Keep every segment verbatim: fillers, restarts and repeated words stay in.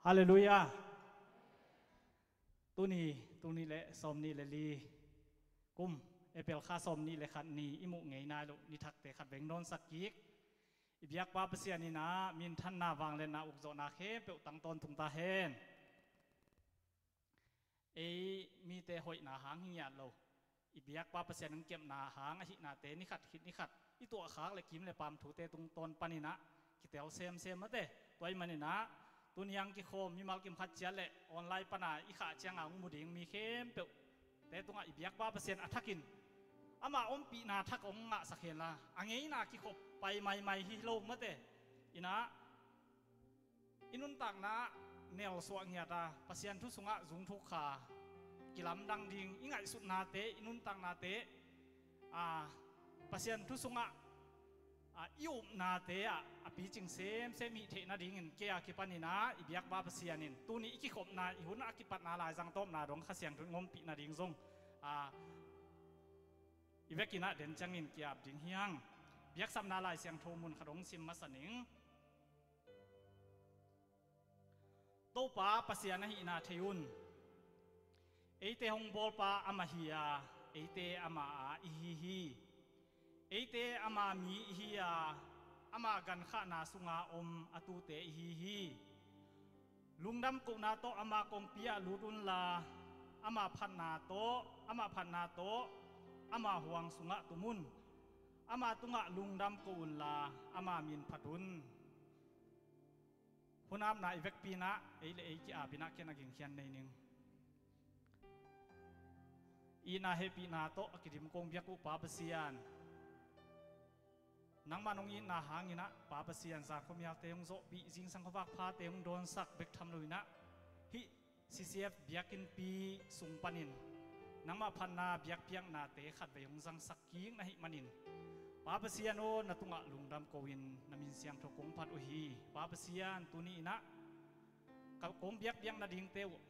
Halleluiah. Tuni, tuni le sawmnih le li kum, April kha sawmnih le khat ni i muh ngei nai loh ni thakte khat veng nawnsak kik. I biakpa Pasian in ah minthanna, vangliatna, ukzawhna khempeuh tang tawntung ta hen. Ei mite hoihna hang hi ngiat lo, i biakpa Pasian hong kepna hang ahihnate ni khat khit ni khat i tuahkhak le kim le paam thute tungtawn panin ah kitel semsem mate. Tua ahih manin ah tuni hong kikhawm mimal kim khat ciat le online pana i khah cianga hong mu ding mi khempeuhte tungah i biakpa Pasian a thakin ama ompihna thak hong ngahsak henla, a ngeina kikhop pai maimai hi lo mate. In ah i nuntakna nelsuah ngiata Pasian thu sungah zungthuk kha kilamdang ding, i ngaihsutnate, i nuntaknate, a, Pasian thu sungah, a, i upnate ah a picing semsem hih theih nadingin kei a kipanin ah i biakpa Pasian in tuni i kikhopna, i hun a kipatna laizang tawpna dong Kha Siangtho in hong ompih nading zong, a, i vekin ah den ciangin ki-ap ding hi hang. Biaksapna Lai Siangtho mun khat hong sim masa ning. Topa Pasian ahihna thei un. Eite hong bawlpa amah hi a, eite ama a ihi hi. Eite ama mi ihi a, ama gankhahna sunga om a tute ihi hi. Lungdam kohna tawh ama kongpi ah lut unla, ama phatna tawh, ama phatna tawh ama huang sungah tum un. Ama tungah lungdam ko unla, ama min phat un. Hun apna i vekpi in ah ei le ei ki-ap in ah ken a gingkhian nei ning. Itna hehpihna tawh a kidim kong biak uh Pa Pasian, nangmah nong itna hangin ah Pa Pasian, zan khuamialte hong zawhpih, zingsang khuavak phate hong dawnsak bek tham loin ah hih C C F biakinnpi sung panin nangmah phatna biakpiaknate khatvei hong zangsak kik na hih manin, Pa Pasian aw, na tungah lungdam ko-in na min siangtho kong phat uh hi. Pa Pasian, tuni in ah ka kong biakpiak nadingte uh,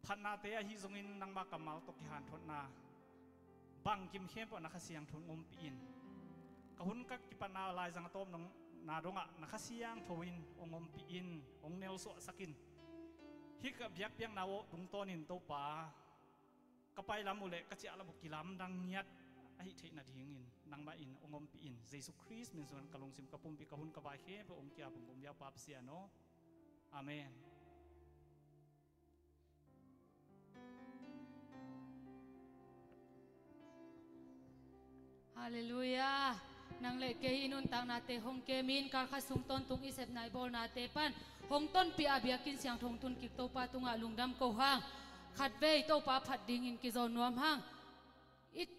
phatnate ahi zongin nangmah kammal tawh kihanthotna bangkim khempeuh na Kha Siangtho in hong ompih in. Ka hun ka kipatna laizang a tawpna dongah na Kha Siangtho in hong ompih in, hong nelsuahsak in. Hih ka biakpiakna uh tungtawnin Topa, ka pailam uh le ka ciahlam uh kilamdang ngiat ahi theih nadingin nangmah in hong ompih in. Jesu Khrist min suang ka lungsim ka pumpi ka hun ka vai khempeuh hong ki-ap ung, kong biak Pa Pasian aw. Amen. Halleluiah. Nang le kei i nuntaknate hong kemin, kalkhat sung tawntung i sepna i bawlnate pan hong tonpih a biakinn siangtho hong tun kik Topa tungah lungdam ko hang. Khatvei Topa phat dingin kizawn nuam hang. I,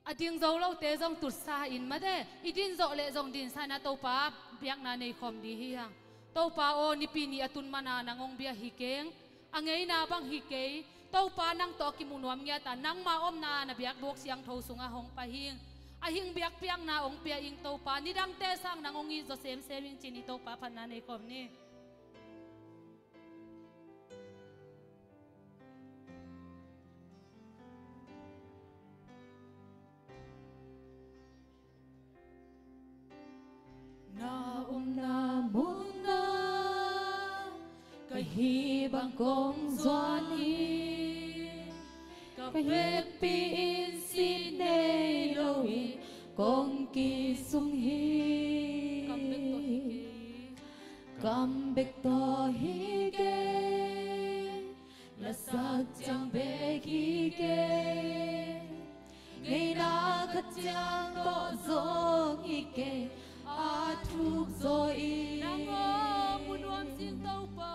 a ding zo lote zong tutsa in mate, i din zawh leh zong dinsa in ah Topa biakna nei khawm ding hi hang. Topa aw, Nipi ni a tun mana nang hong bia hi keng. A ngeina bang hi kei. Topa nang tawh a kimu nuam ngiata nangma omna na biakbuk siangtho sungah hong pai hing. A hing biakpiakna hong pia ing Topa. Nidangte sang nang hong it zaw semsem ing ci-in i Topa phatna nei khawm ni. Na omna munah ka hih bang kong zuan hi. Ka vekpi in sin nei lo hi, kong kisung hi. Kam bek tawh hi kei. Kam bek tawh hi kei. Lasak ciang bek hi kei. Ngeina khat ciang tawh zong hi kei. A thuk zaw in. Nang hong mu nuam sin Topa.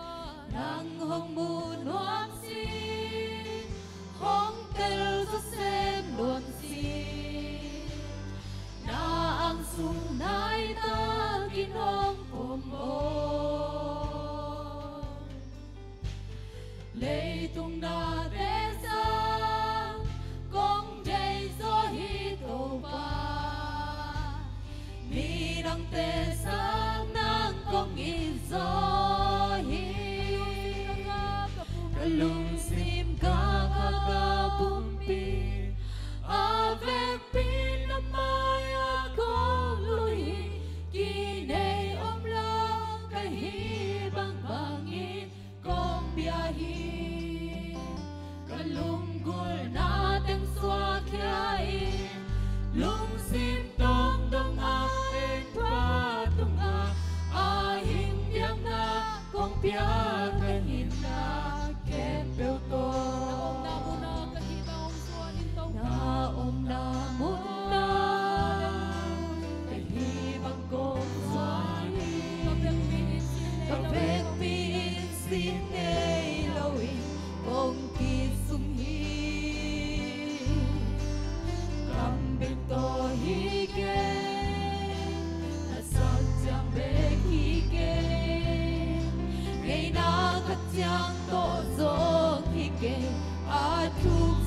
Nang hong mu nuam sin. Hong tel zaw sem nuam sin. Na ang sung nai takin hong pom aw. Leitung nate sang kong deih zaw hi Topa. Midangte sang nang kong it zaw hi. Ka lungsim ka kha ka pumpi a vekpi na mai-ah kong lui hi. Kinei om lo ka hih bangbang in.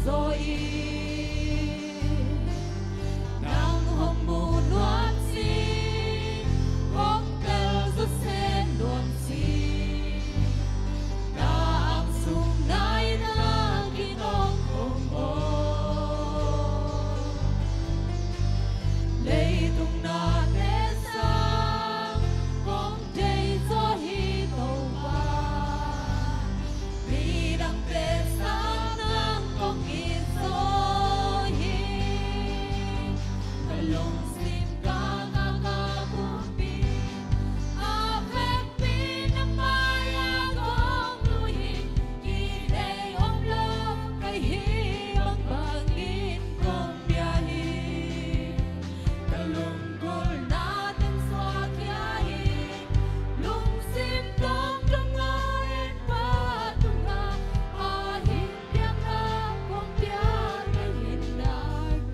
zaw in, nang hong mu nuam sing, hong tel zaw se nuam sing, na ang sung nai na kinong hong aw. Leitung nate sang kong deih zaw hi Topa. Midangte sang nang kong it zaw hi. Ka lungsim ka, ka, ka pumpi, a vekpi na mai-ah kong lui hi. Kinei om lo ka hih bangbangin kong pia hi. Ka lunggulhna teng suak khia hi. Lungsim tawngtawng a, en Pa tungah a hing piakna kong pia ka hinna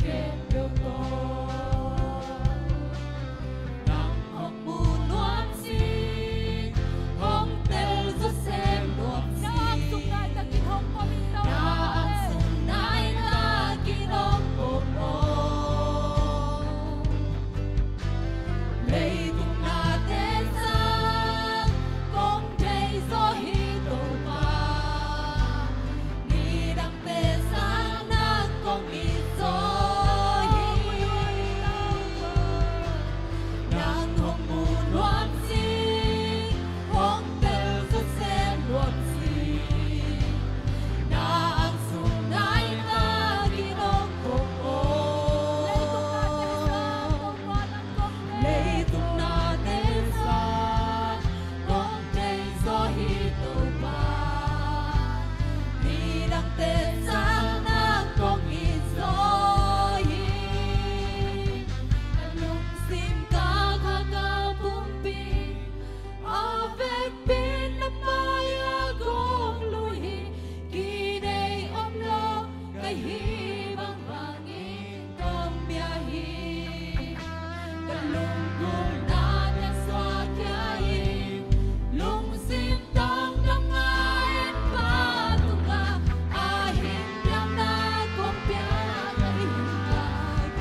khempeuh tawh. Nang hong mu nuam sing, hong tel zaw se nuam sing, na ang sung nai takin hong pom in Topa. Na ang sung nai takin hong pom aw. Leitung nate sang kong deih zaw hi Topa. Midangte sang nang kong it zaw hi. Nang hong mu nuam sing, hong tel zaw se nuam sing, na ang sung nai takin hong pom aw. Leitung nate sang kong deih zaw hi Topa. Midangte sang nang kong it zaw hi. Ka lungsim ka, ka, ka pumpi, a vekpi na mai-ah kong lui hi. Kinei om lo ka hih bangbangin kong pia hi. Ka lunggulhna teng suak khia hi. Lungsim tawngtawng a, en Pa tungah a hing piakna kong pia ka hinna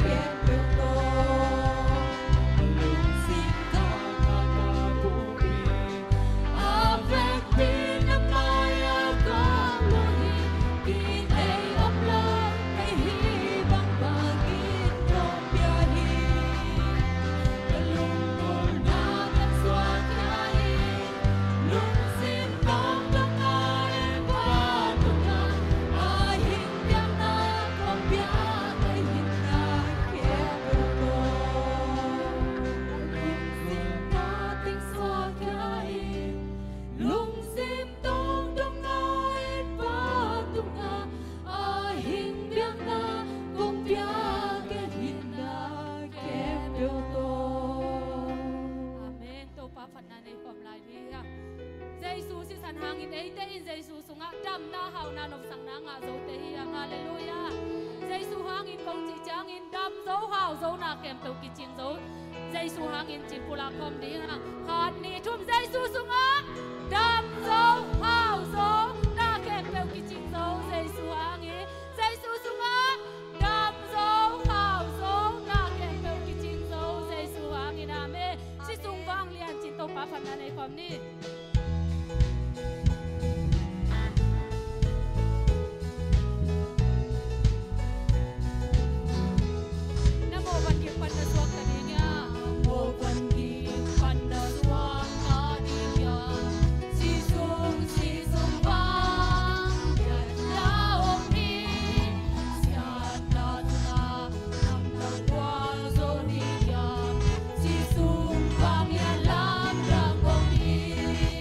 khempeuh tawh. Lungsim tawngtawng a, a vekpi na mai-ah kong lui hi. Kinei om lo ka hih bangbangin kong pia hi. Ka lunggulhna teng suak khia hi. Lungsim tawngtawng a, en Pa tungah a hing piakna kong pia ka hinna khempeuh tawh. Ka lungsim ka teng suak khia hi. Lungsim tawngtawng a, en Pa tungah a hing piakna kong pia ka hinna khempeuh tawh. Amen. Topa phatna nei khawm lai dih hi a. Jesu sisan hangin eite in Jesu sungah damna, hauhna, nopsakna ngah zote hi a. Halleluiah. Jesu hangin kong cih ciangin dam zo, hau zo, na khempeuh kicing zo. Jesu hangin cih pulak khawm ding a. Khat, nih, thum. Jesu sungah dam zo, hau zo, na khempeuh kicing zo. Jesu hangin, Jesu sungah dam zo, hau zo, na khempeuh kicing zo. Jesu hangin. Amen. Sisun vanglian cin Topa phatna nei khawm ni. Na mawh van gik pan na suakta ding hiam? Mawh van gik pan na suakta ding hiam? Sisun, sisun vanglian na om hi. Siatna tungah lamdang gual zo ding hiam? Sisun vanglian lamdang om hi.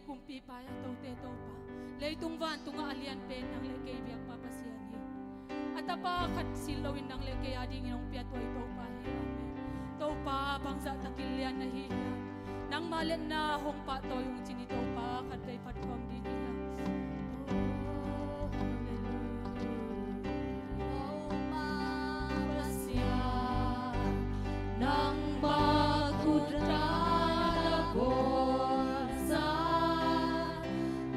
Kumpipa, a tote Topa, leitung vantungah a lian pen nang le kei biakpa Pasian hi. A tapa khat silh loin nang le kei adingin hong pia tua i Topa hi. Amen. Topa, bangzah takin lian na hi hiam? Nangma liatna hong pahtawi ung, ci-in i Topa khatvei phat khawm ding hi. Oh, hallelujah. Topa Pasian, nangma khut a na bawlsa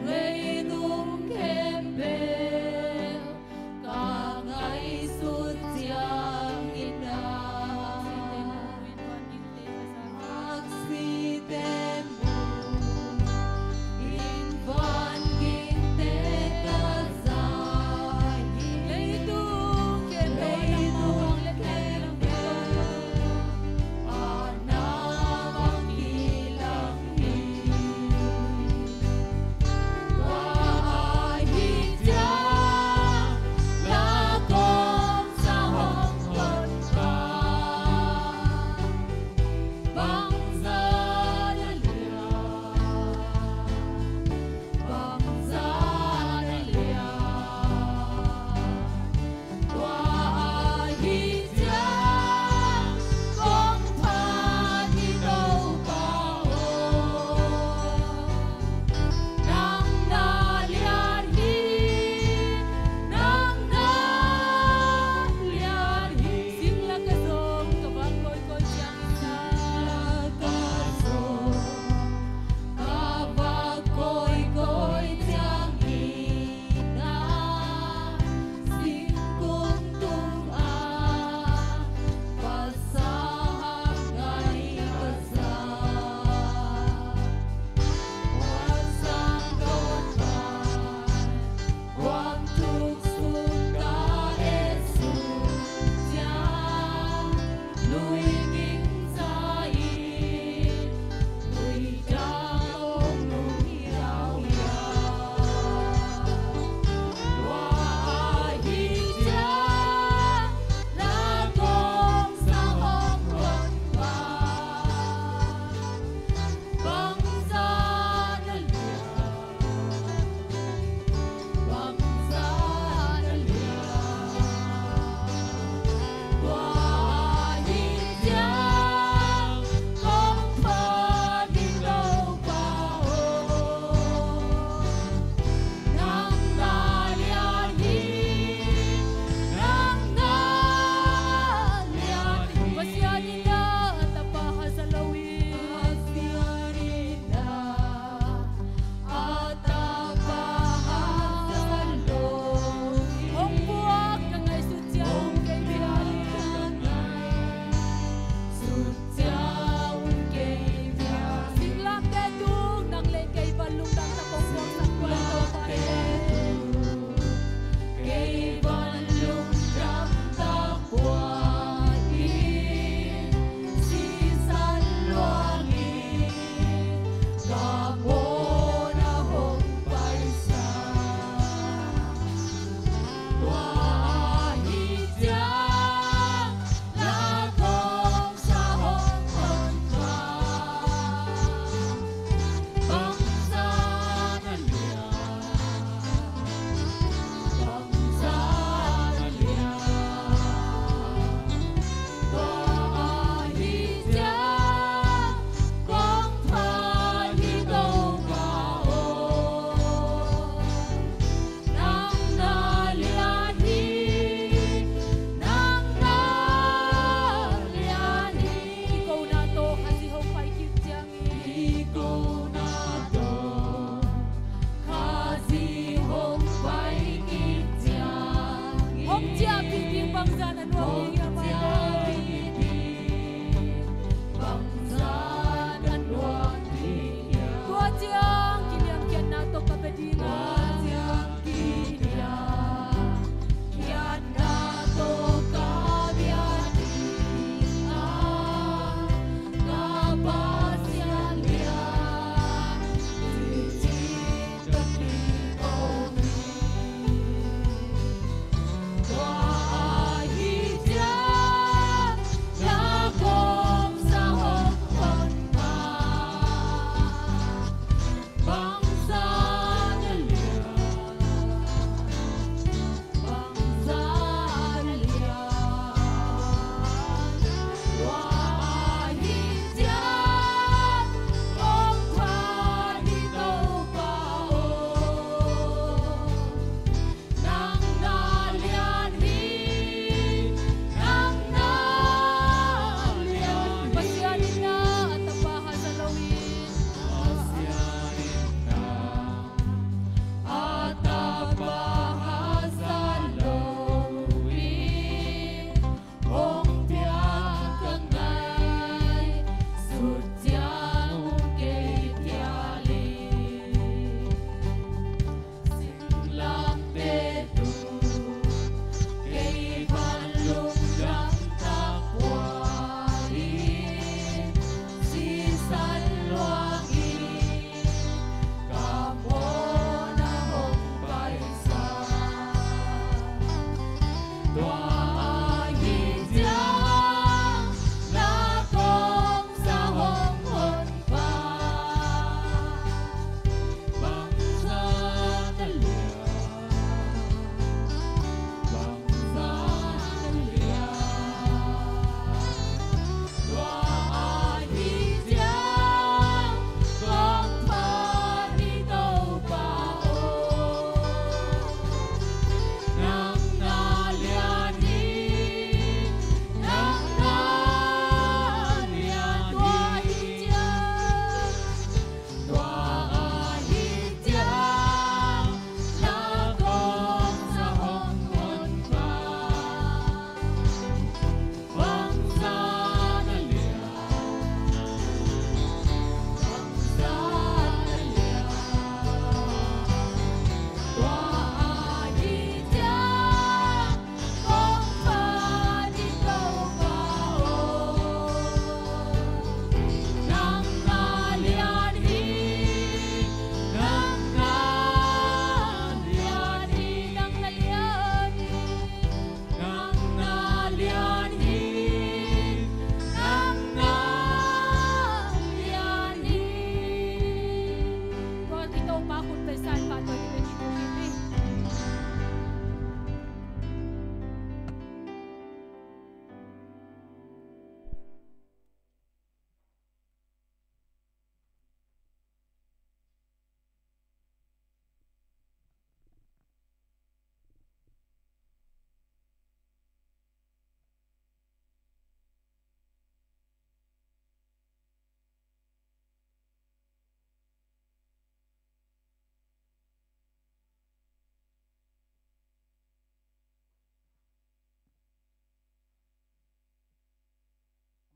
leitung khempeuh ka ngaihsut ciangin ah, haksite mun in va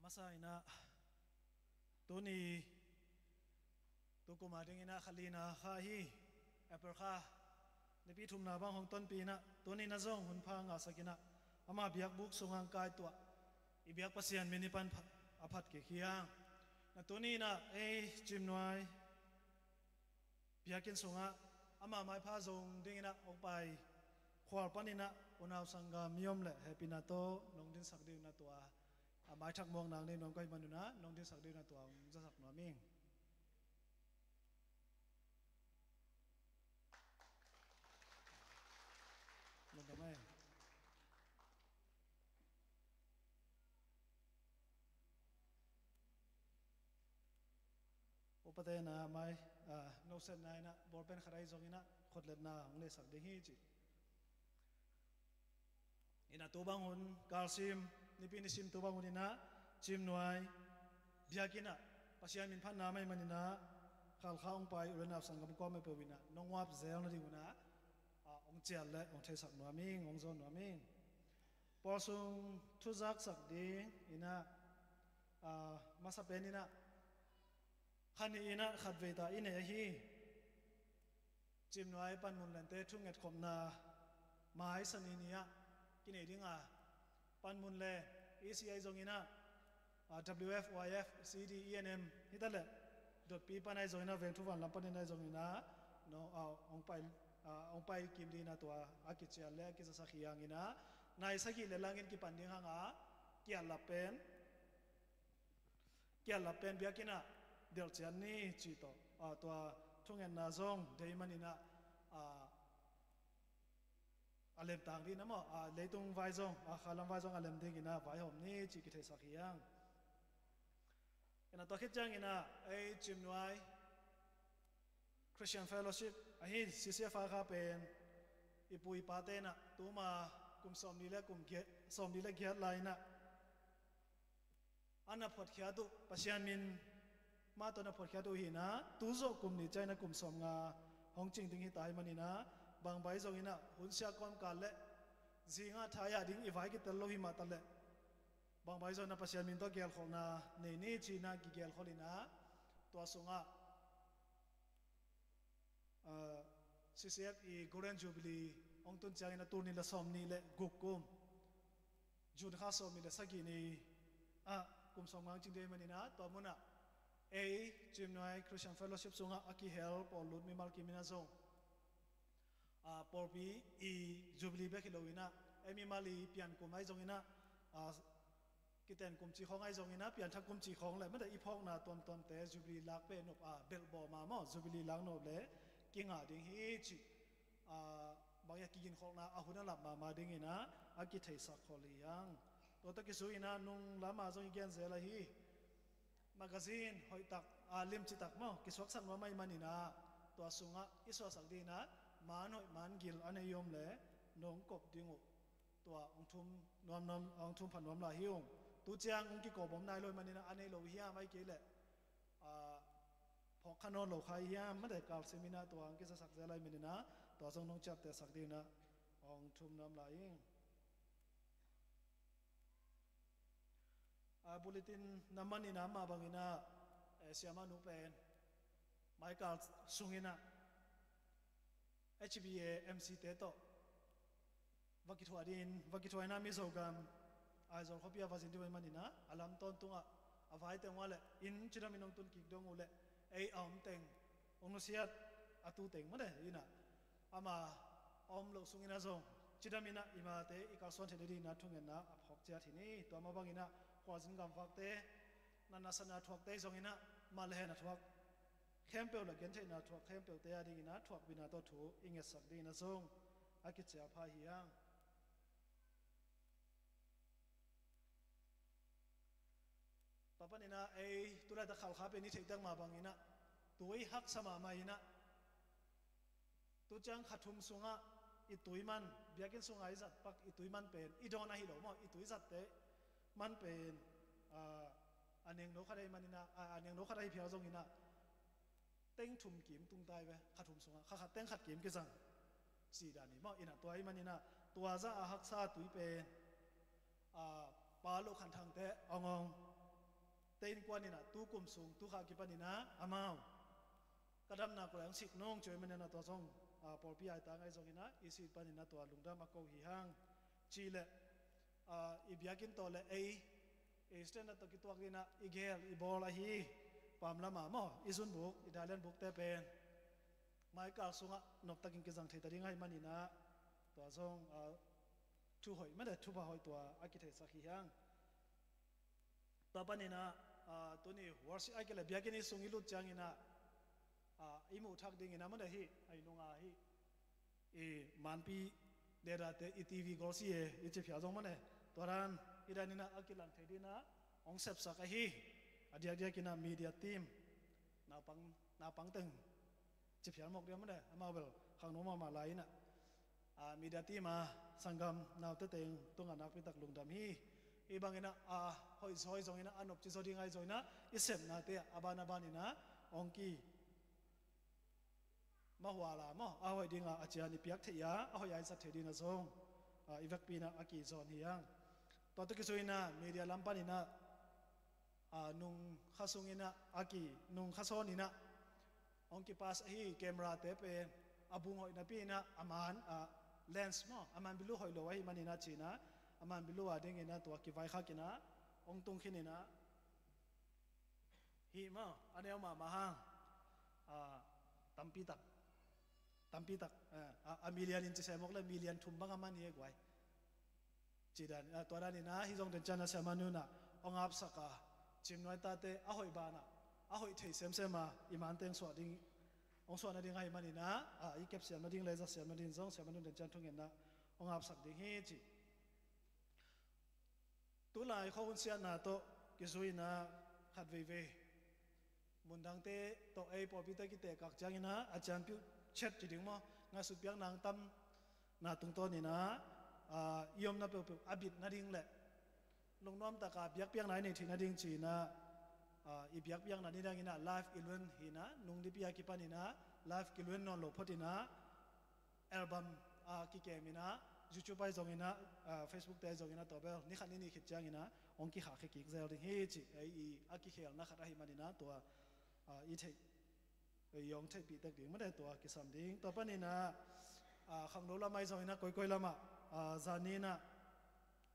Masa inah tuni, tu kuma dinginah kha lina kha hi, April kha nipi thumna bang hong tonpi inah tuni na zong hun pha ngahsak inah ama biakbuk sungah kai tuah i biak Pasian min i pan pha-, a phat kik hi hang. Na tuni inah ei Cimnuai biakinn sungah ama maipha zong dinginah hong pai khual paninah unau sanggam i om le hehpihna tawh nong dinsak ding na tua a maithak muak nang ding nuam ka hih manunah nong dinsak ding na tua hong zasak nuam ing. Lungdam ei. Upate na mai, ah, nosetna inah bawlpen khat ahi zonginah khutletna hong lesak ding hi ci. Inah tu bang hun kalsim, nipi nisim tu bang hun inah Cimnuai biakinnah Pasian min phatna mai maninah Khalkha hong pai u le nau sanggam kawm mepeuh inah nong uap zel nading unah, ah, hong cial le hong theisak nuam ing, hong zawn nuam ing. Pawl sung thuzaksak ding inah, ah, masa pen inah kha nih inah khatvei ta i nei ahi. Cimnuai panmun lente thungetkhopna mai sani ni-ah kinei dinga panmun le E C I zonginah, ah, W F, Y F, C D, E N M hitaleh dotpi pan ahi zonginah vengthu vanlam panin ahi zonginah no, ah, hong pai, ah, hong pai kim dina tua a kicial le a kizasak hi hanginah nai sagih le langin kipan ding hanga kiatlap pen kiatlap pen biakinnah delhcian ni cih tawh, ah, tua thungetna zong dei maninah, ah, a lemtang ding na maw, ah, leitung vai zong, ah, khalam vai zong a lem dinginah vaihawm ni cih kitheisak hi hang. Inah tua khit cianginah ei Cimnuai Christian Fellowship ahi C C F a kha pen i pu i pate inah tuma kum sawmli le kum giat, sawmli le giat lai inah a na phuatkhiat uh Pasian min mah tawh na phuatkhiat uh hinah tu zawh kum nih ciangin a kum sawmnga hong cing ding hi ta hi maninah bangbai zonginah hunsia kawmkal le zingah thai-ah ding i vai kitel lo hi mah taleh bangbai zonginah Pasian min tawh gelkholhna nei ni cinah kigelkholhinah tua sungah, ah, C C F i Golden Jubilee hong tun ciangin a tul nih le sawmnih le guk kum June kha sawmnih le sagih ni ah kum sawmnga hong cing ding hi maninah tua munah ei Cimnuai Christian Fellowship sungah a kihel pawllut mimal kim inah zong, ah, pawlpi i Jubilee bek hi loinah ei mimal i piankum ahi zonginah, ah, kiten kum cih khawng ahi zonginah pianthak kum cih khawng le mate i phawkna tuamtuamte Jubilee lak peh nop, ah, belhbawm a maw Jubilee lak nop le kingah ding hi cih, ah, bang ia kiginkholhna a hun a lap mahmah dinginah a kitheisak khol hi hang. Tua tawh kizui inah nung lamah zong i gen zel ahi magazine hoihtak, ah, limcitak maw kisuaksak nuam ahi maninah tua sungah i suahsak dinginah man hoih man gil a nei om le nong kop ding uh tua hong thum nuam nuam, hong thum pha nuam lai hi ung. Tu ciang hong kikawm om nai lo hi maninah a nei lo hiam ahi kei leh, ah, phawk kha nawn lo kha hiam mate kalsim inah tua hong kizasak zel ahi maninah tua zong nong ciaptehsak dinginah hong thum nuam lai ing. Ah, bulletin na man inah mah banginah, eh, siamah nu pen maikal sunginah H B A M C te tawh va kithuah dingin, va kithuah inah Mizogam Aizawl khuapi ah va zin ding uh hi maninah a lam tawntungah a vai teng uh ah le inn cidamin hong tun kik dong uh le ei a om teng hong nusiat a tu teng mate inah ama a om loh sunginah zong cidaminah i mate i kalsuan theih nadinginah thungetna a phawk ciat hi ni. Tua mah banginah khualzin gamvakte, natna satna thuakte hi zonginah mah le hehna thuak khempeuh le gentheihna thuak khempeuhte a dinginah thuakpihna tawh thu i ngetsak dinginah zong a kicial pha hi hang. Tua paninah ei tulaitak Khalkha pen i theihtak mah banginah tui haksa mahmah inah tu ciang kha thum sungah i tui man, biakinn sungah i zat pak i tui man pen i dawn ahi lo maw, i tui zatte man pen, ah, a nengno khat ahi maninah, ah, a nengno khat ahi phial zonginah teng thum kim tungtai ve, kha thum sungah kha khat teng khat kim kizang. Sih dan hi maw, inah tua ahi maninah tua zah a haksa tui pen, ah, Pa Lo Khan Thangte hong hong Te innkuan in ah tu kum sung, tu kha kipan in ah amau ka damna kua lai hong sik nung ci uh ahih manin ah tua zong, ah, pawlpi aitang ahi zongin ah i sih panin ah tua lungdam a ko hi hang. Ci leh, ah, i biakinn tawh le ei, ei standard tawh kituak in ah i gel i bawl ahi. Pamlam ah maw, i zunbuk, i dalian bukte pen mai kal sungah noptakin kizang thei ta ding ahih manin ah tua zong, ah, thu hoih mah le thupha hoih tua a kitheisak hi hang. Tua panin ah, ah, tuni worship ahih kei leh biakinn i sung i lut ciangin ah, ah, i muh thak dingin ah mah le hih, a i nunga hih i manpi dedate i TV gol si e i ci phial zong mah le, tua dan i dan in ah a kilang thei dingin ah hong sepsak ahi. A diakdiakin ah media team, naupang, naupang teng ci phial mawk ding mah le, amau bel khangno mahmah lai in ah, ah, media team a sanggam naute teng tungah nakpi tak lungdam hi. Hih bangin ah, ah, hoih zaw, hoih zongin ah a nopci zaw ding ahi zongin ah i sepnate ah a ban a ban in ah hong ki mahual a maw, a hoih ding a a cian i piak theih a, a hoih a i zat theih dingin ah zong, ah, i vekpi in ah a kizawn hi hang. Tua tawh kizui in ah media lam panin ah, ah, nung kha sungin ah a ki, nung kha sawnin ah hong kipas ahi, camera te pen a bung hoih napi in ah a man, ah, lens maw, a man bilu hoih lo ahih manin ah ci in ah a man bilu a dingin ah tua kivaikhak in ah hong tung khin in ah hih maw, a neu mahmah hang, ah, tampi tak, tampi tak, eh, a, a million in ci se mawk le million thum bang a man hi e guai. Ci dan, ah, tua dan in ah hih zong den ciang a siamah nu in ah hong apsak a, Ciimnuai tate a hoih banah a hoih thei semsem a i mante hong suah ding, hong suah nading ahih manin ah, ah, i kep siam nading le zat siam nading zong siamah nu in den ciang thungetna hong apsak ding hi ci. Tulai khuahun siatna tawh kizui in ah khat veivei mundangte tawh ei pawlpite kitekak ciangin ah a cianpiuh chet ci ding maw, ngaihsut piakna tamna tungtawnin ah, ah, i omna peuhpeuh a bit nading le lungnuam taka biakpiakna i neih theih nading ci in ah, ah, i biakpiakna nidangin ah live i luen hi in ah, nung nipi a kipanin ah live kiluen nawn lo photin ah album, ah, kikem in ah, YouTube ahi zongin ah, ah, Facebook te ahi zongin ah, tua bel ni khat ni nih khit ciangin ah hong kikhahkhia kik zel ding hi ci, ei i a kikhelna khat ahih manin ah tua, ah, i theih, i hong theihpih tek ding mah le tua kisam ding. Tua panin ah, ah, khangno lam ahi zongin ah koikoi lamah, ah, zan ni in ah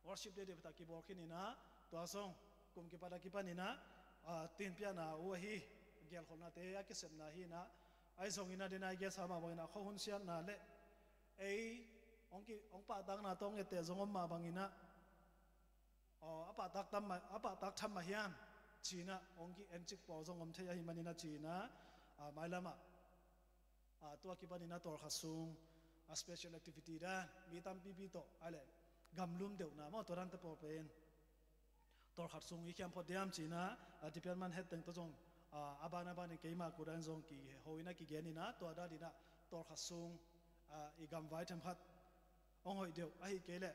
worship day deuh tak kibawl khin in ah, tua zong kum kipat a kipan in ah, ah, tinpiakna uh ahi, gelkholhnate a kisepna hi in ah, ahi zongin ah den a i gelsa mah bangin ah khuahun siatna le ei hong ki, hong pahtakna tawh hong etteh zong om mah bangin ah, aw, a pahtak tham mah, a pahtak tham mah hiam ci in ah hong ki encik pawl zong om thei ahih manin ah ci in ah, ah, mailamah, ah, tua kipanin ah tawlkhat sung, ah, special activity dan mi tampipi tawh a le gamlum deuhna maw, tua dante pawl pen tawlkhat sung i khiam phot diam ci in ah, ah, department head teng tawh zong, ah, a ban a banin keima kua dan zong kiho in ah kigen in ah, tua danin ah tawlkhat sung, ah, i gamvai themkhat hong hoih deuh ahih kei leh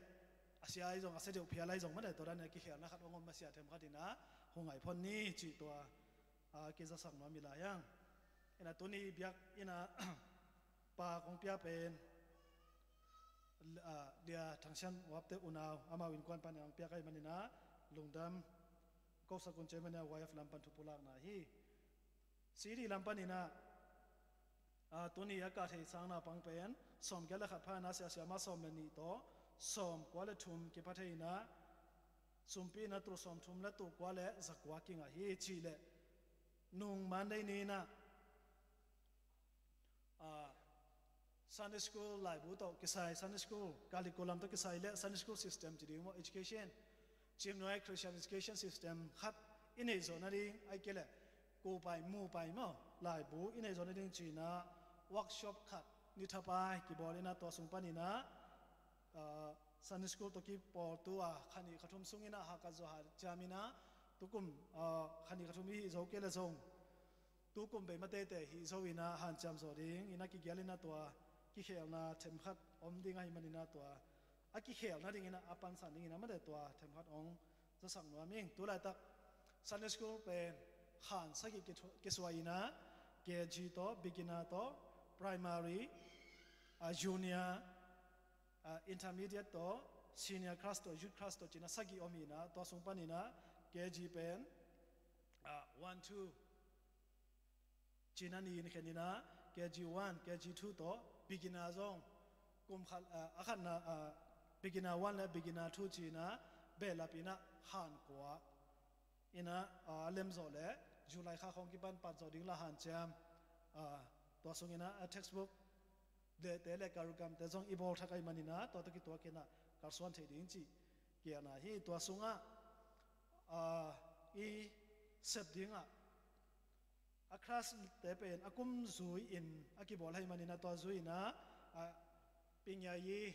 a sia ahi zong, a sia deuh phial ahi zong mah le, tua danin ah kikhelna khat hong om a sia themkhat in ah hong ngaihphon ni cih tua, ah, kizasak nuam hi lai hang. In ah tuni biakinn ah pak hong pia pen, ah, Dia Thang Sian Uap te unau, amau innkuan panin hong piak ahih manin ah lungdam kosak un ci ahih manin ah Y F lam pan thu pulakna hi. CD lam panin ah, ah, tuni a kah thei sang naupang pen sawmgiat le khat pha in ah sia, siamah sawm le nih tawh sawmkua le thum kipha thei in ah, sumpi in ah tul sawmthum le tul kua le zakua kingah hi cih leh nung Monday ni in ah, ah, Sunday school laibu tawh kisai, Sunday school curriculum tawh kisai le Sunday school system ci ding maw, education, Ciimnuai Christian education system khat i neih zawh nading, ahih kei leh kuhpai muhpai maw, laibu i neih zawh nading ci in ah workshop khat ni thapai kibawl in ah, tua sung panin ah, ah, Sunday school tawh kipawl tu a kha nih kha thum sungin ah hahkat zawh hanciam in ah, tukum, ah, kha nih kha thum i hih zo kei leh zong tukum bei mah teitei hih zo in ah hanciam zawh dingin a kigial in ah tua kikhelna themkhat om ding ahih manin ah tua a kikhelna dingin ah a pansan dingin ah mah le tua themkhat hong zasak nuam ing. Tu laitak Sunday school pen khan sagih kithu-, kisuai in ah K G tawh, beginner tawh, primary, ah, junior, ah, intermediate tawh, senior class tawh, youth class tawh ci in ah sagih om hi in ah, tua sung panin ah K G pen ah, one two cina ni in khen ina, K G one, K G two tawh beginner zong kum khat, ah, a khatna, ah, beginner one le beginner two cina behlap ina han kua ina, ah, a lemzawh le July kha khawng kipan pat zawh ding la hanciam, ah, tua sung ina a textbook dehte le curriculum te zong i bawl thak ahih manina tua tawh kituak ina kalsuan thei ding cih kiana hi. Tua sungah, ah, i sep dingah a class te pen a kum zui in a kibawl ahih manina tua zui ina, ah, pinyayi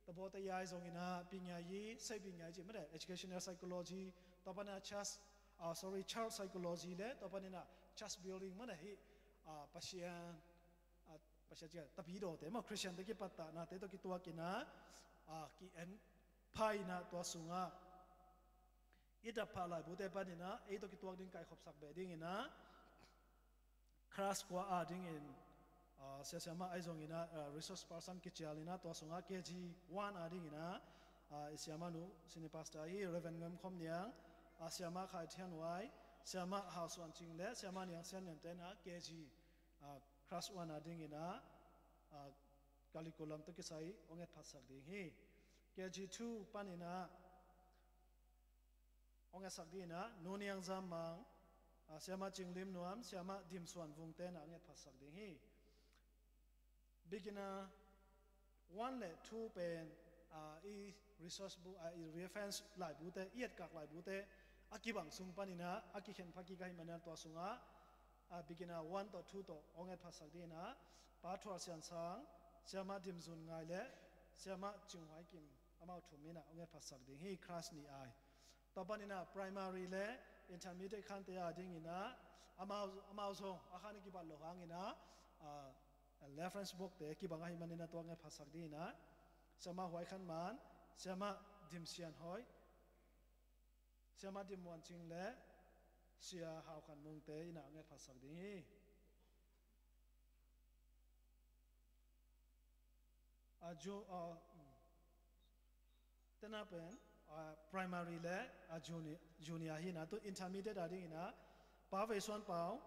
tabawte yai zong ina pinyayi sei pinyayi cih mate educational psychology tua panina church, ah, sorry, child psychology le tua panina church building mate hi, ah, Pasian a, Pasian cia tapidawte maw Christian te kipattahna te tawh kituak ina, a, ki-en pha ina tua sungah i dap phah laibute pan ina ei tawh kituak ding kaikhopsak beh ding ina class kua a dingin, a, siasiama ahi zong ina, a, resource person kicial ina tua sungah K G one a ding ina, a, i siamanu sini pastor hi Reverend Ngam Khom Niang, a, siama Khai Thian Wai, siama Hau Suan Cing le siama Niang Sian Niam te ina K G, a, class one a ding ina, a, curriculum tawh kisai hong etphatsak ding hi. K G two pan ina hong etsak ding ina Nu Niang Zam Mang, a, siama Cing Lim Nuam, siama Dim Suan Vung te ina hong etphatsak ding hi. Beginner one le two pen, a, i resource book, a, i reference laibute, i etkak laibute a kibang sung pan ina a kikhen pha kik ahih manina tua sungah, a, beginner one tawh two tawh hong etphatsak ding ina Pa Thual Sian Sang, siama Dim Zun Ngai le siama Cing Huai Kim amau thum ina hong etphatsak ding hi class nih ai. Tua pan ina primary le intermediate khante a ding ina amau, amau zong a khan a kibat lo hang ina, a, reference book te kibang ahih manina tua hong etphatsak ding ina siama Huai Khan Man, siama Dim Sian Hoi, siama Dim Muan Cing le sia Hau Khan Mung te ina hong etphatsak ding hi. A, ju, a, mm. Tena pen, a, primary le, a, junior, junior hi ina tu intermediate a ding ina Pa Vei Suan Pau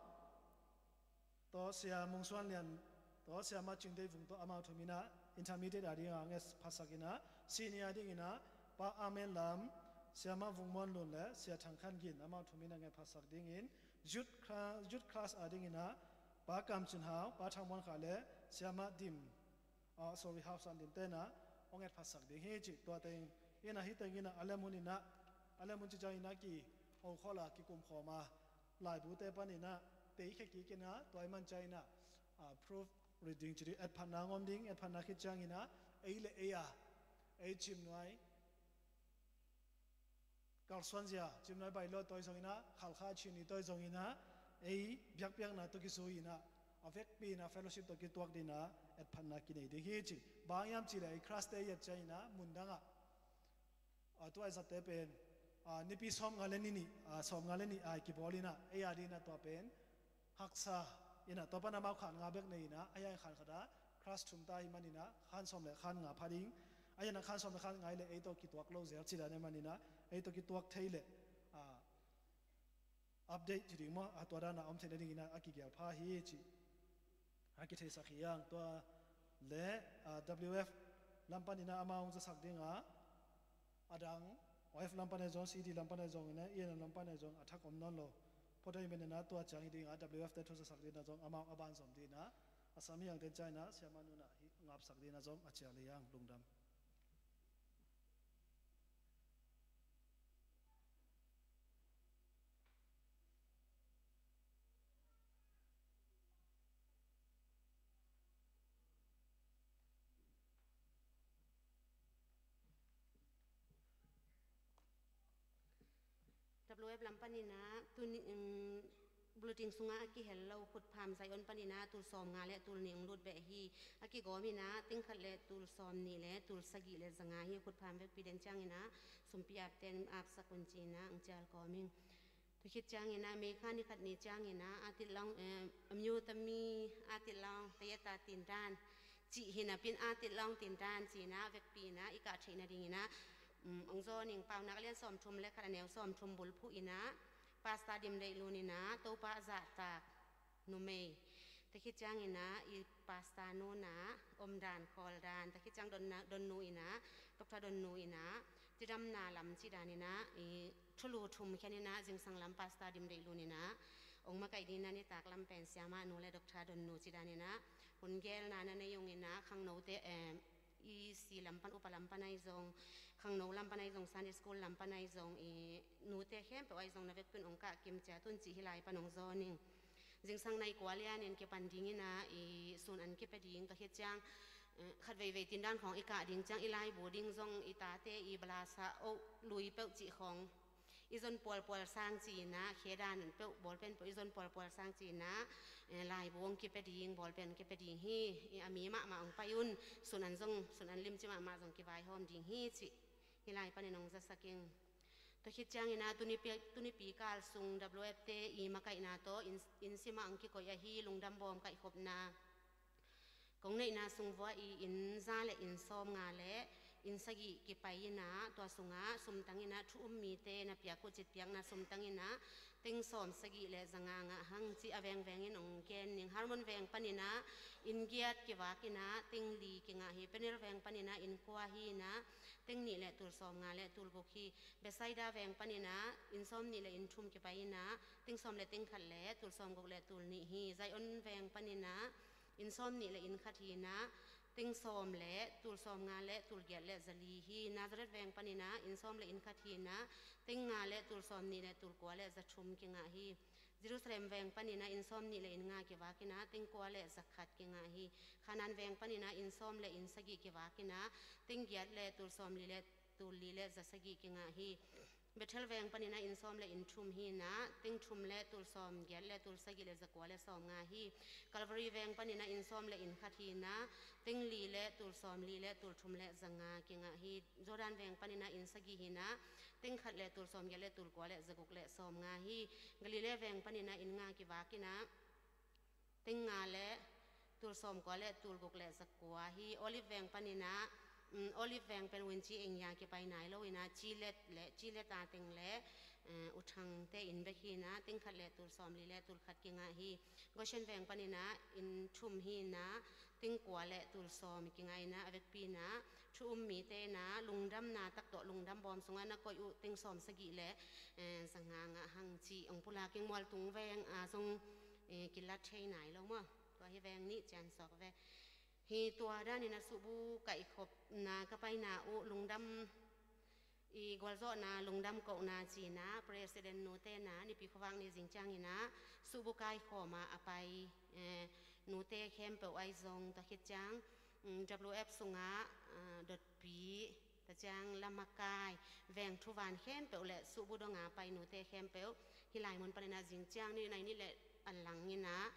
tawh sia Mung Suan Lian tawh siama Cing Dei Vung tawh amau thum ina intermediate a ding a hong etphatsak ina senior ding ina Pa Amen Lam, siama Vung Muan Lun le sia Thang Khan Gin amau thum ina hong etphatsak dingin youth cla-, youth class a ding ina Pa Kam Cin Hau, Pa Thang Muan Kha le siama Dim, ah, sorry, Hau San Dim te ina hong etphatsak ding hi cih tua teng ina hi teng ina a lem hun ina, a lem hun ci ciang ina ki ho khol a kikum khawm a laibute pan ina tei khe kik ina tua i man ciang ina, ah, proof reading ci ding etphatna ngom ding, etphatna khit ciang ina ei le ei a ei cimnuai kalsuan zia cimnuai bailo tawi zong ina Khalkha Chin ni tawi zong ina ei biakpiakna tawh kizui ina a vekpi ina fellowship tawh kituak ding ina etphatna kinei ding hi ci. Bang hiam cih le ei class te i et ciang ina mundang ah, a, tua i zatte pen, a, nipi sawmnga le nih, a, sawmnga le nih a kibawl ina ei a ding ina tua pen haksa ina tua pan amau khan nga bek nei ina a hiang khan khat a class thum ta hi man ina khan sawm le khan nga pha ding a hiang khan sawm le khan nga i le ei tawh kituak lo zel ci dan e man ina ei tawh kituak thei le, a, update ci ding maw, a, tua dan a om theihna ding ina a kigial pha hi ci a kitheisak hi ang. Tua le, a, W F lam pan ina amau hong zasak ding a, a dang, O F lam pan a zong, C D lam pan a zong ina, E N M lam pan a zong a thak om nawn lo. Photo i men ina tua ciang hi ding a, W F te thu zasak ding ina zong amau a ban zom ding ina a sam hi ang. Ten ciang ina siamanu ina hi ngapsak ding ina zong a cial hi ang. Lungdam. W F lam pan ina tuni, um, bulletin sungah a kihel lo khutpham Zion pan ina tul sawmnga le tul nih hong lut beh hi. A kigawm ina tingkhat le tul sawmnih le tul sagih le zanga hi. Khutpham vekpi den ciang ina sumpi apten apsak un ci ina hong cial kawm ing. Tua khit ciang ina May kha ni khat ni ciang ina a tilawng, eh, amyu tami a tilawng tayeta tindan cih hi napin a tilawng tindan ci ina vekpi ina i kah theihna ding ina, um, hong zawn ing. Paunak lian sawmthum le khat a neu sawmthum bulphuh ina Pastor Dim Deih Lun in ah Topa a zahtak numei, tua khit ciangin ah i pastor nu in ah omdan khawldan, tua khit ciang Don, Don Nu in ah, Doctor Don Nu in ah cidamna lam cih dan in ah i thulu thum khen in ah zingsang lam Pastor Dim Deih Lun in ah ong makaih ding in ah nitak lam pen Siamah Nu le Doctor Don Nu cih dan in ah hun gelna na nei ung in ah khangnote, eh, E C lam pan, upa lam pan ahi zong, khangno lam pan ahi zong, Sunday school lam pan ahi zong, i nute khempeuh ahi zong na vekpi in ong kah kim ciat un cih hih lai pan ong zawn ing. Zingsang nai kua lianin kipan ding in ah i sun an kipia ding, tua khit ciang, eh, khat veivei tindan khawng i kah ding ciang i laibu ding zong i tate i balasa oh lui peuh cih khawng i zon pualpual sang ci in ah, khedan peuh, bawlpen peuh i zon pualpual sang ci in ah, eh, laibu ong kipia ding, bawlpen ong kipia ding hi. I a mi mahmah ong pai un, sun an zong, sun an limci mahmah zong kivaihawm ding hi cih hih lai panin ong zasak ing. Tua khit ciangin ah tunipi, tunipi kal sung W F te i makaihna tawh inn, inn sim ah ong kikoih ahi lungdam bawm kaihkhopna kong neihna sung vua i inn za le inn sawmnga le inn sagih kipai in ah, tua sungah sumtang in ah thu um mite na piak uh citpiakna sumtang in ah teng sawm sagih le zanga ngah hang cih a vengveng in ong gen ning. Hermon veng panin ah inn giat kivak in ah teng li kingah hi. Peniel veng panin ah inn kua hi in ah teng nih le tul sawmnga le tul guk hi. Bethsaida veng panin ah inn sawmnih le inn thum kipai in ah teng sawm le teng khat le tul sawmguk le tul nih hi. Zion veng panin ah inn sawmnih le inn khat hi in ah teng sawm le tul sawmnga le tul giat le zali hi. Nazareth veng panin ah inn sawm le inn khat hi in ah teng nga le tul sawmnih le tul kua le zathum kingah hi. Jerusalem veng panin ah inn sawmnih le inn nga kivak in ah teng kua le zakhat kingah hi. Kanaan veng panin ah inn sawm le inn sagih kivak in ah teng giat le tul sawmli le tul li le zasagih kingah hi. Bethel veng panin ah inn sawm le inn thum hi in ah teng thum le tul sawm giat le tul sagih le zakua le sawmnga hi. Calvary veng panin ah inn sawm le inn khat hi in ah teng li le tul sawmli le tul thum le zanga kingah hi. Jordan veng panin ah inn sagih hi in ah teng khat le tul sawm giat le tul kua le zaguk le sawmnga hi. Galilee veng panin ah inn nga kivak in ah teng nga le tul sawmkua le tul guk le zakua hi. Olive veng panin ah, um, Olive veng pen winci engya kipai nai lo in ah cilet le, cilet a teng le, eh, uthangte inn bek hi in ah teng khat le tul sawmli le tul khat kingah hi. Goshen veng panin ah inn thum hi in ah teng kua le tul sawm kingah in ah a vekpi in ah thu um mite in ah lungdamna tak tawh lungdam bawm sungah na koih uh teng sawm sagih le, eh, zanga ngah hang cih ong pulak ing. Mualtung veng a zong, eh, kilat thei nai lo maw? Tua hi veng nih cian sawk ve. Hi tua danin a suhbu kaihkhopna ka paina uh lungdam i gualzawhna lungdam kohna ci in ah President nute in ah Nipi khuavak ni zing ciangin ah suhbu kaikhawm ah a pai, eh, nute khempeuh ahi zong tua khit ciang, mm, W F sungah, ah, dotpi tua ciang lamakai veng thuvan khempeuh le suhbu donga pai nute khempeuh hih lai mun panin ah zing ciang ni nai ni le a lang in ah,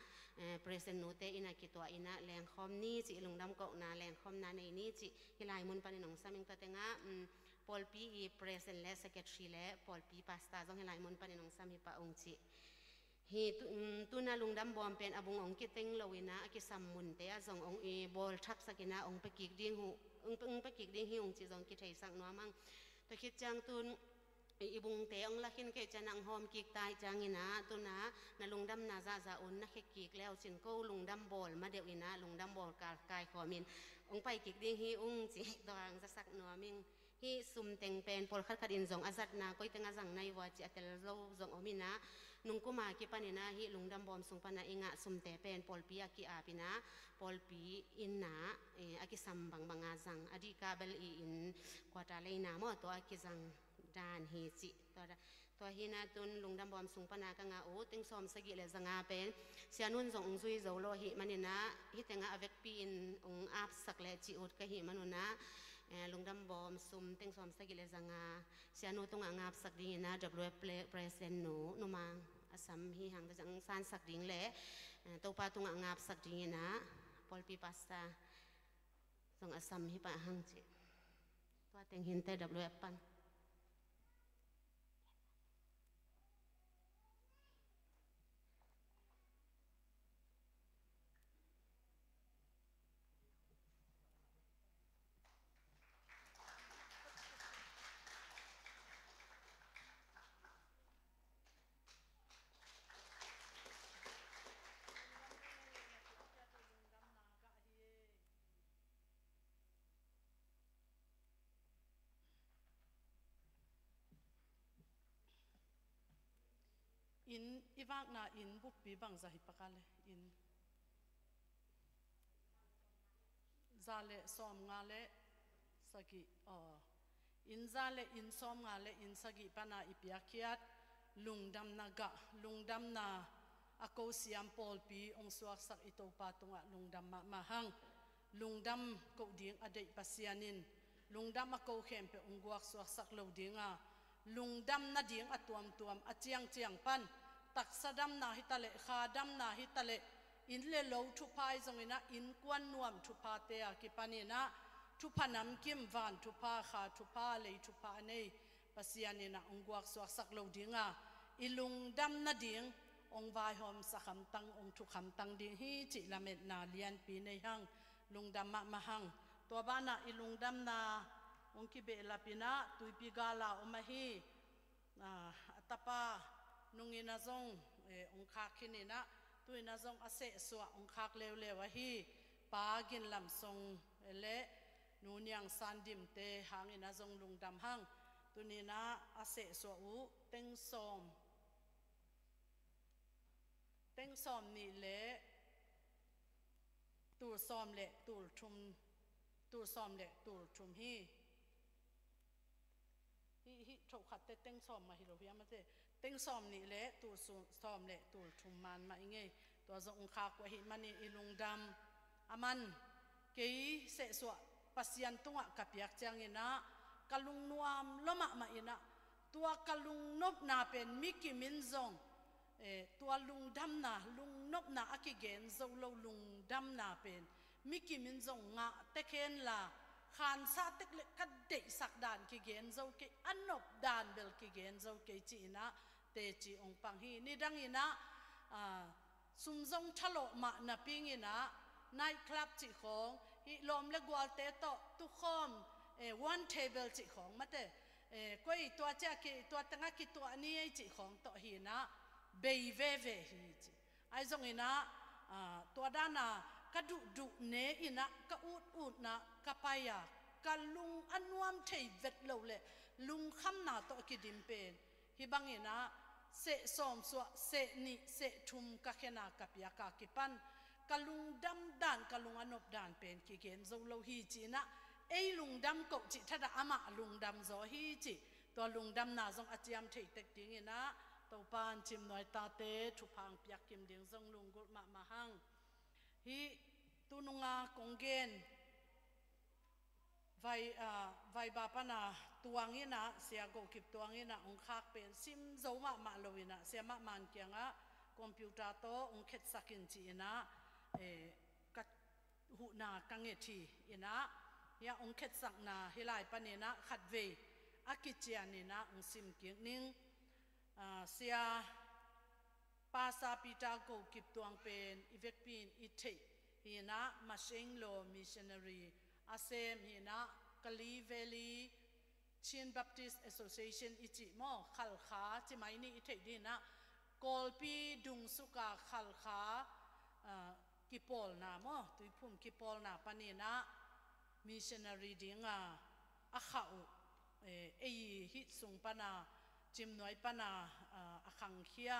eh, President nute in ah kituah in ah lengkhawm ni cih, lungdam kohna lengkhawmna nei ni cih hih lai mun panin ong sam ing. Tua tengah, mm, pawlpi i President le Secretary le pawlpi pastor zong hih lai mun panin ong sam hi pah ung cih. Hi tu, um, tuna lungdam bawm pen a bung ong kiteng lo in ah a kisam munte ah zong ong i bawl thaksak in ah ong pia kik ding uh, ong, ong pia kik ding hi ung cih zong kitheisak nuam ing. Tua khit ciang tun i, i bungte ong la khin kei ciang ah ong hawm kik ta ih ciangin ah tuna na lungdamna zahzah un na khek kik le uh cin ko lungdam bawl ma deuh in ah lungdam bawl kal kaikhawm in ong pai kik ding hi ung cih tua ong zasak nuam ing. Hih sum teng pen pawlkhat khat in zong a zatna koi teng a zang nai vua cih a tel zo zong om in ah nungkum a kipan in ah hih lungdam bawm sung pan ah i ngah sumte pen pawlpi a ki-ap in ah pawlpi in ah, eh, a kisam bangbang a zang a dih kah bel i inn quarter leina maw tua a kizang dan hi cih. Tua da, tua hi in ah tun lungdam bawm sung pan ah ka ngah uh teng sawm sagih le zanga pen sianun zong ong zui zo lo ahih manin ah hih tengah a vekpi in ong apsak le cih ut ka hih manun ah, eh, lungdam bawm sum teng sawm sagih le zanga sianu tungah ngapsak dingin ah W F pre-, President nu, numang a sam hi hang, tua ciang sansak ding le, eh, Topa tungah ngapsak dingin ah pawlpi pastor zong a sam hi pah hang cih. Tua teng hinte W F pan. Inn i vakna inn buppi bangzah hi pak a le inn za le sawmnga le sagih aw. Inn za le inn sawmnga le inn sagih pana i piakkhiat lungdamna gah, lungdamna a kosiam pawlpi hong suaksak i Topa tungah lungdam mahmah hang. Lungdam koh ding a deih Pasian in lungdam a ko khempeuh hong guak suaksak lo dinga, lungdam nading a tuamtuam a ciangciang pan, taksa damna hitaleh, kha damna hitaleh, inn le lo thupha i zonginah, innkuan nuam thuphate a kipaninah, thupha namkim, van thupha, kha thupha, lei thupha a nei Pasian inah hong guak suaksak lo dinga, i lungdam nading hong vaihawmsak hamtang, hong thuk hamtang ding hi cih lametna lianpi nei hang. Lungdam mahmah hang. Tua banah i lungdamna hong kibehlap inah tuipi gala om ahi, a, a tapa nungin a zong, eh, hong khak khin inah, tu inah zong a sehsuah hong khak leuleu ahi Pa Gin Lam Song le Nu Niang San Dim te hangin a zong lungdam hang. Tuninah a sehsuah uh teng sawm, teng sawm nih le tul sawm le tul thum, tul sawm le tul thum hi. Hih, hih thokhatte teng sawm mah hi lo hiam a te. Teng sawm nih le tul su-, sawm le tul thum man mah i ngei. Tua zong hong khak uh ahih manin i lungdam. A man kei sehsuah Pasian tungah ka piak cianginah ka lungnuam lua mahmah inah, tua ka lungnopna pen mi kimin zong, eh, tua lungdamna, lungnopna a kigen zo lo lungdamna pen mi kimin zong ngah tek henla, khansa tek le ka deihsak dan kigen zo kei, a nop dan bel kigen zo kei ci inah teci hong pang hi. Nidang inah, ah, sum zong thalawh mah napi inah night club cih khawng, hih lawm le gualte tawh tukhawm, eh, one table cih khawng mate, eh, koi tua cia ki, tua tengah kituah ni ei cih khawng tawh hi inah bei veve hi ci. Ahi zonginah, ah, tua dana ka duhduh ne inah, ka ututna ka pai-a, ka lung a nuam thei vet lo le lungkhamna tawh a kidim pen hih banginah seh sawm suah, seh nih, seh thum ka khena ka piaka kipan ka lungdam dan, ka lung a nop dan pen kigen zo lo hi ci inah, ei lungdam koh cih thadah amah lungdam zaw hi cih, tua lungdamna zong a ciam thei tek dinginah Topa in Cimnuai tate thupha hong piak kim ding zong lunggulh mahmah hang. Hih tununga kong gen vai, ah, vaiba pana Tuang inah, Sia Go Kip Tuang inah hong khak pen sim zo mahmah lo inah, Sia Mah Man kiangah computer tawh hong khetsak in ci inah, eh, ka huhna ka nget hi inah, hiah hong khetsakna hih lai paninah khatvei a kician inah hong sim kik ning. Ah, Sia Pastor Peter Go Kip Tuang pen i vekpi in i theih hi inah, Masheng Lo Missionary a sem hi inah, Kali Valley Chin Baptist Association i cih maw, Khalkha ci mai ni i theih dinah, Kawlpi dungsuka Khalkha, ah, kipawlna maw, tuiphum kipawlna paninah missionary dinga a khah uh, eh, ei hih sung pana, Cimnuai pana, ah, a khangkhia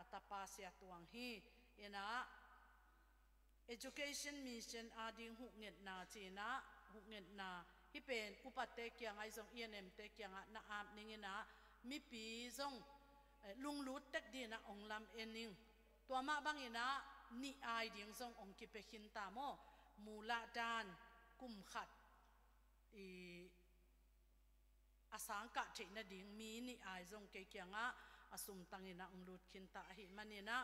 a tapa Sia Tuang hi inah, education mission ading huhngetna ci inah, huhngetna hih pen upate kiangah, ahi zong E N M te kiangah na ap ning inah, mipi zong, eh, lunglut tek dinah hong lam en ning. Tua mah banginah nih ai ding zong hong kipia khinta maw, mulah dan kum khat i a sangkah theih nading mi nih ai zong kei kiangah a sumtang inah hong lut khinta ahih maninah,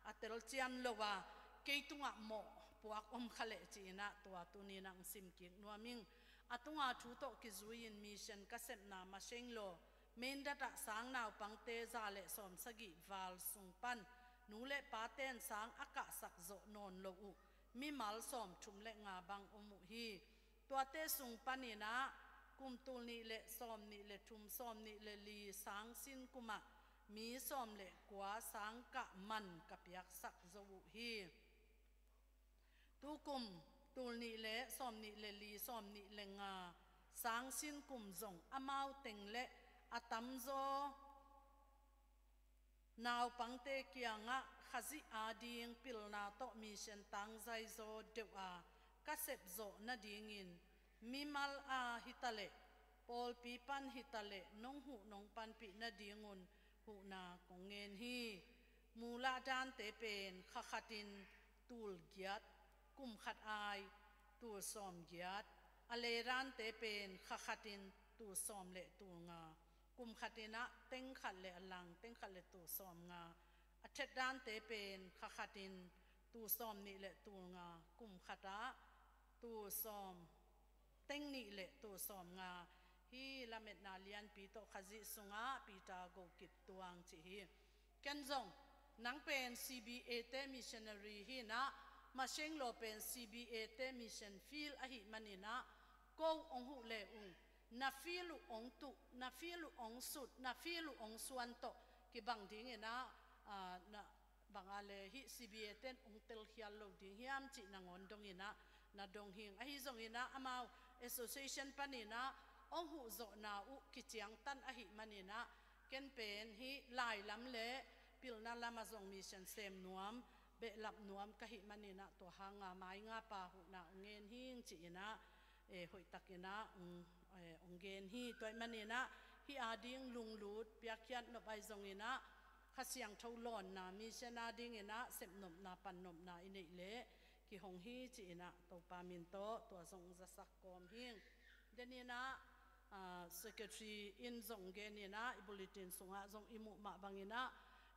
a telcian lo a kei tungah mawh puak om kha leh ci inah tua tuninah hong sim kik nuam ing. A tunga thu tawh kizui-in mission ka sepna Masheng Lo Mindat ah sang naupangte za le sawm sagih val sung pan nu le paten sang a kahsak zawh nawn lo uh mimal sawm thum le nga bang om uh hi. Tuate sung paninah kum tul nih le sawm nih le thum, sawm nih le li sang sin kumah mi sawm le kua sang kah man ka piaksak zo uh hi. Tukum tul nih le sawm nih le li, sawm nih le nga sang sin kum zong amau teng le a tamzaw Naupangte kiangah Khazih ading pilna tawh mission tangzai zaw deuh a ka sepzawh nadingin mimal a hitaleh, pawlpi pan hitaleh nong huh nong panpih nadingun huhna kong ngen hi. Mulah dante pen kha khatin tul giat, kum khat ai tul sawm giat, a le dante pen kha khatin tul sawm le tul nga, kum khat inah teng khat le a lang, teng khat le tul sawm nga, a thet dante pen kha khatin tul sawm nih le tul nga, kum khatah tul sawm, teng nih le tul sawm nga. Hih lametna lianpi tawh Khazih sungah Peter Go Kip Tuang cih hi. Ken zong, nang pen C B A te missionary hi inah, Masheng Law pen C B A te mission field ahih maninah, ko hong huh le ung, na field uh hong tuh, na field uh hong sut, na field uh hong suan tawh kibang dinginah, ah, na bang a le hih C B A ten hong telkhial lo ding hiam cih nangawn donginah na dong hing. Ahi zonginah amau association paninah hong huhzawhna uh kiciangtan ahih maninah, ken pen hih lailam le pilna lamah zong mission sem nuam, behlap nuam ka hih maninah, tua hanga mai nga pa huhna hong ngen hing cihinah, eh, hoihtakinah hong, eh, hong gen hi. Tua ahih maninah hih ading lunglut piakkhiat nop ahi zonginah, Kha Siangtho lawnna mission adinginah sepnopna pannopna i neih leh kihong hi cihinah Topa min tawh tua zong zasak kawm hing. Deninah, ah, secretary in zong geninah i bulletin sungah zong i muh mah banginah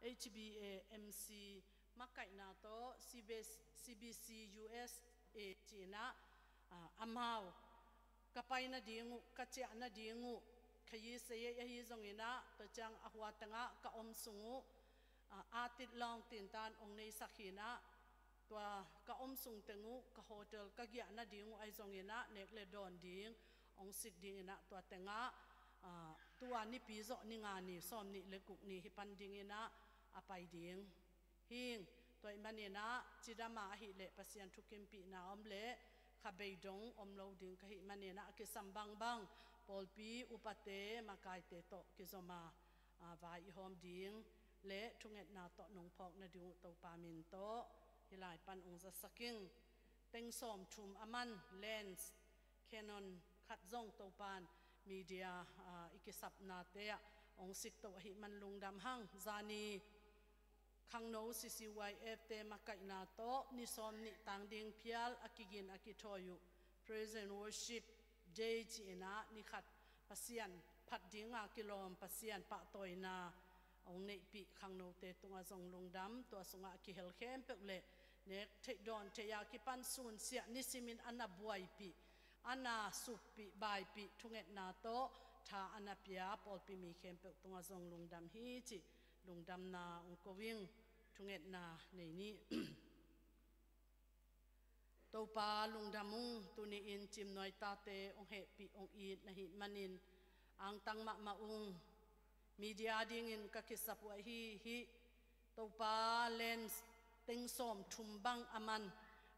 H B A M C makaihna tawh C B S, C B C U S A cinah, ah, amau ka pai nading uh, ka ciah nading uh, kha yi sei ei ahi zonginah, tua ciang a hua tengah ka om sung uh, ah, atit lawng tintan hong neisak hinah, tua ka om sung teng uh, ka hotel ka giah nading uh ahi zonginah, nek le dawn ding hong sik dinginah, tua tengah, ah, tua nipi zawh ni nga ni, sawm nih le guk ni hi pan dinginah a pai ding hing. Tua ahih maninah cidama ahih leh Pasian thukimpihna om leh kha bei dong om lo ding ka hih maninah, a kisam bangbang pawlpi upate makaite tawh kizoma, ah, vai i hawm ding le thungetna tawh nong phawk nading uh Topa min tawh hih lai pan hong zasak ing. Teng sawm thum a man lens Canon khat zong Topan media, ah, i kisapnate ah hong sikto ahih man lungdam hang. Zani khangno C C Y F te makaihna tawh ni sawm nih tang ding phial a kigin a kithawi uh Praise and Worship Day cihinah ni khat Pasian phat dinga kilawm, Pasian pahtawina hong neihpih khangnote tungah zong lungdam. Tua sungah a kihel khempeuh le nek theih dawn theih a kipan sunsiah nisimin a na buaipih, a na suppih baipih thungetna tawh tha a na pia pawlpi mi khempeuh tungah zong lungdam hi cih lungdamna hong ko ing. Thungetna nei ni. Topa lungdam ung, tuni-in Cimnuai tate hong hehpih hong it na hih manin angtang mahmah ung. Media dingin ka kisap uh ahi hi. Topa lens teng sawm thum bang a man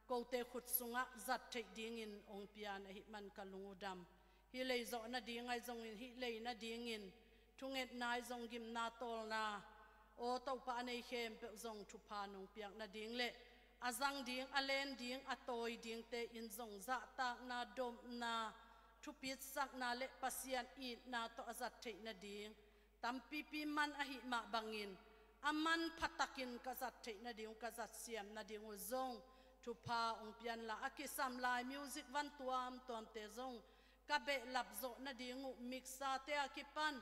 kote khut sungah zat theih dingin hong pian ahih man ka lung uh dam. Hih leizawh nading ahi zongin, hih lei nadingin thungetna ahi zong, gimna tawlna, aw Topa, a nei khempeuh zong thupha nong piak nading le a zang ding, a len ding, a tawi dingte in zong zahtakna, dopna, thupitsakna le Pasian itna tawh a zat theih nading, tampipi man ahih mah bangin a manpha takin ka zat theih nading uh, ka zat siam nading uh zong thupha hong pianla, a kisam lai music van tuamtuamte zong ka behlap zawh nading uh, mixer te a kipan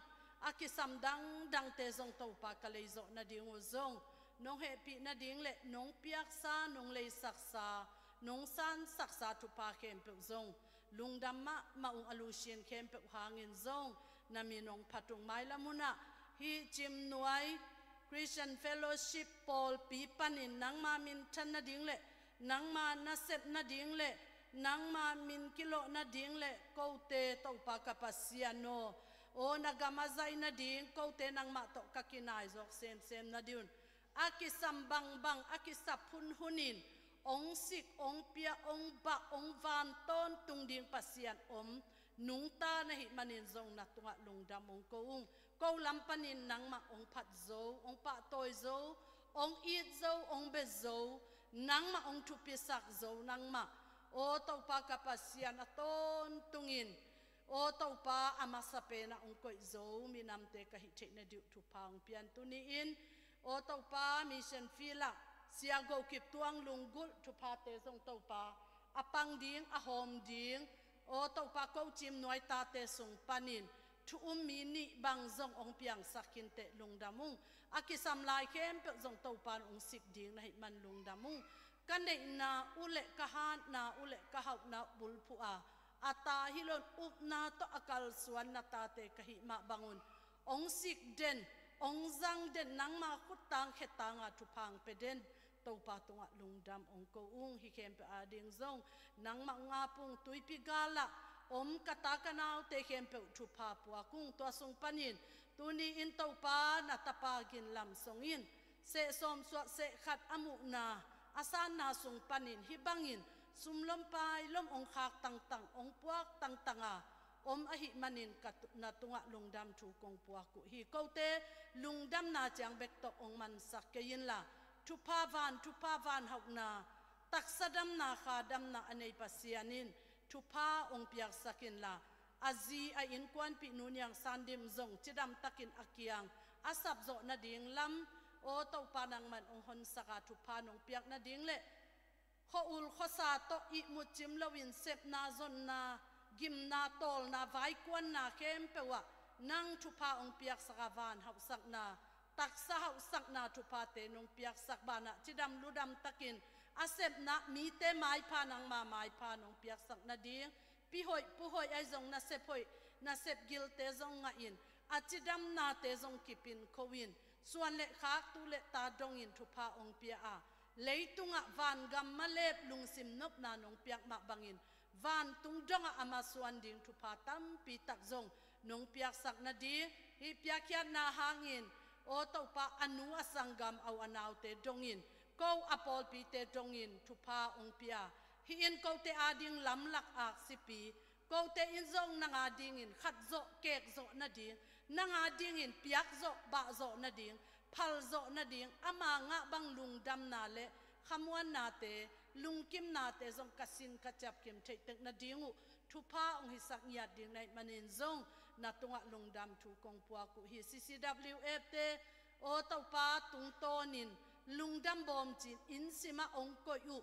a kisam dangdangte zong Topa ka leizawh nading uh zong nong hehpih nading le nong piaksa, nong leisaksa, nong sansaksa thupha khempeuh zong lungdam mahmah ung. A lungsin khempeuh hangin zong na min hong phat ung. Mailam hunah hih Cimnuai Christian Fellowship pawlpi panin nangma minthan nading le nangma nasep nading le nangma min kilawh nading le kote Topa ka Pasian aw, aw na gam a zai nading kote nangmah tawh ka kinai zawk semsem nading un a kisam bangbang, a kisap hunhunin hong sik, hong pia, hong bah, hong van tawntung ding Pasian om nungta na hih manin zong na tungah lungdam hong ko ung. ko lam panin nangmah hong phat zo, hong pahtawi zo, hong it zo, hong bia zo, nangmah hong thupisak zo nangmah. Aw Topa ka Pasian, a tawntungin aw Topa, a masa penah hong koih zo minamte ka hih theih nading uh thupha hong pia in. Tuni-in aw Topa, mission field ah Sia Go Kip Tuang Lung Gulh thuphate zong Topa, a pang ding, a hawm ding, aw Topa, ko Cim Nuai tate sung panin thu um mi nih bang zong hong piangsak khin teh lungdam ung. A kisam lai khempeuh zong Topa in hong sik ding na hih man lungdam ung. Ka neihna uh leh ka hatna uh leh ka hauhna uh bulphuh a, a ta hi loin upna tawh a kalsuan na tate ka hih mah bangun hong sik den, hong zang den, nangma khuttang khetanga thupha hong pia den Topa tungah lungdam hong ko ung. Hih khempeuh ading zong nangmah hong ap ung. Tuipi galah om ka ta ka naute khempeuh thupha puak ung. Tua sung panin tuni-in Topa, na tapa gin lamsong in, seh sawm suah seh khat a muhna, a sanna sung panin hih bangin sumlom pailom hong khak tangtang, hong puak tangtang a om ahih manin ka tu-, na tungah lungdam thu kong puak uh hi. Kote lungdamna ciang bek tawh hong mansak kei inla, thupha van, thupha van hauhna, taksa damna, kha damna a nei Pasian in thupha hong piaksak inla, a zi a innkuanpih Nu Niang San Dim zong cidam takin a kiang a sap zawh nading lam aw Topa, nangman hong honsak a, thupha nong piak nading leh khua-ul khuasa tawh ihmut cim loin sepna, zonna, gimna, tawlna, vaikuanna khempeuh ah nang thupha hong piaksak a, van hauhsakna, taksa hauhsakna thuphate nong piaksak banah cidam ludam takin a sepna mite maipha, nangma maipha nong piaksak nading, pi hoih pu hoih ahi zong nasep hoih, nasep gilte zong ngahin, a cidamnate zong kipin kho in, suan le khak, tu le ta dongin thupha hong pia a, leitungah vangam malep lungsim nopna nong piak mah bangin vantung dongah a masuan ding thupha tampi tak zong nong piaksak nading, hih piakkhiatna hangin aw Topa, a nu a sanggam, a u a naute dongin, ko a pawlpite dongin thupha hong pia. Hih in kote ading lamlak aksipi, kote in zong nang adingin khat zawh kek zawh nading, nang adingin piak zawh bah zawh nading, phal zawh nading, ama ngah bang lungdamna le khamuannate, lungkimnate zong ka sin ka ciapkim theih tek nading uh thupha hong hisak ngiat ding na hih manin zong na tungah lungdam thu kong puak uh hi. C C W F te aw Topa, tungtawnin lungdam bawm cin inn simah hong koih uh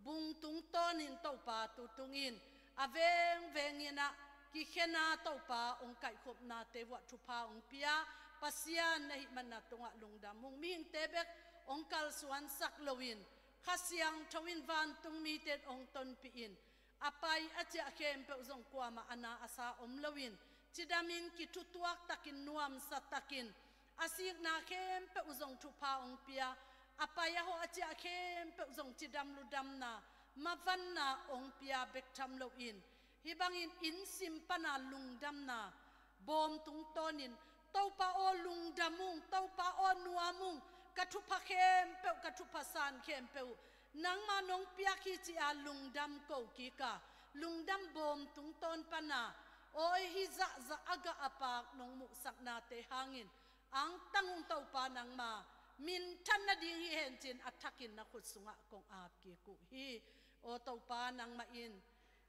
bung tungtawnin Topa, tu tungin a vengvengin ah kikhena Topa, hong kaihkhopnate vuah thupha hong pia Pasian na hih man na tungah lungdam ung. Mihingte bek hong kalsuansak loin Kha Siangtho in vantung mite hong tonpih in, a pai a ciah khempeuh zong kuamah a na a sa om loin, cidamin kithutuak takin, nuamsa takin, a sikna khempeuh uh zong thupha hong pia, a pai a hawh a ciah khempeuh zong cidam ludamna, mavanna hong pia bek tham loin, hih bangin inn sim pana lungdamna bawm tungtawnin, Topa aw lungdam ung, Topa aw nuam ung, ka thupha khempeuh, ka thupha san khempeuh uh nangma nong piak hi ci-a lungdam ko kik a, lungdam bawm tungtawn pana aw hih zahzah a gah a pak nong muhsaknate hangin angtang ung Topa, nangma minthan nading hi hen cin a thakin na khut sungah kong ap kik uh hi. Aw Topa, nangmah in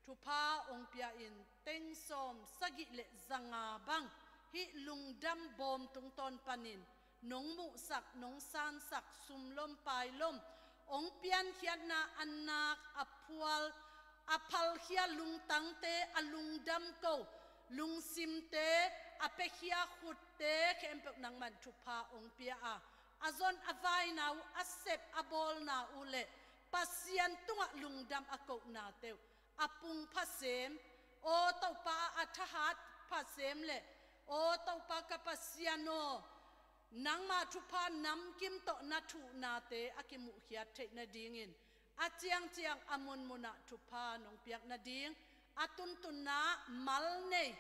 thupha hong pia in, teng sawm sagih le zanga bang hih lungdam bawm tungtawn panin nong muhsak, nong sansak, sumlom pailom hong piankhiatna, a nak, a phual, a phalkhia lungtangte, a lungdam ko lungsimte, a piakhia khutte khempeuh nangman thupha hong pia a, a zon a vaina uh, a sep a bawlna uh le Pasian tungah lungdam a kohnate uh a pung phasem, aw Topa, a thahat phasem le, aw Topa ka Pasian aw, nangma thupha namkim tawh na thuhnate a kimuhkhiat theih nadingin, a ciangciang a munmunah thupha nong piak nading, a tuntunna mal nei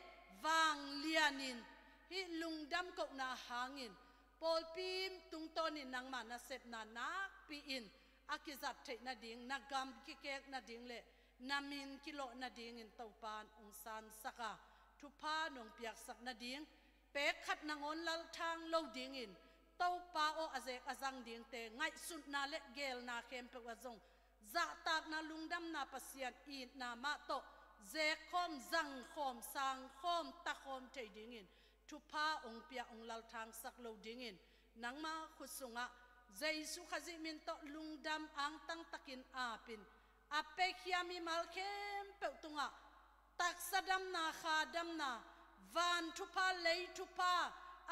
vanglianin, hih lungdam kohna hangin pawlpi tungtawnin nangma nasepna nakpi in a kizat theih nading, na gam kikek nading le na min kilawh nadingin Topa in hong sansak a, thupha nong piaksak nading, peek khat nangawn lalthang lo dingin, Topa aw a zeek a zang dingte ngaihsutna le geelna khempeuh ah zong zahtakna, lungdamna, Pasian itna mah tawh zeekkhawm, zangkhawm, sangkhawm, takhawm thei dingin thupha hong pia, hong lalthangsak lo dingin nangma khut sungah Jesu Khazih min tawh lungdam angtang takin apin, a pekhia mimal khempeuh tungah taksa damna, kha damna, van thupha, lei thupha,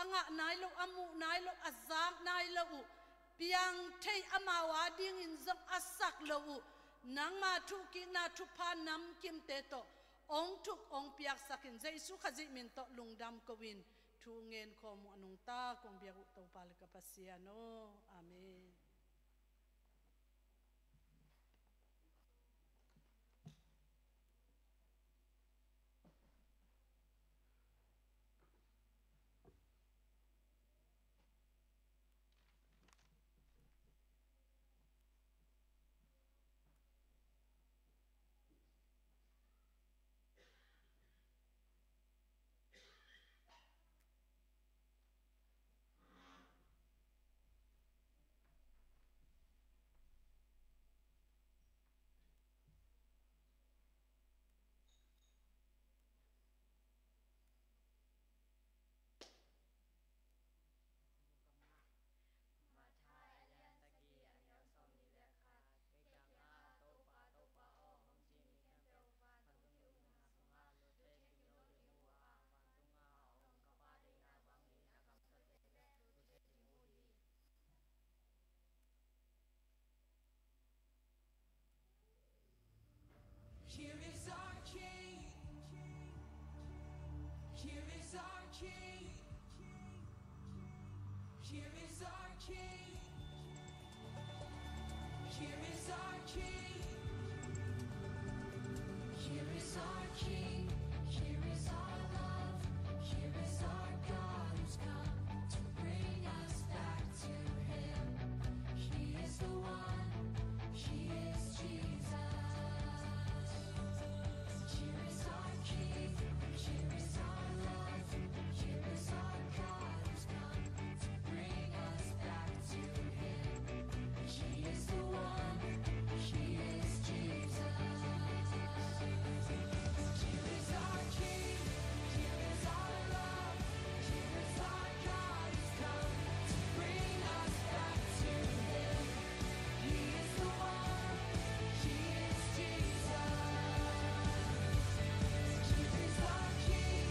a ngah nai lo, a muh nai lo, a zak nai lo uh, piang thei, amau a dingin zong a sak lo uh, nangma thuhkikna thupha namkimte tawh hong thuk hong piaksakin Jesu Khazih min tawh lungdam ko-in thu ngen khawm uh a nungta kong biak uh Topa le ka Pasian aw. Amen. Here is our King. Here is our King. Here is our King. Here is our King. Here is our King. Here is our love. Here is our God who's come to bring us back to Him. He is the one. He is Jesus. Here is our King. Here is our love. Here is our God who's come to bring us back to Him. He is the one. He is Jesus. Here is our King. Here is our love. Here is our God who's come to bring us back to Him. He is the one. He is Jesus. Here is our King.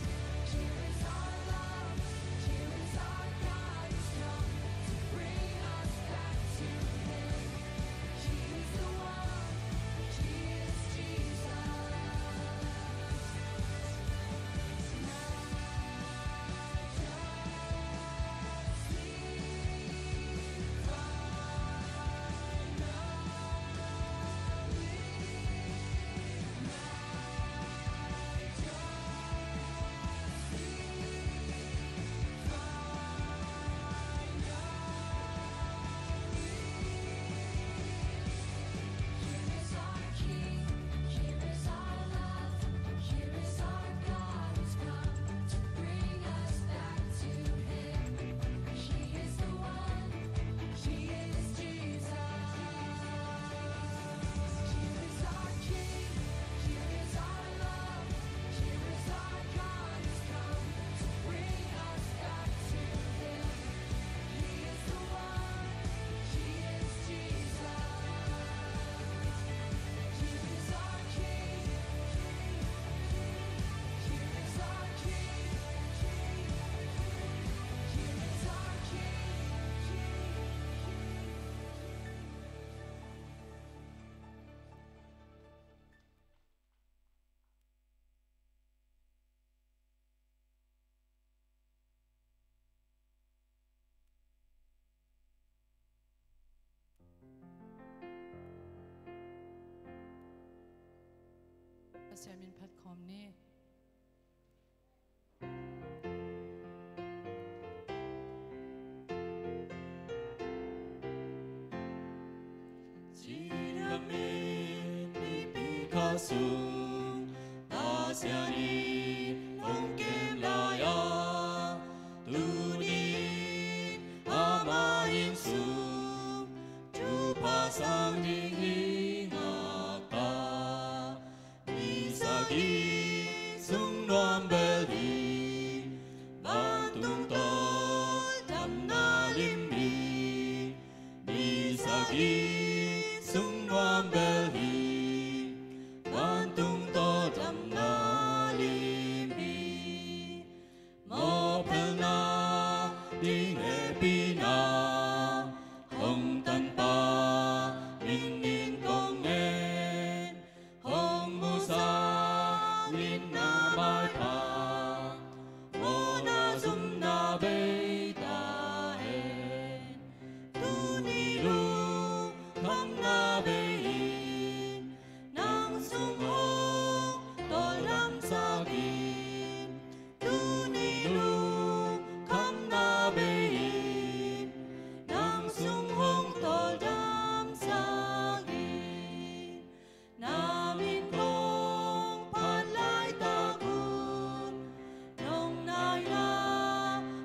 Here is our love. Here is our God who's come to bring us back to Him. He is the one. He is Jesus. Pasian min phat khawm ni. Cidam in mipi kha sung Pasian in hong kem lai-a, sang ding hi ngak ta. Ni sagih sung nuam bel hi, vantung tawh damna lim hi. Ni sagih sung nuam bel hi, vantung tawh damna lim hi. Mawhpelhna ding hehpihna hong tanpa ningin kong ngen. Hong musak in na maipha, mawhna zumna bei ta hen. Tuni lungkhamna bei in nang sung hong tawldamsak in. Tuni lungkhamna bei in nang sung hong tawldamsak in. Na min kong phat laitak un nong naina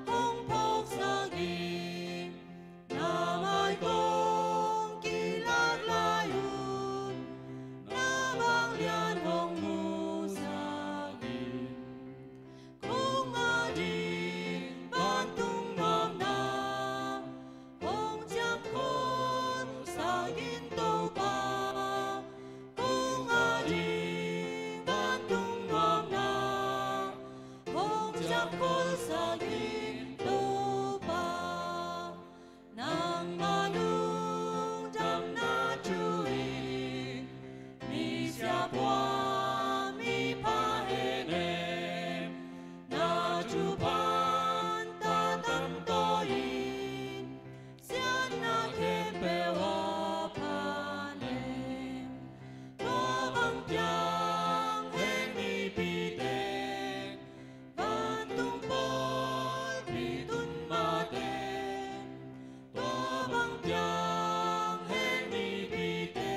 hong phawksak in. Na mai kong kilak lai un na vanglian hong musak in. Kong a ding vantung nuamna hong ciapkholsak in Topa. Kong a ding vantung nuamna hong ciapkholsak in Topa. Nangma lungdamna thu in misiapuan mipha henem. Na thupha tawh tamtawi in siatna khempeuh ah pha nem. Tua bang piang heng mipite vantung pawlpi tun mate. Tua bang piang heng mipite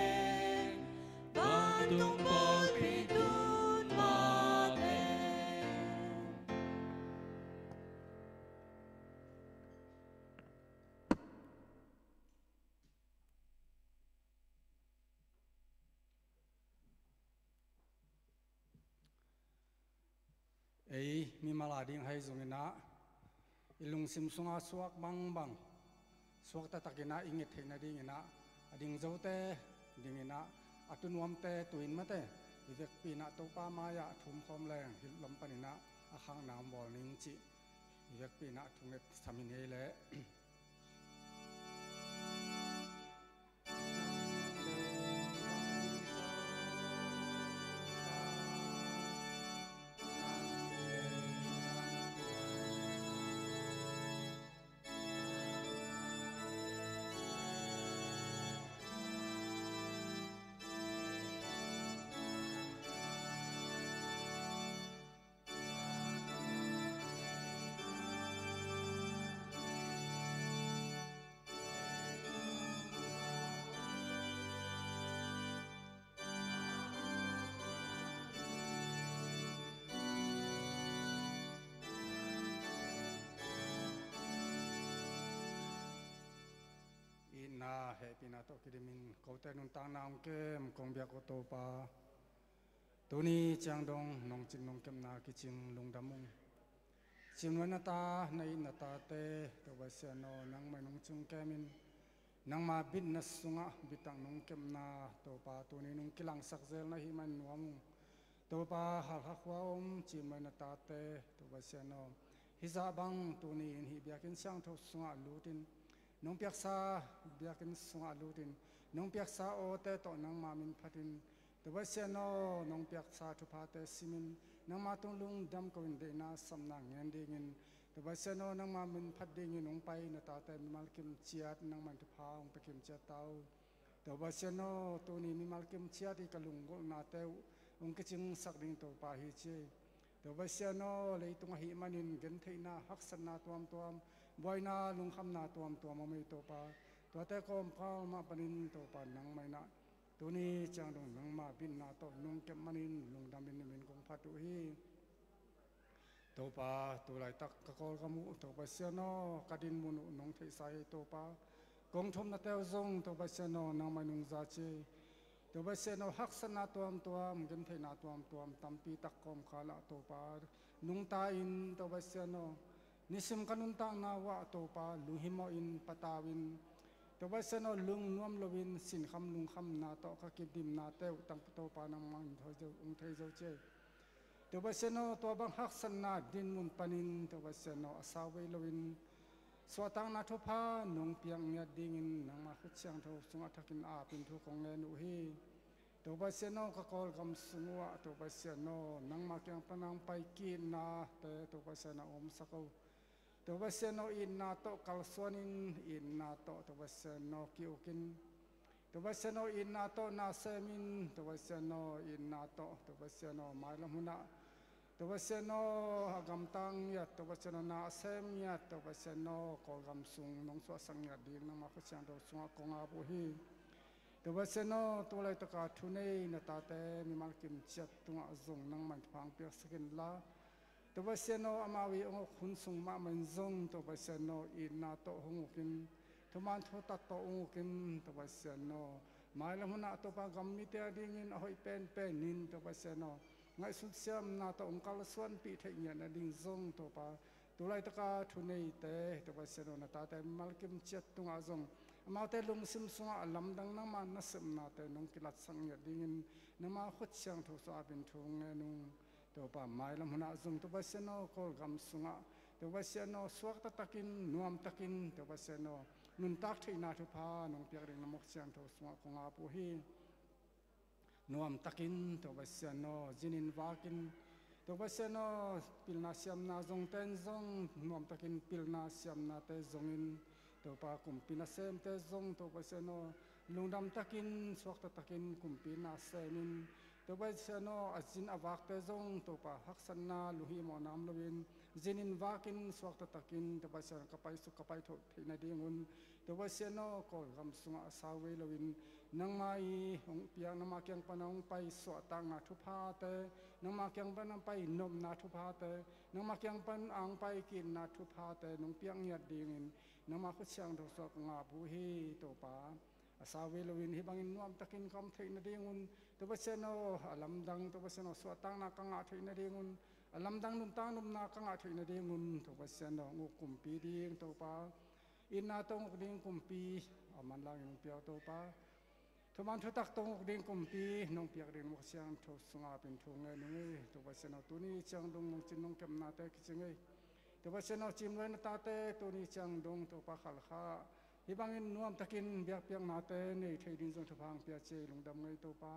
vantung pawlpi tun mate. Ei mimal a ding hai zongin ah, i lungsim sungah suak bangbang, suak taktakin ah i nget theih nadingin ah, a ding zote dingin ah, a tu nuamte tu in mate, i vekpi in ah Topa mai-ah thum khawm leng, hih lam panin ah a khakna hong bawl ning cih i vekpi in ah thunget sam in hi leh. Itna hehpihna tawh kidimin kote nuntakna hong kem kong biak aw Topa. Tuni ciang dong nong cing nong kepna kicing lungdam ung. Cimnuai na ta, na it na tate, Topa Pasian aw, nangmah in hong cing kemin, nangma bitna sungah bitak nong kepna Topa tuni nong kilangsak zel na hih man nuam ung. Topa, halkha khua om cimnuai na tate, Topa Pasian aw, hih zah bang tuni in hih biakinn siangtho sungah lutin, nong piaksa biakinn sungah lutin, nong piaksa awte tawh nangma min phatin, Topa Pasian aw, nong piaksa thuphate simin, nangma tung lungdam ko-in deihna sapna ngen dingin, Topa Pasian aw, nangma min phat dingin hong pai na tate mimal kim ciat nangma in thupha hong pia kim ciat ta uh. Topa Pasian aw, tuni mimal kim ciat i ka lunggulhnate uh hong kicingsak ding Topa hi ci. Topa Pasian aw, leitung ahih manin gentheihna, haksatna tuamtuam, buaina, lungkhamna tuamtuam om ei Topa. Tuate kawmkal mah panin Topa nangmah in ah tuni ciang dong nangma bitna tawh nong kep manin lungdamin na min kong phat uh hi. Topa, tu laitak ka Kawlgam uh Topa Pasian aw, ka dinmun uh nong theihsa hi Topa. Kong thumna teu zong Topa Pasian aw, nangmah in hong za ci. Topa Pasian aw, haksatna tuamtuam, gentheihna tuamtuam tampi tak kawmkal ah Topa nungta in, Topa Pasian aw, nisim ka nuntakna uh ah Topa lunghimawh in, patau in, Topa Pasian aw, lungnuam loin sinkham lungkhamna tawh ka kidimna teuh tang Topa nangmah in hong thei zo ci. Topa Pasian aw, tua bang haksatna dinmun panin Topa Pasian aw, a sau vei loin suahtakna thupha nong piak ngiat dingin nangmah khut siangtho sungah thakin apin thu kong ngen uh hi. Topa Pasian aw, ka Kawlgam sung uh ah Topa Pasian aw, nangmah kiang pan hong pai ki-itnate Topa Pasian aw, omsak o. Topa Pasian aw, itna tawh kalsuan in, itna tawh Topa Pasian aw, ki-uk in, Topa Pasian aw, itna tawh na sem in, Topa Pasian aw, itna tawh Topa Pasian aw, mailam hun ah Topa Pasian aw, a gamtang ngiat, Topa Pasian aw, na a sem ngiat, Topa Pasian aw, Kawlgam sung nong suahsak ngiat ding nangmah khut siangtho sungah kong ap uh hi. Topa Pasian aw, tu laitaka thunei na tate mimal kim ciat tungah zong nangmah in thupha hong piaksak inla, Topa Pasian aw, amau i hong uk hun sung mahmah in zong Topa Pasian aw, itna tawh hong uk in, thuman thutak tawh hong uk in, Topa Pasian aw, mailam hun ah Topa gam mite a dingin a hoih penpen in, Topa Pasian aw, ngaihsut siamna tawh hong kalsuanpih theih ngiat nading zong Topa, tu laitaka thuneite Topa Pasian aw, na tate mimal kim ciat tungah zong amaute lungsim sungah a lamdang nangma nasepnate nong kilatsak ngiat dingin nangma khut siangtho sungah apin thu ngen ung. Topa, mailam hun ah zong Topa Pasian aw, Kawlgam sungah Topa Pasian aw, suak taktakin, nuam takin Topa Pasian aw, nuntak theihna thupha nong piak ding nangmah khut siangtho sungah kong ap uh hi. Nuam takin Topa Pasian aw, zinin vakin Topa Pasian aw, pilna siamna zongte in zong nuam takin pilna siamnate zongin, Topa, kumpi nasemte zong Topa Pasian aw, lungdam takin, suak taktakin kumpi na semin, Topa Pasian aw, a zin a vakte zong Topa, haksatna lunghimawhna om loin, zinin vakin, suak taktakin Topa Pasian aw, ka paisuk ka paithoh theih nadingun, Topa Pasian aw, Kawlgam sungah a sau vei loin nangmah i hong piak, nangmah kiang pan hong pai suahtakna thuphate, nangmah kiang pan hong pai nopna thuphate, nangmah kiang pan hong pai ki-itna thuphate nong piak ngiat dingin nangmah khut siangtho sungah kong ap uh hi. Topa, a sau vei loin hih bangin nuam takin ka om theih nadingun, Topa Pasian aw, a lamdang Topa Pasian aw, suahtakna ka ngah theih nadingun, a lamdang nuntak nopna ka ngah theih nadingun, Topa Pasian aw, hong uk kumpi ding Topa, itna tawh hong uk ding kumpi a manlangin hong pia uh Topa, thuman thutak tawh hong uk ding kumpi nong piak ding nangmah khut siangtho sungah apin thu ngen ung ei. Topa Pasian aw, tuni ciang dong nong cin nong kepnate kicing ei. Topa Pasian aw, Cimnuai na tate tuni ciang dong Topa Khalkha hih bangin nuam takin biakpiaknate nei thei ding zong thupha hong pia ci ei. Lungdam ung ei Topa.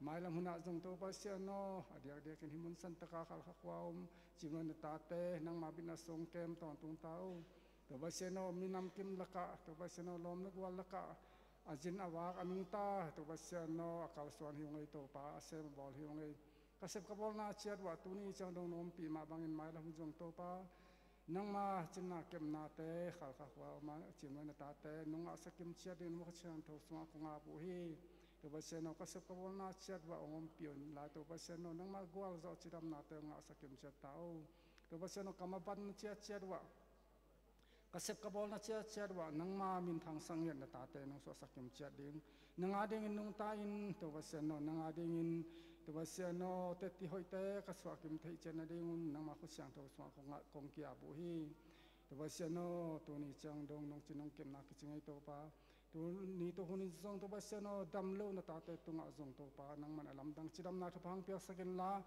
Mailam hun ah zong Topa Pasian aw, a diakdiakin hih mun santaka Khalkha khua om Cimnuai na tate nangma bit na sung kem tawntung ta o. Topa Pasian aw, minam kim lakah, Topa Pasian aw, lawm le gual lakah a zin a vak a nungta, Topa Pasian aw, a kalsuan hi ung ei Topa, a sem a bawl hi ung ei. Ka sep ka bawlna ciat uah tuni ciang dong na ompih mah bangin mailam hun zong Topa, nangma cinna kepnate Khalkha khua om a Cimnuai na tate nong ngahsak kim ciat dingin nangmah khut siangtho sungah kong ap uh hi. Topa Pasian aw, ka sep ka bawlna ciat uah hong ompih un lai Topa Pasian aw, nangma gualzawh cidamnate hong ngahsak kim ciat ta o. Topa Pasian aw, ka maban ciatciat uah, ka sep ka bawlna ciatciat uah nangma minthang sak ngiat na tate nong suahsak kim ciat ding, nang a dingin nungta in Topa Pasian aw, nang a dingin Topa Pasian aw, tetti hoihte ka suah kim theih ciat nadingun nangma khut siangtho sungah kong, kong ki-ap uh hi. Topa Pasian aw, tuni ciang dong nong cin nong kepna kicing ei Topa. Tuni tu hun in zong Topa Pasian aw, dam lo na tate tungah zong Topa, nangman a lamdang cidamna thupha hong piaksak inla,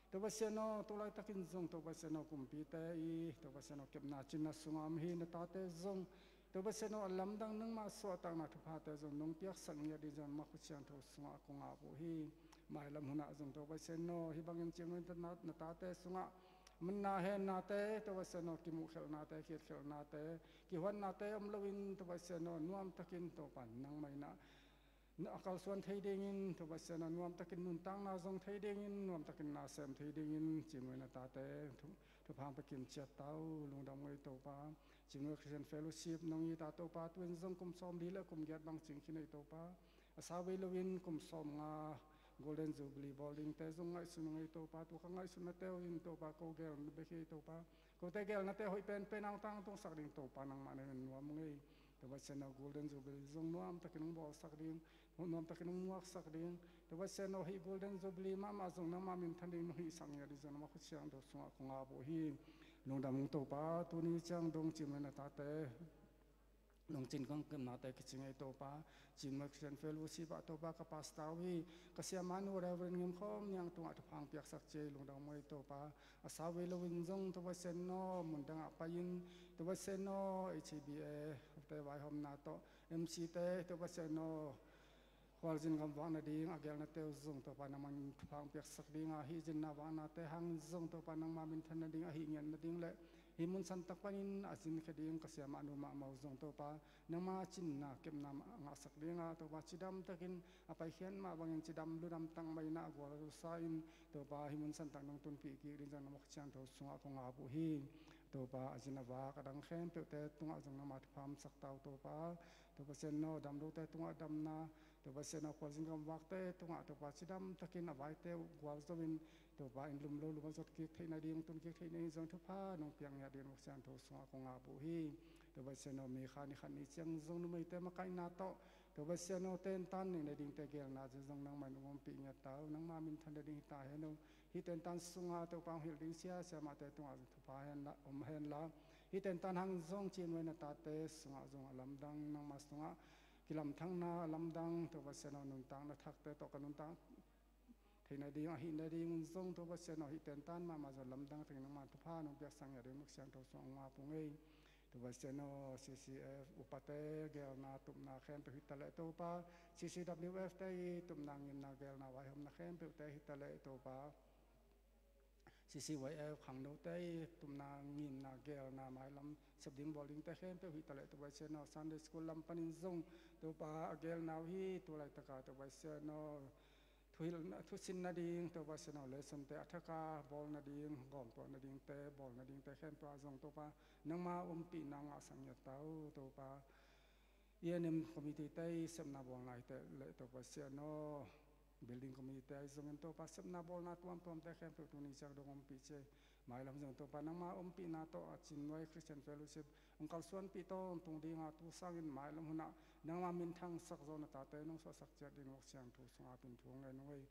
Topa Pasian aw, tu laitakin zong Topa Pasian aw, kumpite i Topa Pasian aw, kepna cinna sungah om hi na tate zong Topa Pasian aw, a lamdang nangma suahtakna thuphate zong nong piaksak ngiat ding zong nangma khut siangtho sungah kong ap uh hi. Mailam hun ah zong Topa Pasian aw, hih bangin Cimnuai na, na tate sungah manna hennate, Topa Pasian aw, kimuhkhelhnate, kietkhelhnate, kihuatnate om loin Topa Pasian aw, nuam takin Topa nangmah in a kalsuan thei dingin, Topa Pasian aw, nuam takin nuntakna zong thei dingin, nuam takin na sem thei dingin Cimnuai na tate thu, thupha hong pia kim ciat ta o. Lungdam ung ei Topa. Cimnuai Christian Fellowship nong it a Topa, tu in zong kum sawmli le kum giat bang cing khin ei Topa. A sau vei loin kum sawmnga Golden Jubilee bawl dingte zong ngaihsun ung ei Topa. Tua ka ngaihsutnate uh in Topa, ko gelna bek hi ei Topa. Kote gelnate hoih penpen a hong tangtungsak ding Topa nangmah na hi in nuam ung ei. Topa Pasian aw, Golden Jubilee zong nuamtakin hong bawlsak ding, nuamtakin hong muaksak ding. Topa Pasian aw, hih Golden Jubilee mahmah zong nangma minthan ding nong hihsak ngiat ding zong nangma khut siangtho sungah kong ap uh hi. Lungdam ung Topa, tuni ciang dong Cimnuai na tate, nong cin kong kemnate kici ngei Topa, Cimnuai Christian Fellowship ah Topa ka pastor uh hi, ka siamah nu Reverend Ngim Khawm Niang tungah thupha hong piaksak ci ei, lungdam ung ei Topa. A sau vei loin zong Topa Pasian aw, mundang ah pai-in Topa Pasian aw, H I B A te vaihawmna tawh M C te Topa Pasian aw, khualzin gam vak nading a gelnate uh zong Topa nangman thupha hong piaksak ding a, hih zinna vaknate hangin zong Topa nangma minthan nading, a hih ngiat nading le hih mun santak panin a zinkhia ding ka siamah nu mahmah uh zong Topa nangma cinna kepna mah ngahsak ding a, Topa cidamtakin a paikhiat mah bangin cidam ludam tak mah in a gualzo sa-in Topa hih mun santak nong tunpih kik ding zong nangma khut siangtho sungah kong ap uh hi. Topa a zin a vak a dang khempeuhte tungah zong nangma thupha hong sak ta uh Topa. Topa Pasian aw, damlote tungah damna, Topa Pasian aw, khualzin gam vakte tungah Topa cidamtakin a vaite uh gualzo-in Topa in lumlo lum a zot kik theih nading, tun kik theih nading zong thupha nong piak ngiat dingin nangma khut siangtho sungah kong ap uh hi. Topa Pasian aw, mi kha ni khat ni ciang zong numeite makaihna tawh Topa Pasian aw, tentan neih nadingte gelna zong nangman hong ompih ngiat ta uh, nangma minthan nading hi ta hen aw. Hih tentan sungah Topa hong hilh ding sia siamahte tungah zong thupha hen la, om hen la, hih tentan hangin zong Cimnuai na tate sungah zong a lamdang, nangma sungah kilamthangna a lamdang, Topa Pasian aw, nuntakna thakte tawh ka nuntak theih nading, a hih nadingun zong Topa Pasian aw, hih tentan mahmah zong lamdang takin nangman thupha nong piaksak ngiat dingin nangma khut siangtho sungah kong ap ung ei. Topa Pasian aw, C C F upate gelna tupna khempeuh hi ta leh Topa, C C W F te i tupna ngimna gelna vaihawmna khempeuhte hi ta leh Topa, C C Y F khangnote i tupna ngimna gelna mailam sep ding bawl dingte khempeuh hi ta leh Topa Pasian aw, Sunday School lam panin zong Topa a gelna uh hi, tu laitaka Topa Pasian aw, thuhilhna, thusin nading Topa Pasian aw, lessonte a thaka bawl nading, gawmtuah nadingte bawl nadingte khempeuh ah zong Topa nangma ompihna ngahsak ngiat ta uh Topa. E N M committee te i sepna bawlna hi ta leh Topa Pasian aw, building committee te ahi zongin Topa sepna bawlna tuamtuamte khempeuh tuni ciang dong ompih ci ei. Mailam zong Topa nangma ompihna tawh a Cimnuai Christian Fellowship hong kalsuanpih tawntung ding a, tu sangin mailam hunah nangma minthangsak zawh na tate nong suahsak ciat dingin nangma khut siangtho sungah ap-in thu ngen ung ei.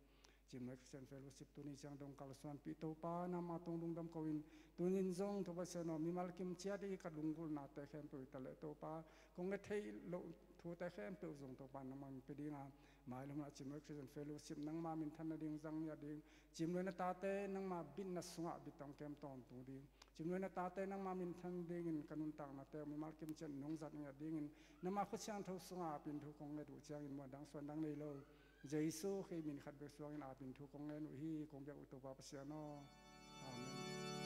Cimnuai Christian Fellowship tuni ciang dong kalsuanpih Topa nangma tung lungdam ko-in, tunin zong Topa Pasian aw, mimal kim ciat i ka lunggulhnate khempeuh hi ta leh Topa, kong nget theih loh thute khempeuh zong Topa nangman pia ding a, mailam hunah Cimnuai Christian Fellowship nangma minthan nading zang ngiat ding, Cimnuai na tate nangma bitna sungah bittang kem tawntung ding, Cimnuai na tate nangma minthan dingin ka nuntaknate uh mimal kim ciat nong zat ngiat dingin nangma khut siangtho sungah ap-in thu kong nget uh ciangin muan dang suan dang nei lo, Jesu Khrih min khat bek suangin ap-in thu kong ngen uh hi, kong biak uh Topa Pasian aw. Amen.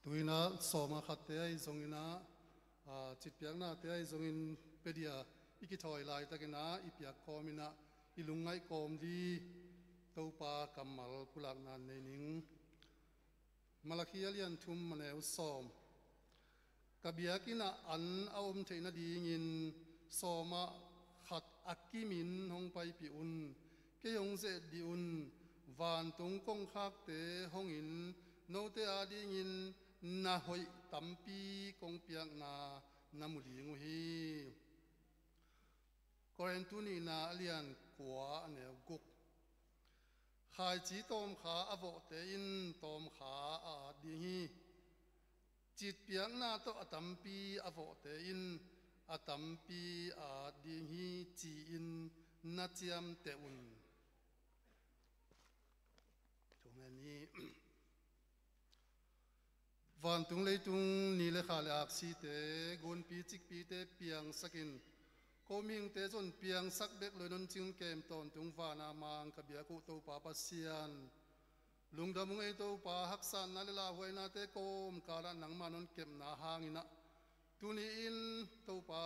Tu-in ah sawma khatte ahi zongin ah, aa, citpiaknate ahi zongin pia ding a i kithawi laitakin ah i piak kawmin ah i lungngaih kawm ding Topa kammal pulakna nei ning. Malakhi a lian thum, a neu sawm. Ka biakinn ah an a om theih nadingin sawma khat a kimin hong paipih un. Kei hong ze-et dih un. Vantung kongkhakte hongin note adingin na hoih tampi kong piakna na mu ding uh hi. Korintu nihna a lian kua, a neu guk. Khaici tawmkha a vawhte in tawmkha a at ding hi. Citpiakna tawh a tampi a vawhte in a tampi a at ding hi, ci-in na ciamteh un. Thu ngen ni. Vantung leitung ni le kha le aksite, gunpi cikpite piangsakin, ko mihingte zong piangsak bek lo-in hong cing kem tawntung vana Mang ka biak uh Topa Pasian, lungdam ung ei Topa, haksatna le lauhuainate kawmkal ah nangmah hong kepna hangin ah, tuni-in Topa,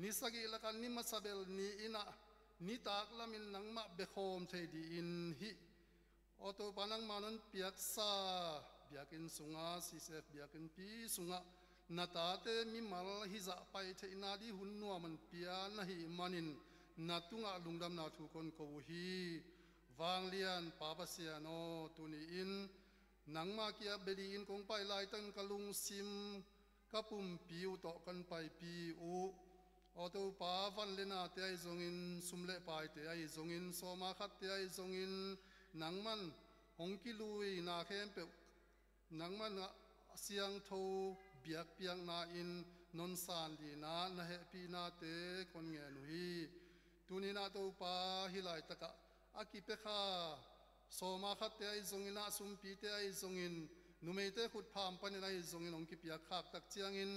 ni sagih lakah ni masa bel ni-in ah, nitak lamin nangmah biakhawm thei dingin hih, aw Topa, nangmah hong piaksa biakinn sungah, C C F biakinnpi sungah na tate mimal hizah pai theihna ding hun nuam hong pia na hih manin na tungah lungdamna thu kong ko uh hi. Vanglian Pa Pasian aw, tuni-in nangmah kiang bia dingin kong pai laitakin ka lungsim, ka pumpi uh tawh kong paipih uh. Aw Topa, van le nate ahi zongin, sum le paite ahi zongin, sawma khatte ahi zongin, nangmah hong kilui na khempeuh nangmah a siangtho biakpiakna in nong san dingin ah na hehpihnate kong ngen uh hi. Tuni-in ah Topa, hih laitakah a kipia kha sawma khatte ahi zongin ah, sumpite ahi zongin, numeite khutpham panin ahi zongin hong kipiak khak tak ciangin,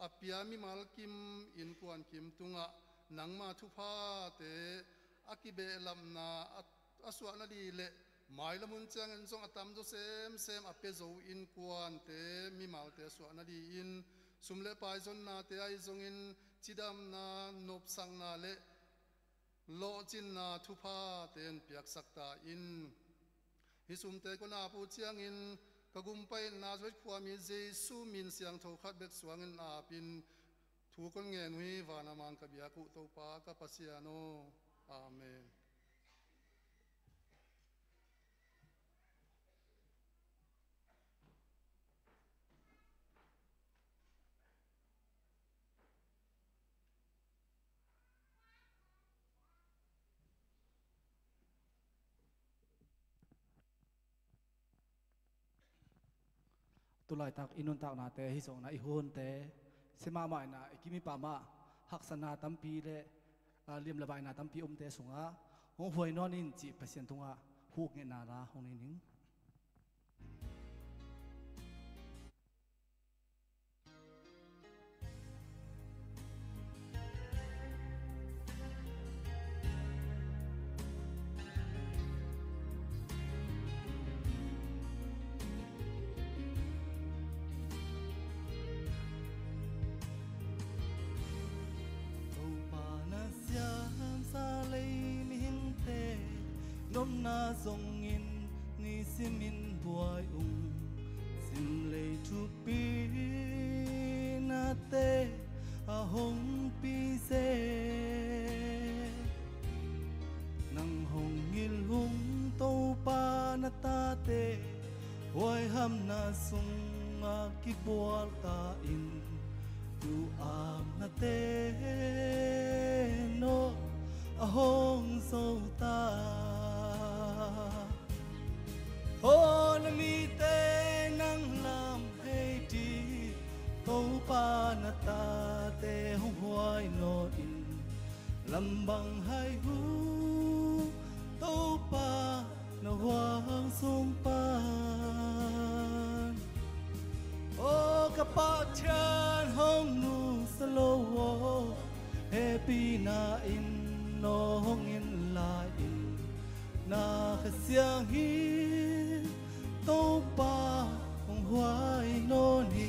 a pia mimal kim, innkuan kim tungah nangma thuphate a kibehlapna a, a suah nading le mailam hun ciangin zong a tamzaw semsem a pia zo innkuante, mimalte a suah nadingin, sum le pai zonnate ahi zongin, cidamna, nopsakna le lawhcinna thuphate hong piaksak ta in. Hih sumte kong ap uh ciangin ka gumpa in Nazareth khuami Jesu min siangtho khat bek suangin apin thu kong ngen uh hi. Vana Mang ka biak uh Topa ka Pasian aw. Amen. Tulaitak i nuntaknate hi zongin ah, i hunte sia mahmah in ah, i kim i pam ah haksatna tampi le, ah, liam le vaina tampi omte sungah hong huai nawn in cih Pasian tungah hukngetna la hong nei ning. Topa na siamsa lei mihingte, nopna zongin nisimin buai ung. Simlei thupi nate a hong pize, nang hong ngilhung Topa na tate, huaihamna sungah kibual ta in, tu-apnate nawh a hong zo ta. Aw na mite, nang lam hei dih, Topa na tate hong huai nawn in, lam bang hai uh Topa na huang sung pan. Aw ka Pathian, hong nusia lo aw, hehpihna in nawng hong en lai in, na Kha Siangtho Topa hong huai nawn hi.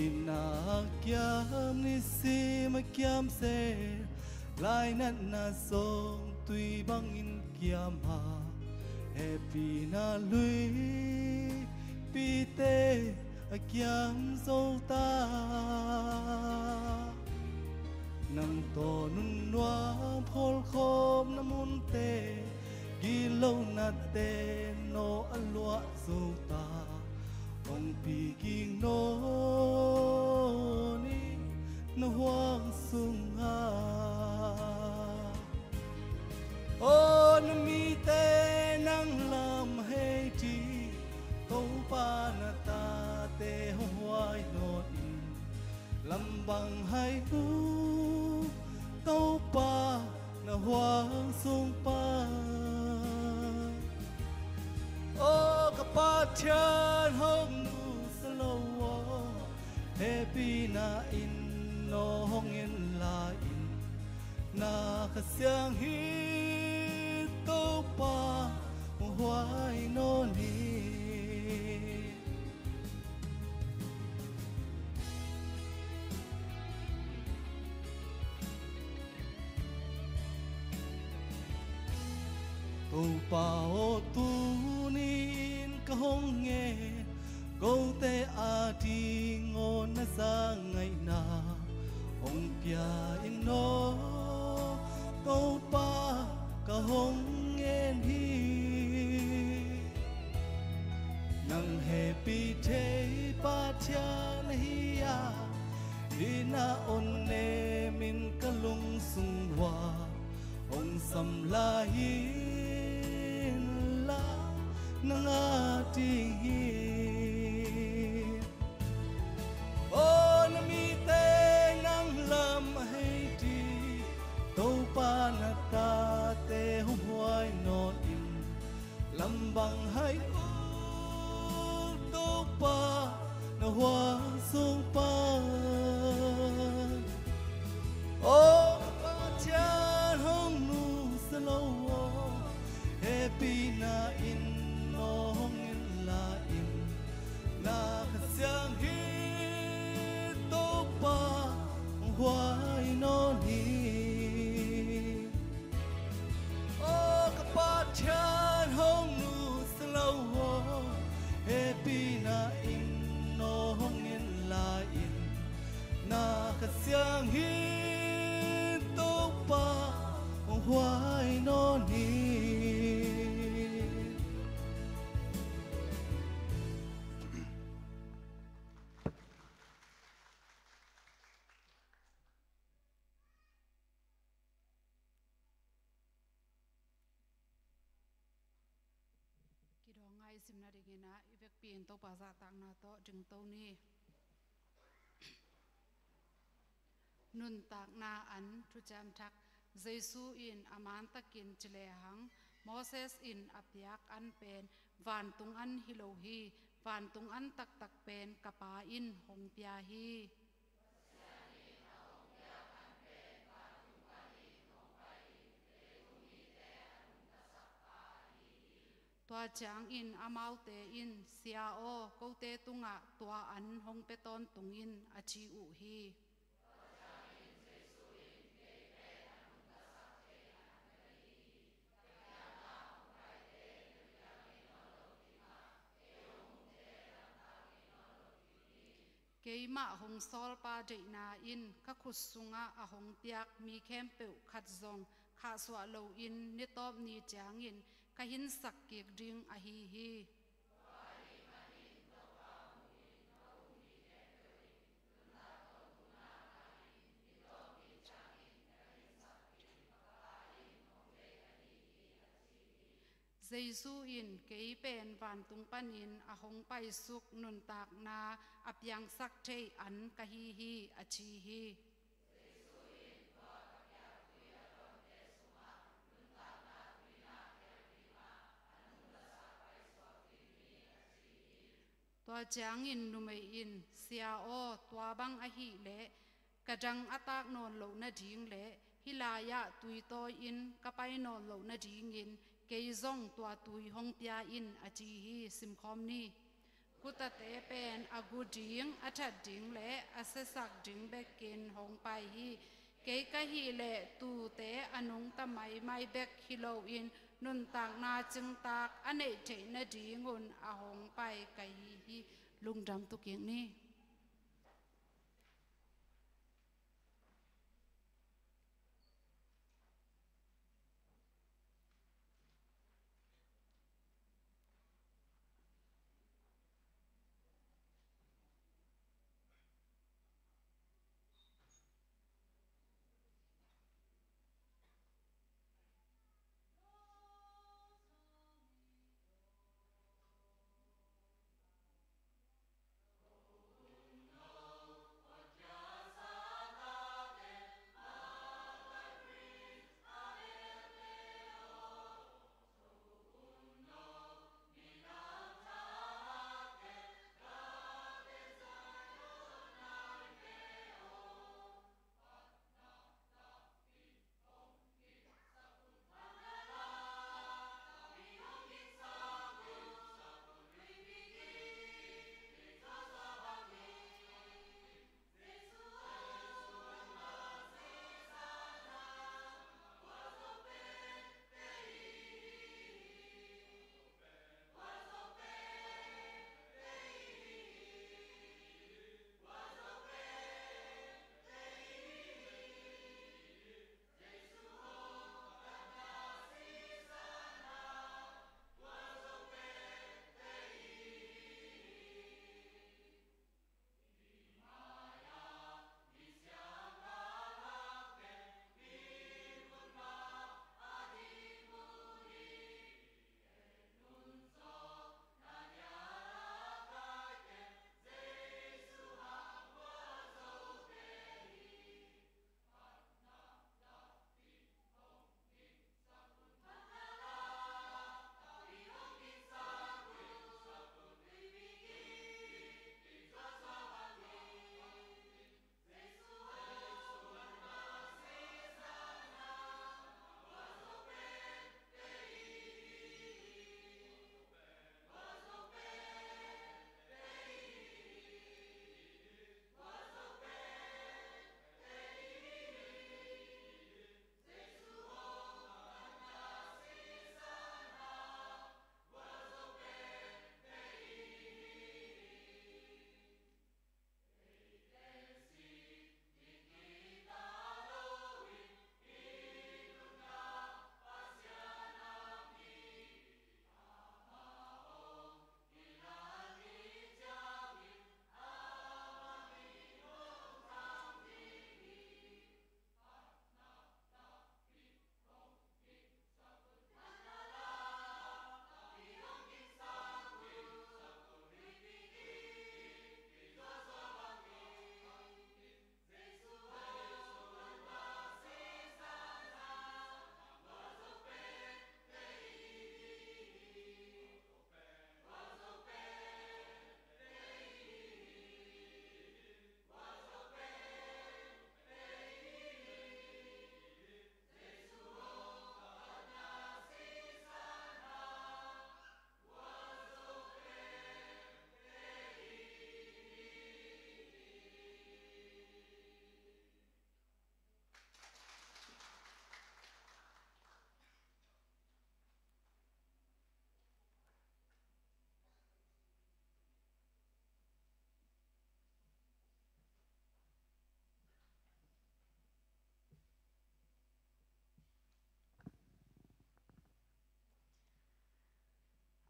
Inn a kiam nisim a kiam se, lainatna zong tui bangin kiam a, hehpihna luipite a kiam zo ta. Nang tawh nunnuam phawlkhawmna munte, gitlohnate nawh a luah zo ta. Hong pi kik nawn in na huang sungah. Aw na mite nang lam hei dih, Topa na tate hong huai nawn in. Lam bang hai uh, Topa na huang sung pan. Aw ka Pathian hong nusia lo aw, hehpihna in nawh hong en lai in. Na Kha Siangtho Topa hong huai nawn hi. Topa aw, tuni-in ka hong ngen, kote ading aw na zangaihna hong pia in aw. Topa ka hong ngen hi. Nang hehpih thei Pathian na hi a, hih na hong nemin ka lungsung uah hong sam lai inla, nang ading hi. Aw na mite nang lam hei dih, Topa na tate hong huai nawn in. Lam bang hai uh, Topa na huang sung pan. Aw Pathian hong nusia lo aw, hehpihna in nawh hong en lai in. Na Kha Siangtho Topa hong huai nawn hi. Aw ka Pathian hong nusia lo aw, hehpihna in nawh hong en lai in. Na Kha Siangtho Topa hong huai nawn hi. Kidawng ngai simna dingin ah i vekpi in Topa zahtakna tawh dingto ni. Nuntakna an thuciam thak. Jesu in a mantakin ci lehang, Moses in a piak an pen vantung an hi lo hi. Vantung an taktak pen ka Pa in hong pia hi. Tua ciangin amaute in, Sia aw, kote tungah tua an hong pia tawntung in, a ci uh hi. Keimah hong sawlpa deihna in ka khut sungah a hong piak mi khempeuh khat zong khahsuah loin ni tawp ni ciangin ka hinsak kik ding ahi hi. Jesu in, Kei pen vantung panin a hong paisuk nuntakna a piangsak thei an ka hi hi, a ci hi. Tua ciangin numei in, Sia aw, tua bang ahih leh ka dang a tak nawn loh nading le hih lai-ah tui tawi-in ka pai nawn loh nadingin kei zong tua tui hong pia in, a ci hi. Simkhawm ni. Kutate pen a gu ding, a that ding le a siasak ding bekin hong pai hi. Kei ka hih leh tuute a nungta maimai bek hi loin nuntakna cingtak a neih theih nadingun a hong pai ka hi hi. Lungdam tukik ni.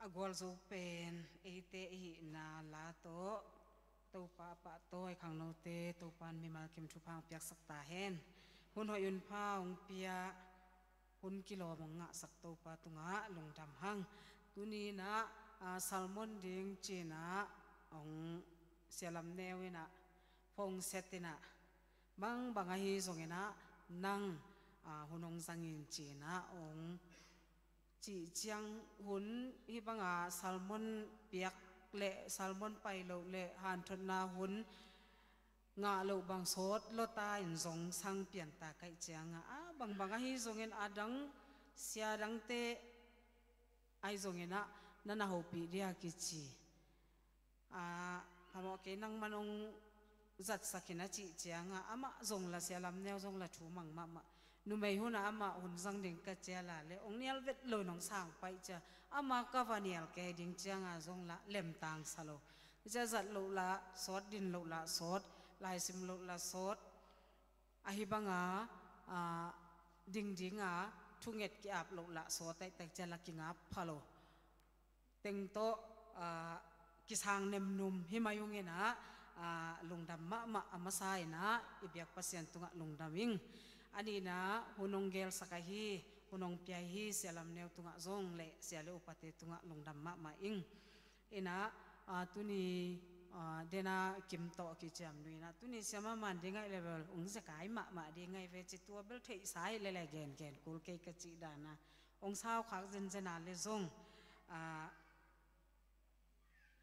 A gualzo pen eite i hihna la tawh Topa a pahtawi khangnote Topa in mimal kim thupha hong piaksak ta hen. Hun hoih hun pha hong pia, hun kilawm hong ngahsak Topa tungah lungdam hang. Tuni inah, ah, sermon ding ci-inah hong sialam neu inah phone set inah bangbang ahi zongin ah nang, ah, hun hong zang in ci-inah hong cih ciang hun hih banga sermon piak le sermon pai loh le hanthotna hun ngah loh bang sawt lawta in zong sang pian ta kaih ciangah, ah, bangbang ahi zongin a dang sia dangte Ahi zongin ah na na hopih dia kici. Phamawh kei, nangman hong zatsak in a cih ciangah amah zong la, Sia Lam Neu zong la thu mang mahmah. Numei hunah amah hun zang ding ka cial a le hong nial vet lo in hong sang paih cia, amah ka va nial kei ding ciangah zong la lemtang sa lo. Cia zat loh lah sawt, din loh lah sawt, laisim loh lah sawt, ahi banga dingdinga thunget ki-ap loh lah sawt, aihtak cia la kingap pha lo teng tawh kisang nemnum hi mai ung inah, lungdam mahmah a masa inah i biak Pasian tungah lungdam ing. A nihna hun hong gelsak ahi, hun hong pia hi, Sia Lam Neu tungah zong le sia le upate tungah lungdam mahmah ing. Inah tuni dena Kim tawh kiciam nu inah tuni siama man ding aih level ung zekai mahmah ding aih ve ci, tua bel theihsa aih lele gengen kul kei ka cih dana hong saukhak zenzen a le zong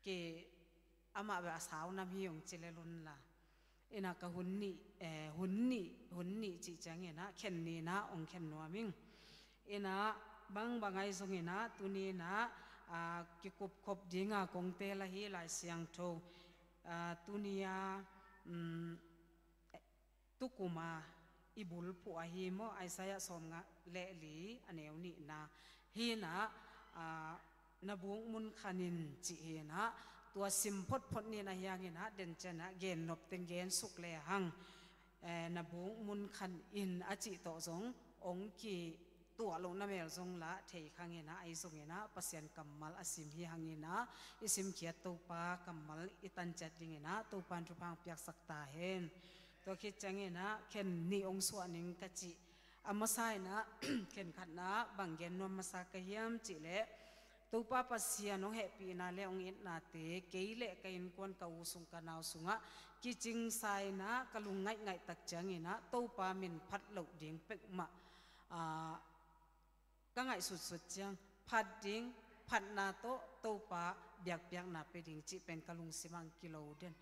ke amah bel a sau nam hi ung ci le lunla. Inah ka hun nih, hun nih, hun nih cih ciang inah khen ni inah hong khen nuam ing. Inah bangbang ahi zong inah tuni inah kikupkhop dinga kong teel ahi Lai Siangtho tuni a tukuma i bulphuh ahi maw, Isaiah sawmnga le li a neu nihna hi inah, na buk mun khan in cih hi inah, tua sim photphot ni inah hiang inah den cianah gen nop teng gen suk le hang, na buk mun khan in a cih tawh zong hong ki tuah lohna mel zong lah thei khang inah, ahi zong inah Pasian kammal a sim hi hang inah i simkhiat Topa kammal i tanciat ding inah Topa in thupha hong piaksak ta hen. Tua khit ciang inah khen nih hong suah ning ka cih. A masa inah khen khatna bang gen nuam masa ka hiam cih leh Topa Pasian hong hehpihna le hong itnate kei le ka innkuan, ka u sung ka nau sungah kicingsa inah ka lung ngaihngaih tak ciang inah Topa min phat loh ding peuhmah ka ngaihsutsut ciang phat ding, phatna tawh Topa biakpiakna pia ding cih pen ka lungsim ah kilo den.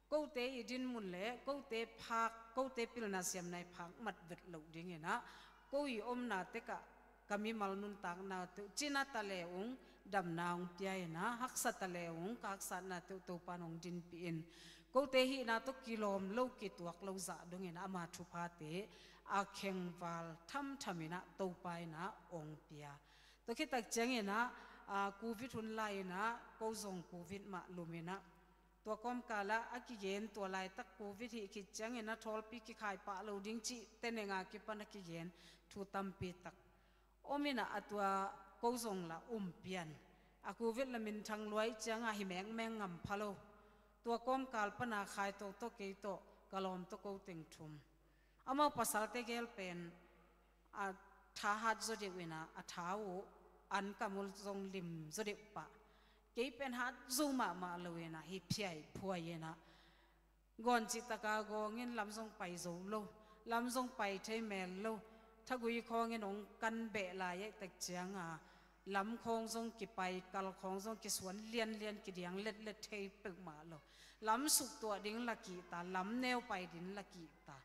Kote i dinmun le kote phak, kote pilna siamna i phak mat vet loh ding inah ko i omna tekah ka mimal nuntakna teuh cina ta le ung damna hong pia inah, haksa ta le ung ka haksatna teuh Topa in hong dinpih in, kote hihna tawh kilawm lo, kituak lo zah dong inah ama thuphate a khengval thamtham inah Topa inah hong pia. Tua khit tak ciang inah Covid hun lai inah ko zong Covid mah lum inah, tua kawmkal ah a kigen, tua laitak Covid hih khit ciang inah thawlpi kikhai pah lo ding cih tenenga kipan a kigen thu tampi tak om inah, a tua ko zong lah um pian. A Covid la minthang luai ciangah hi mengmeng ngam pha lo. Tua kawmkal pana khai tawh tawh kei tawh ka lawm tawh ko teng thum. Amau pasalte gel pen a tha hat zaw deuh inah, a tha uh an kam uh zong lim zaw deuh pah. Kei pen hat zo mahmah lo inah hi phiai phuai inah, gawn cih taka gawngin lam zong pai zo lo, lam zong pai thei mel lo. Thagui khawngin hong kan beh lai aih tak cianga lam khawng zong kipai, kal khawng zong kisuan lianlian, kidiang letlet thei peuhmah lo. Lam suktuah ding la kihta, lam neu pai ding la kihta.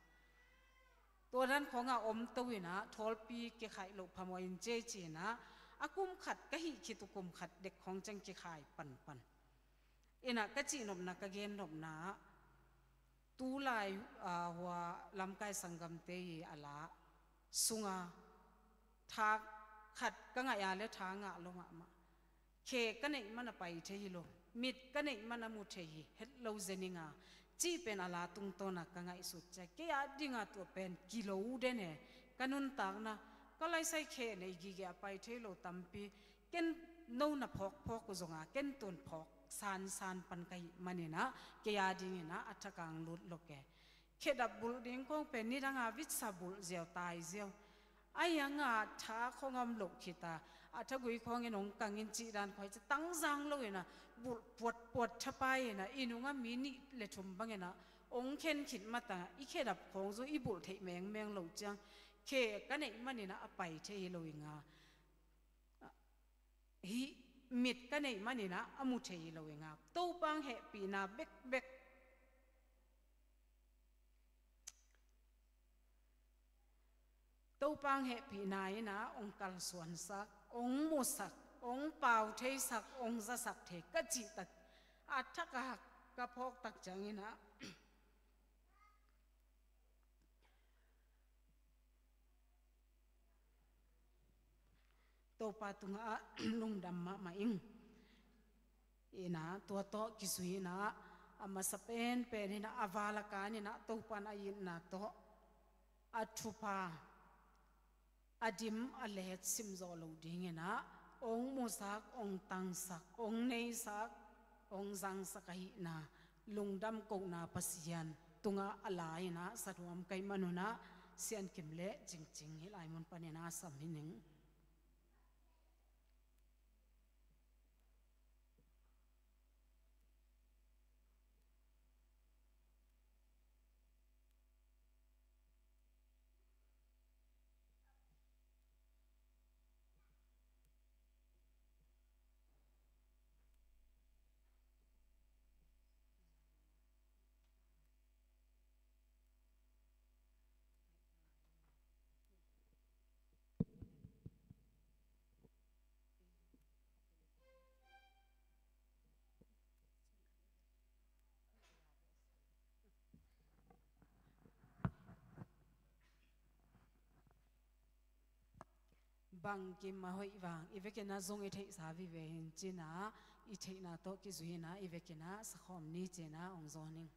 Tua dan khawngah om to inah thawlpi kikhaih loh phamawh in cei ci inah, a kum khat ka hih khit uh kum khat dek khawng ciang kikhai panpan. Inah ka cihnopna, ka gennopna ah tulai hua lamkai sanggamte i a la sunga tha khat ka ngaih a le tha ngah lo mahmah. Khe ka neih man a pai thei hi lo, mit ka neih man a mu thei hi het lo zeninga cih pen a la tungtawna ka ngaihsut cia. Kei a dinga tua pen kilo den e, ka nuntakna ka laisai khe nei gige a pai thei lo tampi. Ken no na phawkphawk uh zonga ken tun phawk sansan pan ka hih maninah kei a dinginah a thakang lut lo ke. Khedap bulh ding khawng pen nidanga vitsa bulh ziau tai ziau. A hianga tha khawng a om loh khita, a thagui khawngin hong kangin cih dan khawng hi ci tangzang loinah bulh puatpuat thapai inah i nunga mi nih le thum banginah hong khen khit matangah i khedap khawng zu i bulh theih mengmeng loh ciang khe ka neih maninah a pai thei hi lo inga. Hih mit ka neih maninah a mu thei hi lo inga. Topang hehpihna bekbek, Topang hehpihna inah hong kalsuansak, hong musak, hong pau theisak, hong zasak thei ka cih tak, a thak a hak ka phawk tak ciangin ah, Topa tungah lungdam mahmah ing. Inah tua tawh kizui inah a masa penpen inah a val a kan inah Topa in a itna tawh a thupha a dim a let sim zawh loh ding inah hong musak, hong tangsak, hong neisak, hong zangsak ahihna lungdam kohna Pasian tungah a la inah saduam ka hih manun ah Sian Kim le Cingcing hih lai mun panin ah sam hi ning. Bangkim a hoih vang i vekin ah zong i theihsa vive hi in ci-in ah, i theihna tawh kizui inah i vekin ah sakhawm ni ci-in ah hong zawn ing.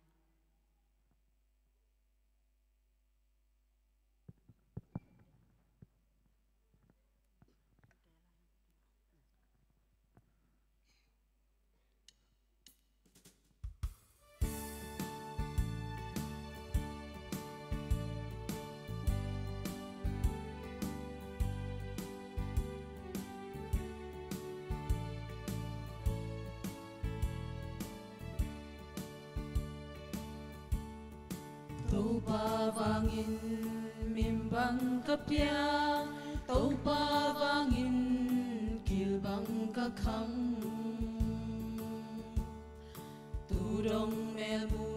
Topa vangin min bang ka pia, Topa vangin kil bang ka khang. Tu dong melmu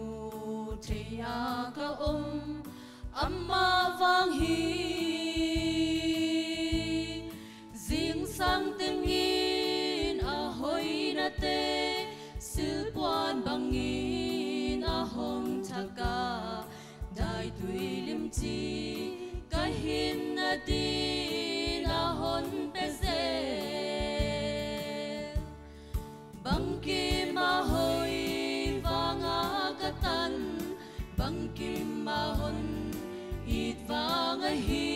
thei a ka om, amah vang hi. Zingsang tengin a hoinate, silpuan bangin a hong thak a, daitui limci ka hinna dingin a hon pia zel. Bangkim a hoih vang a ka tan, bangkim a hon it vang ahi.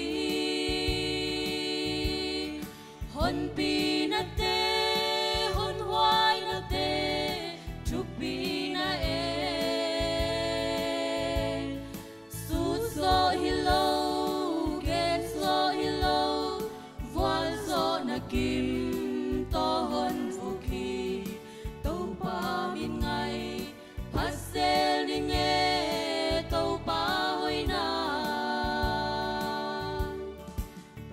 Honpinate, honhuainate, thupina e. Sut zawh hi lo, gen zawh hi lo, vualzawhna kim tawh hon vuk hi. Topa min ngai, phat zel ning e, Topa hoihna.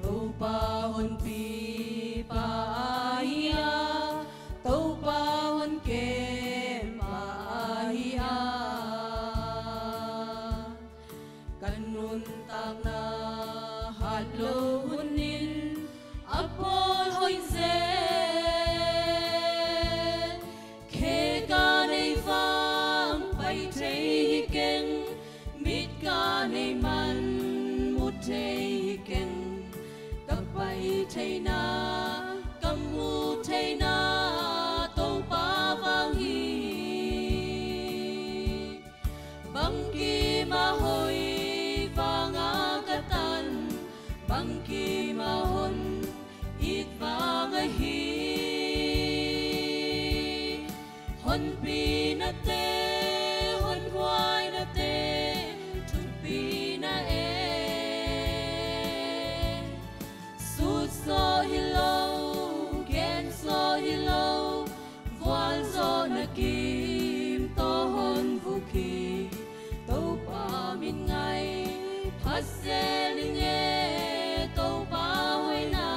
Topa honpipa ahi a, Topa honkempa ahi a, ka nuntakna hat lo hunin a pawl hoih zel. Khe ka nei vang pai thei hi keng, mit ka nei man mu thei hi keng. Ka pai theihna, ka mu theihna Topa vang hi. Bangkim a hoih vang a ka tan, bangkim a hon it vang ahi. Honpinate, honhuainate, thupina e. Sut zawh hi lo, gen zawh hi lo, vualzawhna kim tawh hon vuk hi. Topa min ngai, phat zel ning e, Topa hoihna.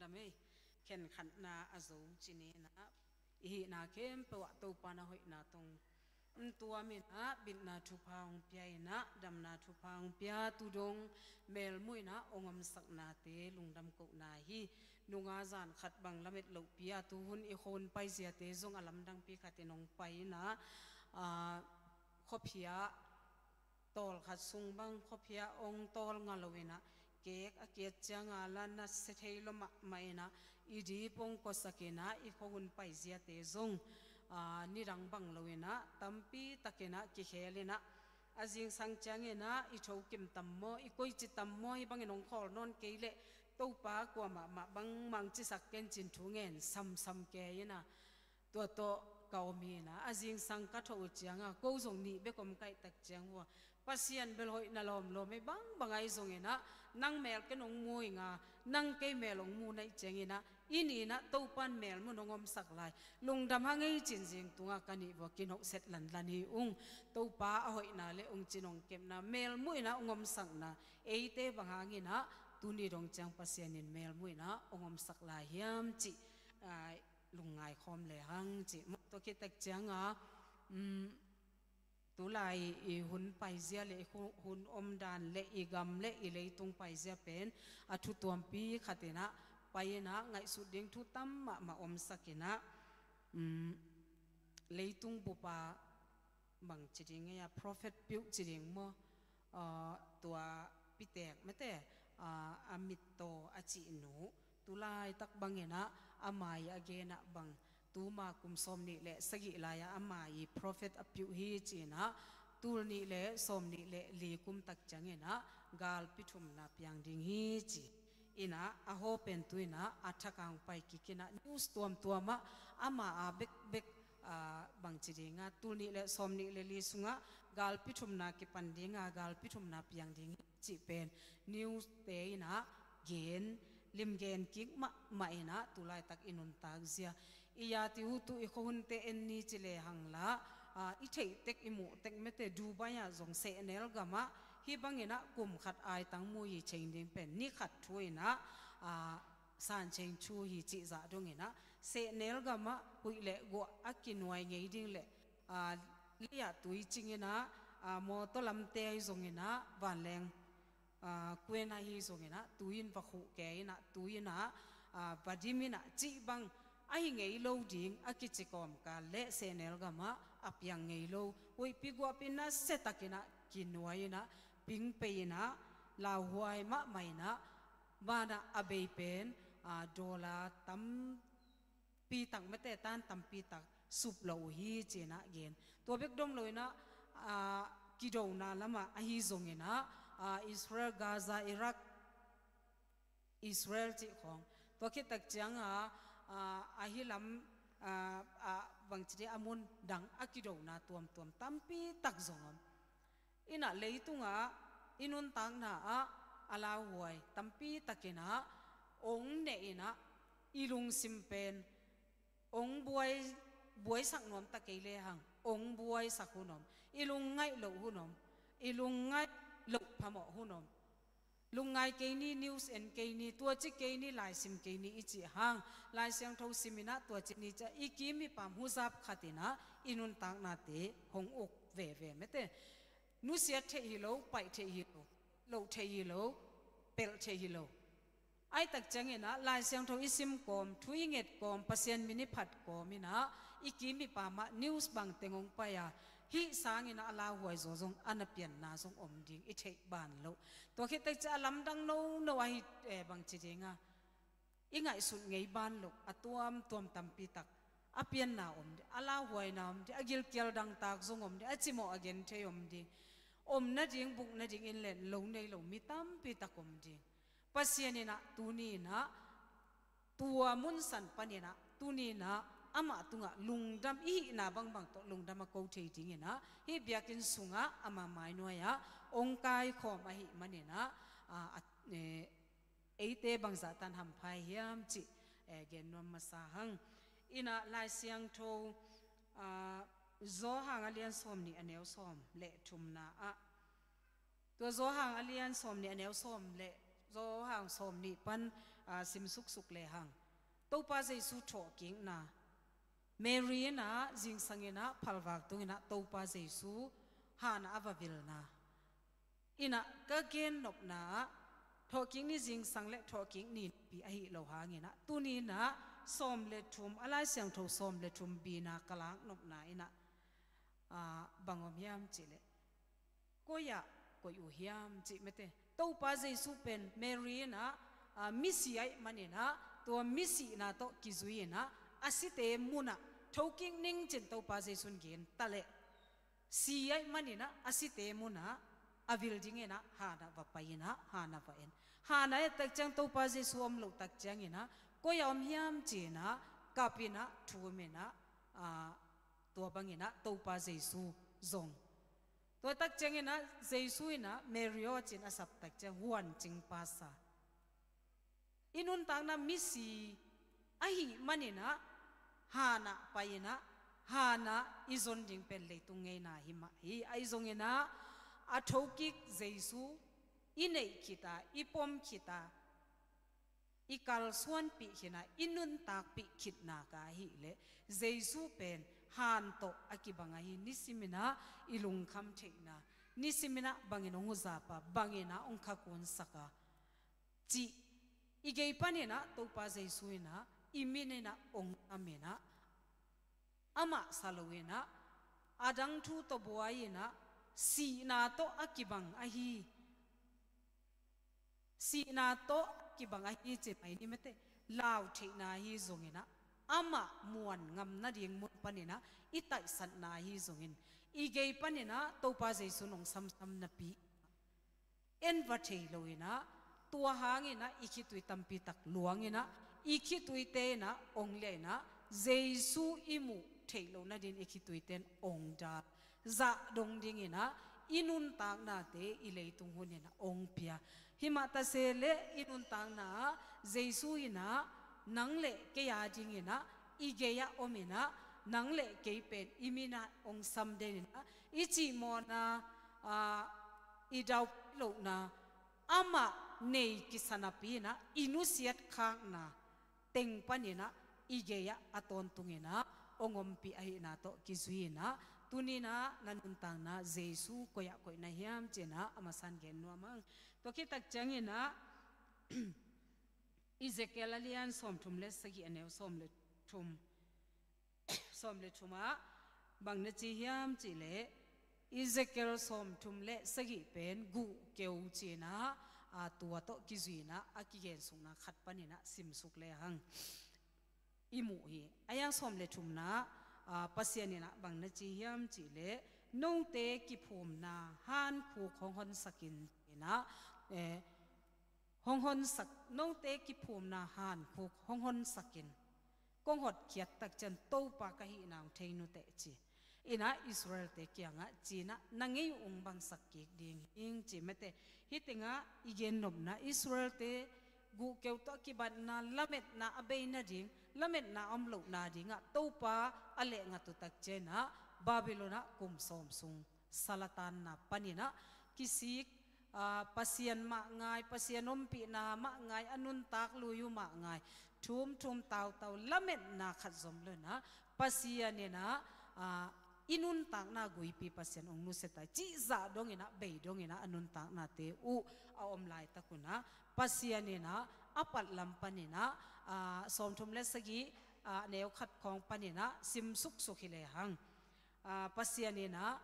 Lungdam ei, khenkhatna a zo ci ni in ah, i hihna khempeuh ah Topa na hoihna tawh hong tuam in ah, bitna thupha hong pia in ah, damna thupha hong pia, tu dong melmuh in ah hong omsaknate lungdam kohna hi. Nunga zan khat bang lamet lohpi a, tu hun i khuahun paiziate zong a lamdangpi khat in hong pai in ah, aa, khuaphia tawlkhat sung bang khuaphia hong tawlnga lo in ah, kek a kiat cianga la na sia thei lua mahmah in ah, i dip hong kuasak in ah, i khuahun paiziate zong, aa, nidang bang lo in ah, tampi tak in ah kikhel in ah, a zingsang ciangin ah i thokim tam maw, i koici tam maw, hih bangin hong khawl nawn kei leh Topa kuamah mah bangmah hong cisak ken ci-in thu ngen samsam kei in ah, tua tawh ka om hi in ah, a zingsang ka thawh uh cianga ko zong nih bek om ka hih tak ciang uh ah, Pasian bel hoihna lawmlawm hi, bangbang ahi zongin ah, nang mel ken hong mu ing a, nang kei mel hong mu na hih ciangin ah, i nih in ah Topa in melmuh in hong omsak lai, lungdam hang ei ci-in zing tungah ka nih uh ah kinawhset lanlan hi ung. Topa a hoihna le hong cin hong kepna melmuh in ah hong omsakna, eite bang hangin ah tuni dong ciang Pasian in melmuh in ah hong omsak lai hiam cih, aa, lungngai khawm le hang cih. Mah tua khit tak cianga, um, tulai i hun paizia le i hu-, hun omdan le i gam le i leitung paizia pen a thu tuampi khat in ah pai in ah, ngaihsut ding thu tam mahmah omsak in ah, um, leitung bup a bang ci ding ei a, prophet piuh ci ding maw, aa, tua pitek mate, aa, a mittaw a cihnu, tulaitak bangin ah ama i a gen ah bang, tuma kum sawmnih le sagih lai-ah ama i prophet a piuh hi ci-in ah, tul nih le sawmnih le li kum tak ciangin ah galpi thumna piang ding hi ci. In ah a haw pen tu in ah a thak a hong pai kik in ah, news tuamtuam ah ama a bekbek, aa, bang ci ding a, tul nih le sawmnih le li sungah galpi thumna kipan ding a, galpi thumna piang ding hi cih pen news-te in ah gen, limgen kik mahmah in ah tulaitak i nuntak zia. I yati uh tu i khuahunte en ni ci le hang la, aa, i theih tek i muh tek mate, Dubai ah zong sehnel gam ah hih bangin ah kum khat aitang mu i cheng ding pen ni khat thu in ah, aa, san cheng thu hi cih zah dongin ah, sehnel gam ah huih le guah a kinuai ngei ding le, aa, lei ah tui cing in ah, aa, mawtaw lamte ahi zongin ah, vanleng, aa, kuan ahi zongin ah tui in va khuh kei in ah, tui in ah, aa, va dim in ah cih bang ahi ngei lo ding a kici kawmkal le sehnel gam ah a piang ngei lo, huihpi guahpi nasia takin ah kinuai in ah, ping pei in ah, lauhuai mahmah in ah, van ah a bei pen, aa, dollar tampi tak mate, tan tampi tak sup lo uh hi ci-in ah gen. Tua bek dom lo in ah, aa, kidona lamah ahi zongin ah, aa, Israel, Gaza, Iraq, Israel cih khawng. Tua khit tak cianga, aa, ahi lam, aa, aa, bang ci ding, a mun dang a kidona tuamtuam tampi tak zong om. In ah leitungah i nuntakna ah a lauhuai tampi takin ah hong neh in ah, i lungsim pen hong buai, buaisak nuam ta kei le hang hong buaisak hun om, i lungngaih loh hun om, i lungngaih loh phamawh hun om. Lungngai kei ni, news en kei ni, tua ci kei ni, laisim kei ni i cih hang, Lai Siangtho sim in ah tua ci ni ciah i kim i pam huzap khat in ah i nuntaknate hong uk veve mate. Nusiat theih hi lo, paih theih hi lo, loh theih hi lo, pelh theih hi lo. Ahi tak ciangin ah Lai Siangtho i sim kawm, thu i nget kawm, Pasian min i phat kawm in ah i kim i pam ah news bang teng hong pai a, hih sangin ah a lauhuai zaw zong a na pianna zong om ding i theih ban loh. Tua khit tak ciah a lamdang nono ahi, eh, bang ci ding a, i ngaihsut ngei ban loh a tuamtuam tampi tak a pianna om ding, a lauhuaina om ding, a gilkial dangtak zong om ding, a cimawh a genthei om ding, om nading buk nading in len lo nei lo mi tampi tak om ding. Pasian in ah tuni in ah tua munsan panin ah tuni in ah amah tungah lungdam, i hihna bangbang tawh lungdam a ko thei dingin ah hih biakinn sungah ama mai nuai-ah hong kaikhawm ahih manin ah, a, a, eh, eite bangzah tan hampha hiam cih, eh, gen nuam masa hang. In ah Lai Siangtho, ah, Johan a lian sawmnih a neu sawm le thumna ah, tua Johan a lian sawmnih a neu sawm le, Johan sawmnih pan, ah, sim suksuk lehang. Topa Jesu thawhkikna. Mary in ah zingsang in ah phalvak tung in ah Topa Jesu han ah a va vilna. In ah ka gennopna ah thawhkik ni zingsang le thawhkik ni pi ahi lo hangin ah tuni in ah sawm le thum, a Lai Siangtho sawm le thum bina ka laknopna in ah, ah, bang om hiam cih leh, koi ah koih uh hiam cih mate. Topa Jesu pen Mary in ah, ah, misi ahih manin ah tua misihna tawh kizui in ah a site mun ah thokik ning cin Topa Jesu in gen ta leh, si ahih manin ah a site mun ah a vil ding in ah han ah va pai in ah han ah va en. Han ah et tak ciang Topa Jesu om loh tak ciangin ah koi ah om hiam ci in ah kap in ah thum in ah, ah, tua bangin ah Topa Jesu zong. Tua tak ciangin ah Jesu in ah Mary aw cin a sap tak ciang huan cing pasa. I nuntakna misi ahih manin ah han ah pai in ah han ah i zon ding pen leitung ngeina hi mah hi. Ahi zongin ah a thokik Jesu i neih khit a, i pom khit a, i kalsuanpih khit a, i nuntakpih khitna ka ahih leh Jesu pen han tawh a kibang ahi, nisim in ah i lungkham theihna, nisim in ah bangin hong huzap a, bangin ah hong khakunsak a, cih i gei panin ah Topa Jesu in ah i min in ah hong tam in ah amah sa lo in ah a dang thu tawh buai in ah sihna tawh a kibang ahi. Sihna tawh kibang ahi ci mai ni mate, lau theihna ahi zongin ah amah muan ngam nading mun panin ah i taihsatna ahi zongin i gei panin ah Topa Jesu in hong samsam napi en va thei lo in ah tua hangin ah i khitui tampi tak luang in ah i khituite in ah hong lia in ah Jesu i muh theih loh nading i khituite in hong dal zah dong ding in ah i nuntaknate i leitung hun in ah hong pia. Hi mah ta se leh i nuntakna ah Jesu in ah nang le kei a ding in ah i gei ah om in ah nang le kei pen i min ah hong sam den in ah i cihmawhna, ah, i daupi lohna amah nei kisa napi in ah i nusiat khakna teng panin ah i gei ah a tawntung in ah hong ompih ahihna tawh kizui in ah tuni in ah na nuntakna Jesu koi ah koih na hiam ci in ah a masa in gen nuam hang. Tua khit tak ciangin ah Ezekiel a lian sawmthum le sagih, a neu sawm le thum, sawm le thum ah bang na ci hiam cih leh Ezekiel sawmthum le sagih pen guhkeu ci in ah, a, tua tawh kizui in ah a kigensukna khat panin ah simsuk lehang i muh hi. A yang sawm le thumna ah, a, Pasian in ah bang na ci hiam cih leh note kiphumna hankhuk hong honsak in ci in ah, eh, hong honsak, note kiphumna hankhuk hong honsak in kong hotkhiat tak ciang Topa ka hihna hong thei nuteh ci in ah Israelte kiangah ci in ah na ngei uh hong bangsak kik ding hing ci mate. Hih tengah i gennopna Israelte guhkeu tawh a kibatna lametna a bei nading, lametna a om loh nadingah Topa a lehngat uh tak ciang in ah Babylon ah kum sawm sung sal a tanna panin ah kisik, ah, Pasian mah ngai, Pasian ompihna mah ngai, a nuntak lui uh mah ngai, thumthum tautau lametna khat zom lo in ah Pasian in ah, ah, i nuntakna guipi Pasian hong nusia ta cih zah dong in ah, bei dong in ah a nuntaknate uh a om laitak un ah Pasian in ah a patlam panin ah, ah, sawmthum le sagih, ah, neu khat khawng panin ah sim suksuk hi lehang, ah, Pasian in ah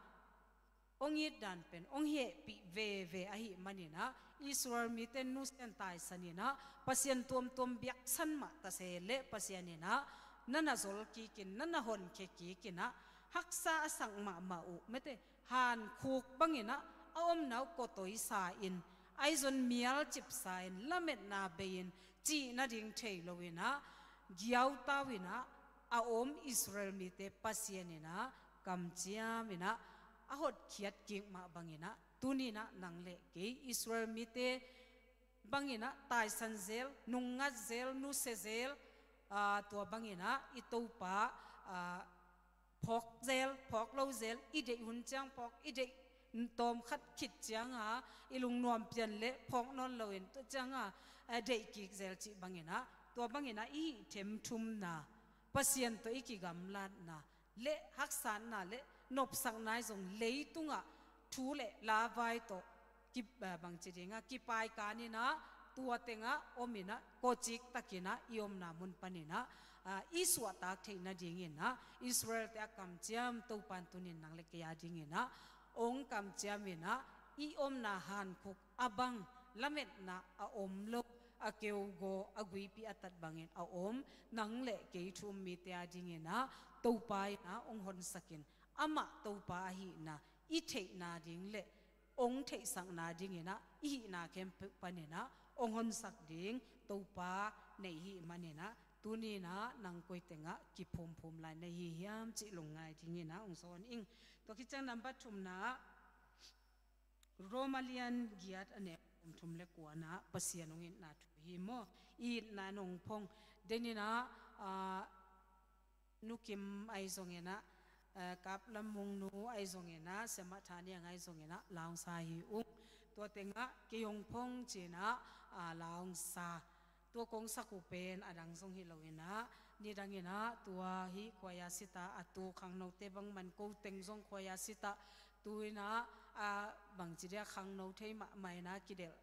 hong it dan pen hong hehpih veve ahih manin ah Israel mite nusia in taisan in ah Pasian tuamtuam biaksan mah ta se leh Pasian in ah na na zol kik in, na na honkhia kik in ah haksa a sak mahmah uh mate, hankhuk bangin ah a omna uh kawtoi sa in, ahi zong mial cip sa in, lametna bei in, cih nading thei lo in ah giautau in ah a om Israel mite Pasian in ah kamciam in ah a hotkhiat kik mah bangin ah tuni in ah nang le kei Israel mite bangin ah taisan zel, nungngat zel, nusia zel, ah, tua bangin ah i Topa, ah, phawk zel, phawk lo zel, i deih hun ciang phawk, i deih tawm khat khit cianga i lungnuam pian le phawk nawn loin tua cianga, eh, deih kik zel cih banginah, tua banginah i hih themthumna, Pasian tawh i kigamlatna le haksatna le nopsakna i zong leitungah thu le lavai tawh ki, eh, bangci dinga kipai kaninah tua tengah ominah kawcik takinah i omna mun paninah, ah, i suahtak theih nadinginah Israel-te a kamciam Topan tunin nang le kei a dinginah ong kamciaminah i omna hankhuk a bang, lametna a om lo, a keugaw a guipi a tat bangin a om nang le kei thu um mite a dinginah Topa inah ong honsakin, amah Topa ahihna i theihna ding le ong theihsakna dinginah i hihna khempeuh paninah ong honsak ding Topa nei hih maninah tuninah nang koi tengah kiphumphum lai na hi hiam cih lungngai dinginah ong sawn ing. Tua khit ciang nambat thumna Roma lian giat a neu sawmthum le kuana Pasian ong itna thu hi maw? I itna nong phong deninah, ah, Nu Kim ahi zonginah, eh, Kap Lam Mung nu ahi zonginah, Siamah Thaniang ahi zonginah la ong sa hi ung. Tua tengah kei ong phong cinah, ah, la ong sa. Tua kong sak uh pen a dang zong hi loinah, nidanginah tua hih khuaia sitah a tu khangnote bangman ko teng zong khuaia sitah tu inah, a bangci dia khangno thei mahmah inah kidelh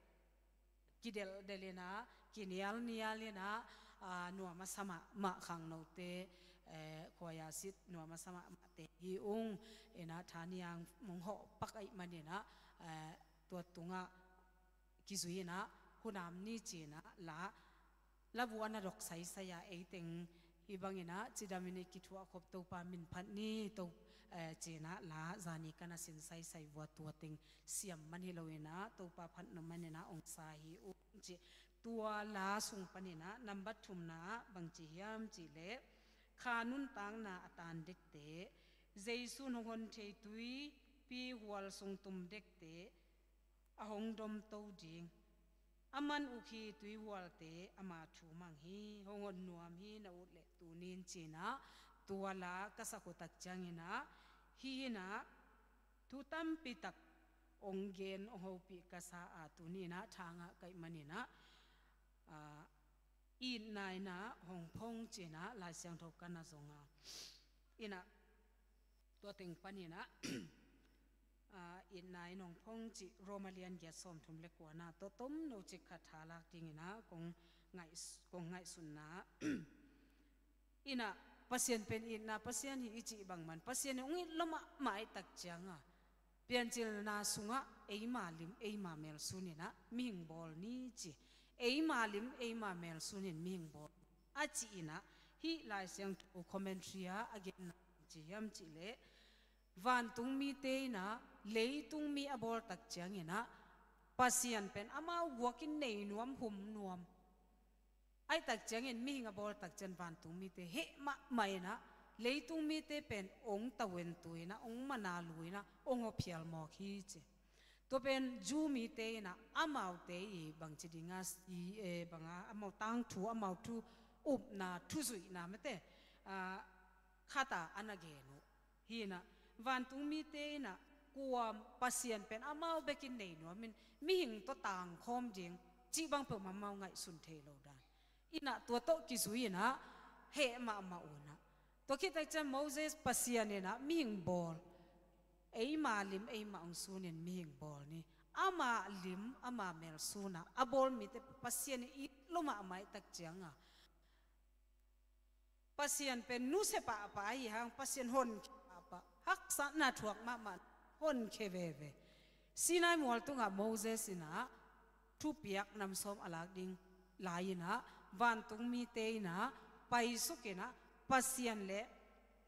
kidelhdelh inah, kinialnial inah, ah, nuam a sa mahmah khangnote, eh, khuaia sit nuam a sa mahmahte hi ung. Inah Thaniang mong hawh pak ahih maninah, eh, tua tungah kizui inah, hunam ni cinah la, la vua na dok saisai a ei teng hi banginah cidamin i kithuah khop Topa min phat ni to, eh, cinah la zani kana sin saisai vua tua teng siam man hi loinah Topa phat nop maninah ong sa hi ung ci. Tua la sung paninah nambat thumna ah bangci hiam cihleh, kha nuntakna a tan dekte, Jesu in hong hon thei tuipi hual sung tum dekte a hong domto ding. A man uk hi tuihualte ama thu mang hi, hong hon nuam hi na ut le tunin cinah tua la ka sak uh tak cianginah, hi inah thu tampi tak ong gen ong hopih ka sa a tuninah thangah kaih maninah, ah, itna inah hong phong cinah Lai Siangtho kana zonga inah tua teng paninah, ah, itna in hong phong cih Roma lian giat sawmthum le kuana tawh tomno cik khat thalak dinginah kong ngaih, kong ngaihsunna inah Pasian pen itna Pasian hi i cih bangman Pasian in ong it lua mahmah ahih tak cianga piancilna sungah eima lim eima mel suninah mihing bawl ni ci. Eima lim eima mel sunin mihing bawl a ci inah hih Lai Siangtho commentary ah a genna ci hiam cihleh, vantung mite inah leitung mi a bawl tak cianginah Pasian pen amau guakin nei nuam hum nuam. Ahih tak ciangin mihing a bawl tak ciang vantung mite heh mahmah inah leitung mite pen ong tawentu inah ong mana lu inah ong hawphial mawk hi ci. Tua pen Jew mite inah amaute i bangci dinga i, eh, banga amau tangthu, amau thu upna, thuzuihna mate, ah, khata a na gen uh. Hi inah vantung mite inah kua Pasian pen amau bekin nei nuamin mihing tawh tangkhawm ding cih bang peuh amau ngaihsun thei lo dan. Inah tua tawh kizui inah heh mahmah unah. Tua khit tak ciang Moses Pasian inah mihing bawl, eima lim eima ong sunin mihing bawl ni. Ama lim ama mel sunah a bawl mite Pasian in it lua mahmah ahih tak cianga Pasian pen nusia pahpah ahi hang Pasian honkhia pahpah, haksatna thuak mahmah, honkhia veve. Sinai mual tungah Moses inah thupiak nam sawm a lak ding lai inah vantung mite inah paisuk inah Pasian le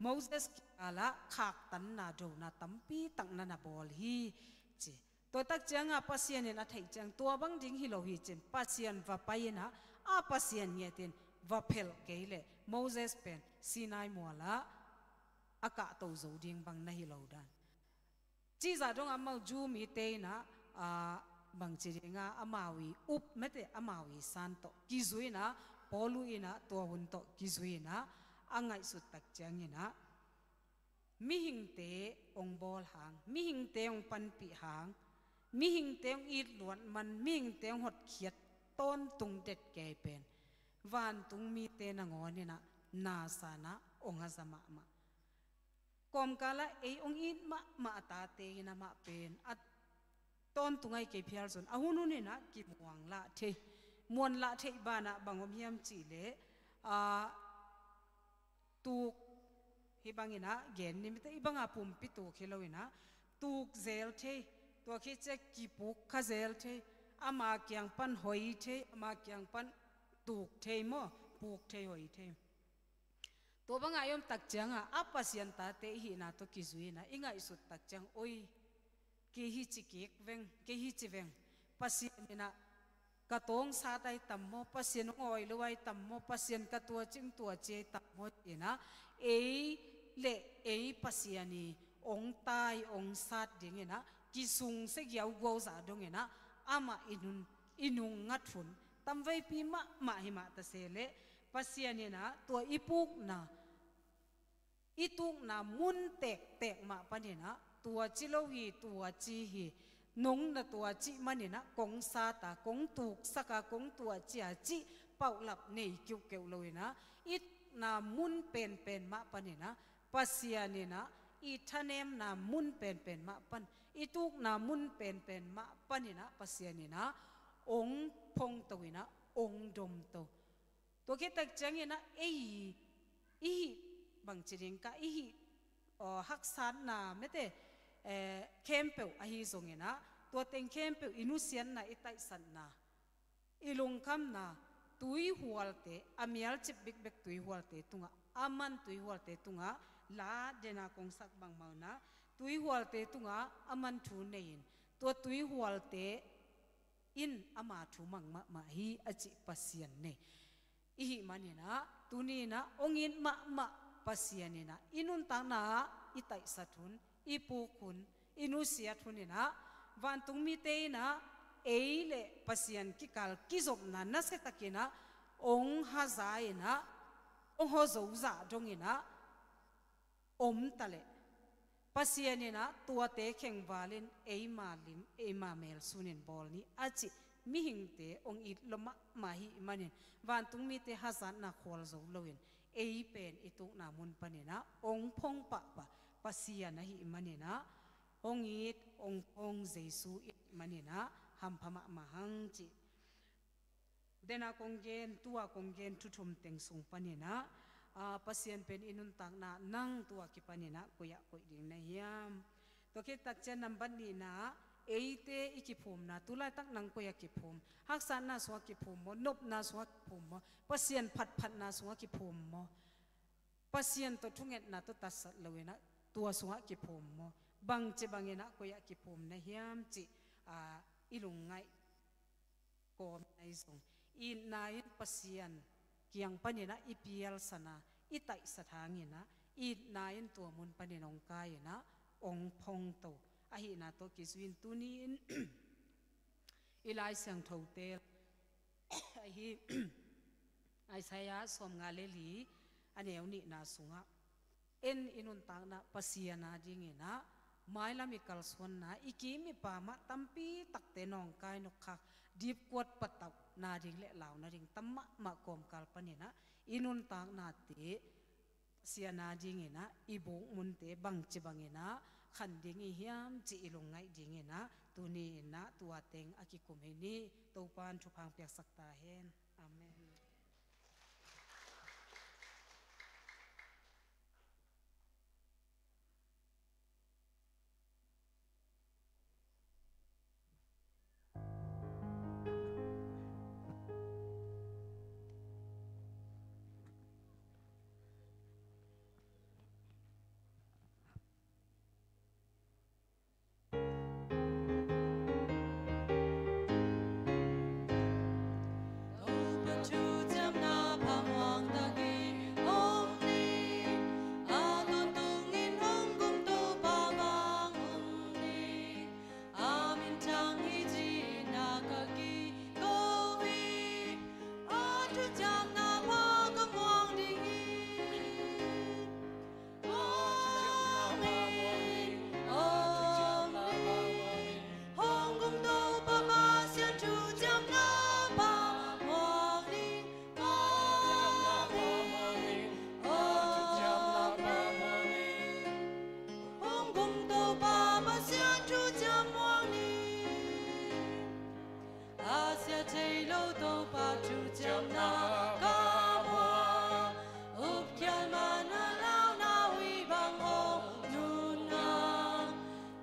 Moses kikalah khaktanna dona tampi tak na na bawl hi ci. Tua tak cianga Pasian in a theih ciang tua bang ding hi lo hi cin Pasian va pai inah a Pasian ngiatin va phelh kei leh Moses pen Sinai mualah a kahto zo ding bang na hi lo dan. Cihzah dongah amau Jew mite inah, ah, bangci dinga amau i up mate amau i san tawh kizui inah Paul uh inah tua hun tawh kizui inah a ngaihsut tak cianginah Mihingte hong bawl hang, mihingte hong panpih hang, mihingte hong itluat man, mihingte hong hotkhiat tawntung det kei pen vantung mite nangawn in ah na sa in ah hong haza mahmah. Kawmkal ah ei hong it mahmah a tate in amah pen a tawntung ahi kei phial zong a hun hun in ah kimuang lah thei, muan lah thei banah bang om hiam cih leh, aa, tuk, hih bang in ah gen ni mite, hih bang a pumpi tuk hi lo in ah tuk zel thei, tua khit ciang kipuk kha zel thei, ama kiang pan hoi thei, ama kiang pan tuk thei maw, puk thei, hoi thei. Tua bang a i om tak ciang ah a Pasian tate i hihna tawh kizui in ah i ngaihsut tak ciang, oi, kei hi ci kik veng, kei hi ci veng. Pasian in ah ka tawngsat ahi tam maw, Pasian hong awi lo ahi tam maw, Pasian ka tuaci hong tuaci ahi tam maw ci in ah ei le ei Pasian i hong tai hong sat ding in ah kisungsia giauguau zah dong in ah amah i nun, i nung ngat hun tamveipi mahmah hi mah ta se leh, Pasian in ah tua i pukna, i tukna mun tektek mah pan in ah tuaci lo hi, tuaci hi, nong na tuaci man in ah kong sat a, kong tuksak a, kong tuaci a cih paulap nei kiuhkeuh lo in ah i tukna mun penpen mah pan in ah Pasian in ah i thanemna mun penpen mah pan, i tukna mun penpen mah pan in ah Pasian in ah hong phongto in ah hong domto. Tua khit tak ciang in ah ei i hih bangci ding ka i hih, aw, haksatna mete, eh, khempeuh ahi zong in ah tua teng khempeuh i nusiatna, i taisatna, i lungkhamna, tuihualte, a mialcip bikbek tuihualte tungah, a man tuihualte tungah la den a kong sak bangmah in ah tuihualte tungah a man thu nei in, tua tuihualte in ama thu mang mahmah hi a cih Pasian nei i hih man in ah tuni in ah hong it mahmah Pasian in ah i nuntakna ah i taisat hun, i puk hun, i nusiat hun in ah vantung mite in ah ei le Pasian kikal kizopna nasia tak in ah hong haza in ah hong hawzo zah dong in ah om ta leh, Pasian in ah tuate khengval in eima lim, eima mel sun in bawl ni a cih mihingte hong it lo mahmah ahih manin vantung mite hazatna khual zo lo in ei pen i tukna mun pan in ah hong phong pahpah Pasian ahih man in ah hong it hong phong Jesu i hih man in ah hampha mahmah hang cih. Den a kong gen, tu a kong gen thu thum teng sung pan in ah, a, Pasian pen i nuntakna nang tu a kipan in ah koi ah koih ding na hiam? Tua khit tak ciang nambat nihna ah eite i kiphumna, tu laitak nang koi ah kiphum? Haksatna sungah kiphum maw, nopna sungah kiphum maw, Pasian phatphatna sungah kiphum maw, Pasian tawh thungetna tawh tatsat lo in ah tua sungah kiphum maw, bangci bang in ah koi ah kiphum na hiam cih, a, i lungngaih kawm na hi zong, itna in Pasian kiang pan in ah i pialsan a, i taisat hang in ah itna in tua mun pan in hong kai in ah hong phong to ahihna tawh kizui in tuni in i Lai Siangthote ahi Isaiah sawmnga le li a neu nihna sungah, en i nuntakna Pasian a ding in ah mailam i kalsuanna, i kim i pam ah tampi takte nawngkai nokkhak, dipkuat patauh nading le lau nading tam mahmah kawmkal pan in ah i nuntaknate Pasian a ding in ah i buk munte bangci bang in ah khan ding i hiam cih i lungngaih ding in ah tuni in ah tua teng a kikum hi ni. Topa'n thupha hong piaksak ta hen. Amen. Topa thuciamna ka muang, upkhial man a launa uh bang hong nunna,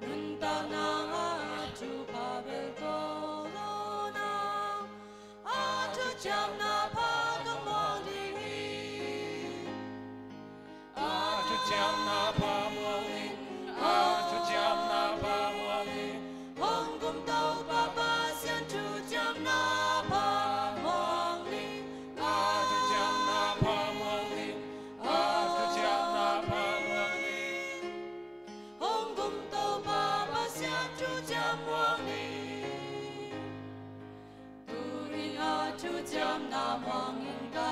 nuntakna ah a thupha bel tawh lawhna, a thuciamna pha ka muang ding hi. A thuciamna pha muang ning, a thuciamna pha muang ning. Hong kum Topa Pasian thuciamna pha muang ning, a thuciamna pha muang ning, a thuciamna pha muang ning. Hong kum Topa Pasian thuciam muang ning. Tu-in a thuciamna muangin ka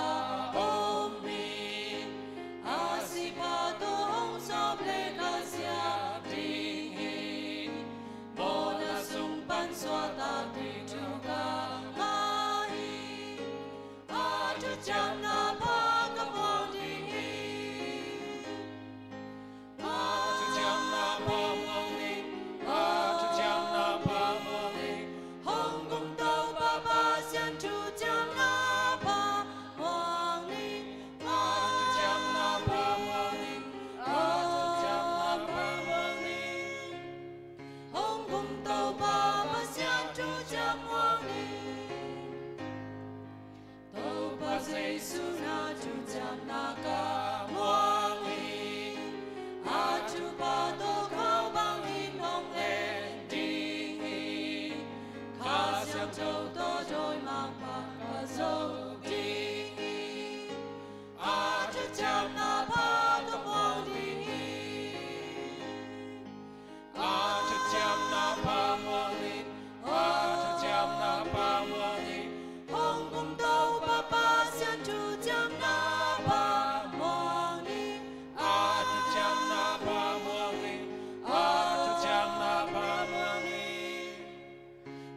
om hi. A sihpha tawh hong sawp leh ka ziak ding hi. Mawhna sung pan suahtak ding thu ka ngah hi. A thuciamna pha ka muang ding hi. A thuciamna pha muang ning, a thuciamna pha muang ning. Hong kum Topa Pasian thuciamna pha muang ning, a thuciamna pha muang ning, a thuciamna pha muang ning. Hong kum Topa Pasian thuciam muang ning. Topa Jesu na thuciamna ka muang hi. A thupha tawh khaubang in hong en ding hi. Kha Siangtho tawh dawimangpa ka zo ding hi. A thuciamna pha ka muang ding hi. A thuciamna pha muang ning, a thuciamna pha muang ning. Hong kum Topa Pasian thuciamna pha muang ning, a thuciamna pha muang ning, a thuciamna pha muang ning.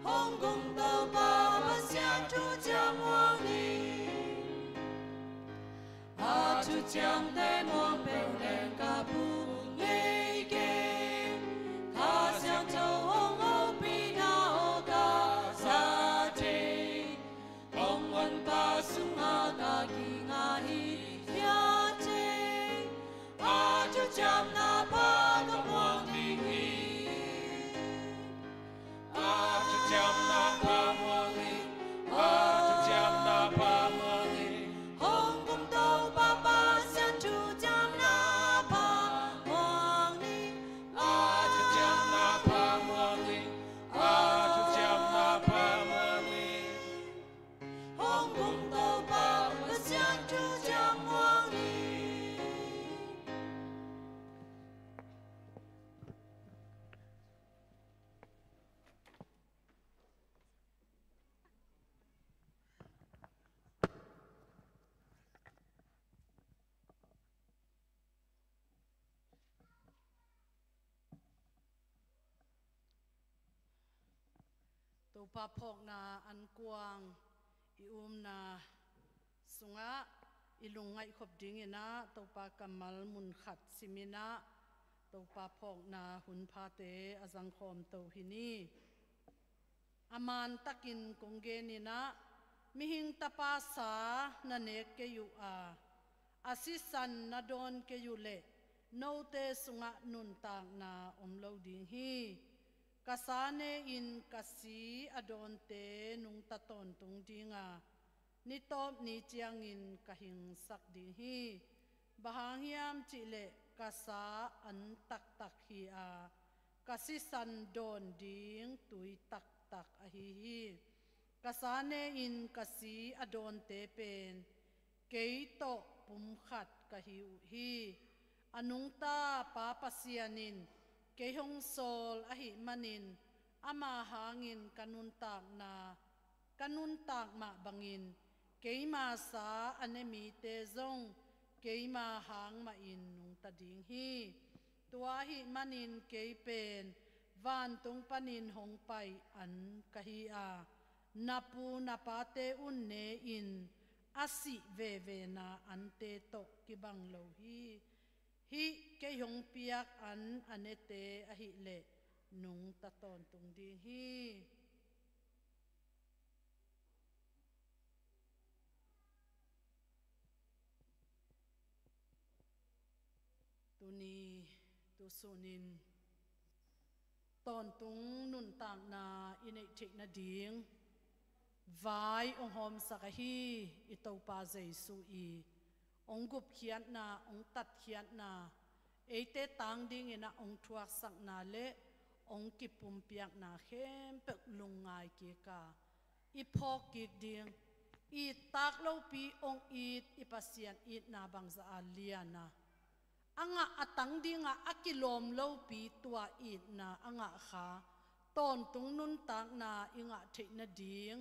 Hong kum Topa Pasian thuciam muang ning. A thuciamte muang peuh leng ka puk ngei keng. Kha Siangtho hong hopihna aw ka za thei. Kong honpa sungah ka kingah hi hiateng. A thuciamna pha ka muang ding hi. A thuciamna pha muang hi. A thuciamna pha muang hi. Hong kum Topa Pasian thuciamna pha muang hi. A thuciamna pha muang hi. A thuciamna pha muang hi. Hong kum Topa Pasian thuciam muang hi. Topa phawkna an kuang i umna sungah i lungngaih khop dinginah Topa kammal mun khat siminah Topa phawkna hun phate a zangkhawm to hi ni. A mantakin kong geninah, mihing tapa sa na nek kei uh a, a sisan na dawn kei uh leh note sungah nuntakna om lo ding hi. Ka sa ne-in ka si a dawnte nungta tawntung dinga, ni tawp ni ciangin ka hingsak ding hi. Bang hang hiam cihleh ka sa an taktak hi a, ka sisan dawn ding tui taktak ahi hi. Ka sa ne-in ka si a dawnte pen kei tawh pumkhat ka hi uh hi. A nungta Pa Pasian in kei hong sawl ahih manin ama hangin ka nuntakna, ka nuntak mah bangin keima sa a ne mite zong keima hang mahin nungta ding hi. Tua ahih manin kei pen vantung panin hong pai an ka hi a, na pu na pate un ne-in a sih vevena ante tawh kibang lo hi. Hih kei hong piak an a nete ahileh nungta tawntung ding hi. Tuni tusunin tawntung nuntakna i neih theih nading vai hong hawmsak ahi i Topa Jesu i hong gupkhiatna, hong tatkhiatna, eite tang dingin ah hong thuaksakna le hong kipumpiakna khempeuh lungngai kik a, i phawk kik ding, i tak lopi hong it i Pasian itna bangzah a lian a, a ngah a tang dingah a kilawm lopi tua itna a ngah kha tawntung nuntakna i ngah theih nading,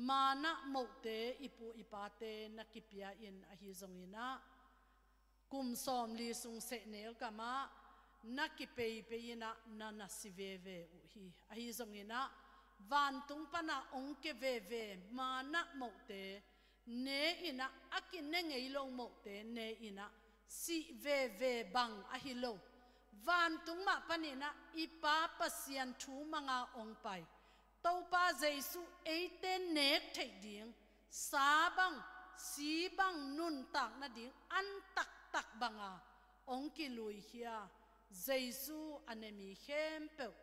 manna mohte i pu i pate na kipia in ahi zongin ah, kum sawmli sung sehnel gamah na kipeipei in ah na na si veve uh hi. Ahi zongin ah vantung panah hong kia veve manna mohte ne in ah, a kine ngei lo mohte ne in ah, sih veve bang ahi lo, vantung mah panin ah i Pa Pasian thu manga hong pai Topa Jesu eite nek theih ding, sa bang, si bang nuntak nading an taktak banga hong kiluikhia Jesu a ne mi khempeuh,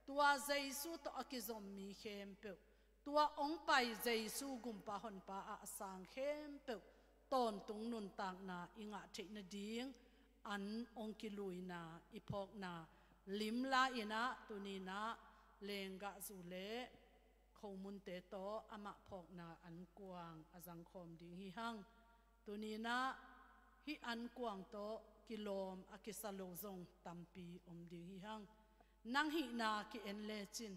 tua Jesu tawh a kizom mi khempeuh, tua hong pai Jesu gumpa honpa ah a sang khempeuh tawntung nuntakna i ngah theih nading an hong kiluina i phawkna limla in ah, tuni in ah lenggahzu le khomunte tawh amah phawkna ankuang a zangkhawm ding hi hang. Tuni in ah hih ankuang tawh kilawm a kisa lo zong tampi om ding hi hang. Nang hihna ki-en lecin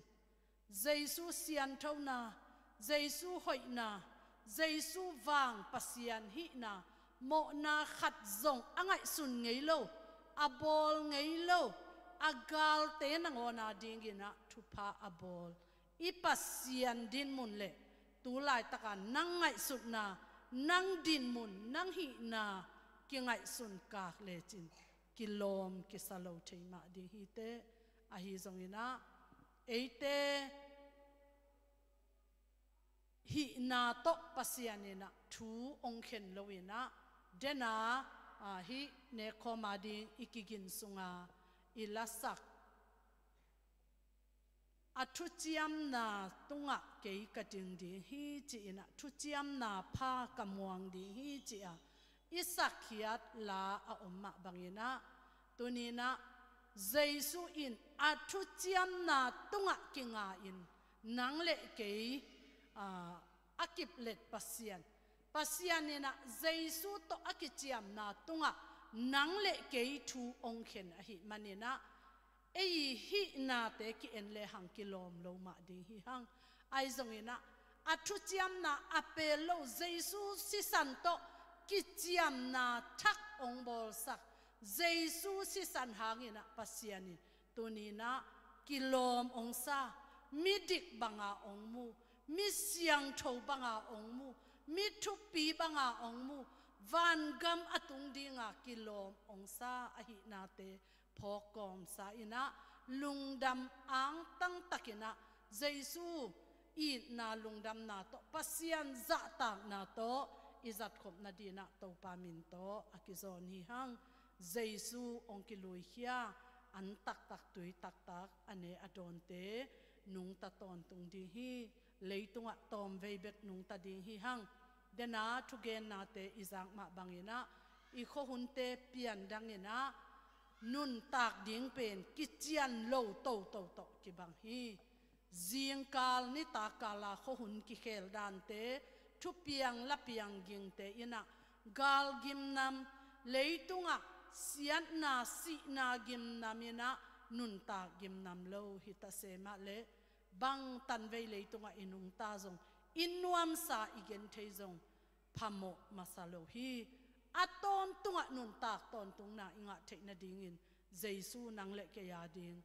Jesu sianthona, Jesu hoihna, Jesu vang Pasian hihna, mawhna khat zong a ngaihsun ngei lo, a bawl ngei lo, a galte nangawn a dingin ah thupha a bawl i Pasian dinmun le tu laitaka nang ngaihsutna, nang dinmun, nang hihna kingaihsun kak lecin kilawm kisa lo thei mah ding hi teh. Ahi zongin ah eite hihna tawh Pasian in ah thu hong khen lo in ah, den a, a, hih nekkhawm a ding i kigin sunga i lasak, a thuciamna tungah kei ka ding ding hi ci-in ah, thuciamna pha ka muang ding hi ci-a i sakkhiat la a om mah bangin ah, tuni in ah Jesu in a thuciamna tungah kinga in nang le kei, a, a kiplet Pasian, Pasian in ah Jesu tawh a kiciamna tungah nang le kei thu hong khen ahih manin ah, ei hihnate ki-en lehang kilawm lo mah ding hi hang. Ahi zongin ah a thuciamna a pel lo Jesu sisan tawh kiciamna thak hong bawlsak, Jesu sisan hangin ah Pasian in tuni in ah kilawm hong sa, midik banga hong mu, mi siangtho banga hong mu, mi thupi banga hong mu, vangam a tung dinga kilawm hong sa ahihnate phawkkawmsa in ah, lungdam angtang takin ah Jesu itna lungdamna tawh, Pasian zahtakna tawh i zatkhop nadingin ah Topa min tawh a kizawn hi hang. Jesu hong kiluikhia an taktak tui taktak a ne a dawnte nungta tawntung ding hi. Leitungah tawmvei bek nungta ding hi hang. Den a thugennate i zak mah bangin ah i khuahunte piandangin ah nuntak ding pen kician lo toto tawh kibang hi. Zingkal nitakkal a khuahun kikhel dante, thupiang lapiang gingte in ah galgimnam, leitungah siatna sihna gimnam in ah nuntak gimnam lo hi ta se mah leh, bang tanvei leitungah i nungta zong, i nuamsa i genthei zong phamawh masa lo hi. A tawntungah nuntak tawntungna i ngah theih nadingin Jesu nang le kei a ding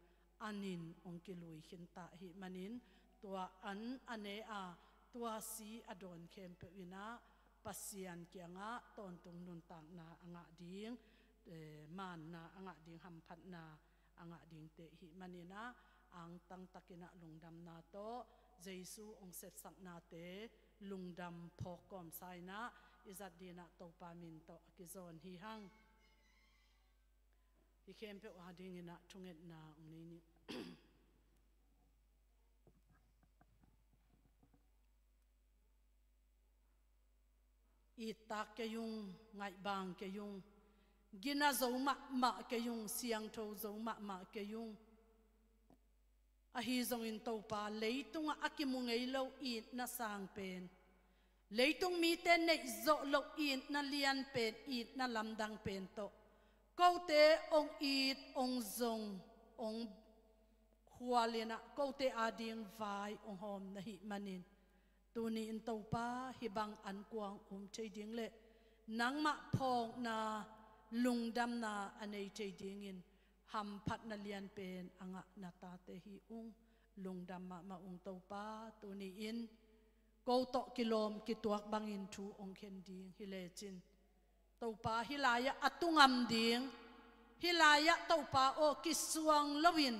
an in hong kilui khinta ahih manin, tua an a ne a, tua si a dawn khempeuh in ah Pasian kiangah tawntung nuntakna a ngah ding, eh, manna a ngah ding, hamphatna a ngah dingte ahih manin ah, angtang takin ah lungdamna tawh Jesu hong sepsaknate lungdam phawkkawmsa in ah i zat dingin ah Topa min tawh a kizawn hi hang. I khempeuh a dingin ah thungetna ong nei ni. Ittak kei ung, ngaihbang kei ung, gina zo mahmah kei ung, siangtho zo mahmah kei ung. Ahi zongin Topa, leitungah a kimu ngei lo itna sang pen, leitung mite neih zawh loh itna lian pen, itna lamdang pen tawh kote ong it, ong zong, ong khualin ah kote ading vai ong hawm na hih manin, tuni-in Topa, hih bang ankuang um thei ding le nangmah phawkna, lungdamna a nei thei dingin hamphatna lian pen a ngah na tate hi ung. Lungdam mahmah ung Topa, tuni-in ko tawh kilawm kituak bangin thu ong khen ding hi lecin, Topa, hih lai-ah a tu ngam ding, hih lai-ah Topa aw, kisuang loin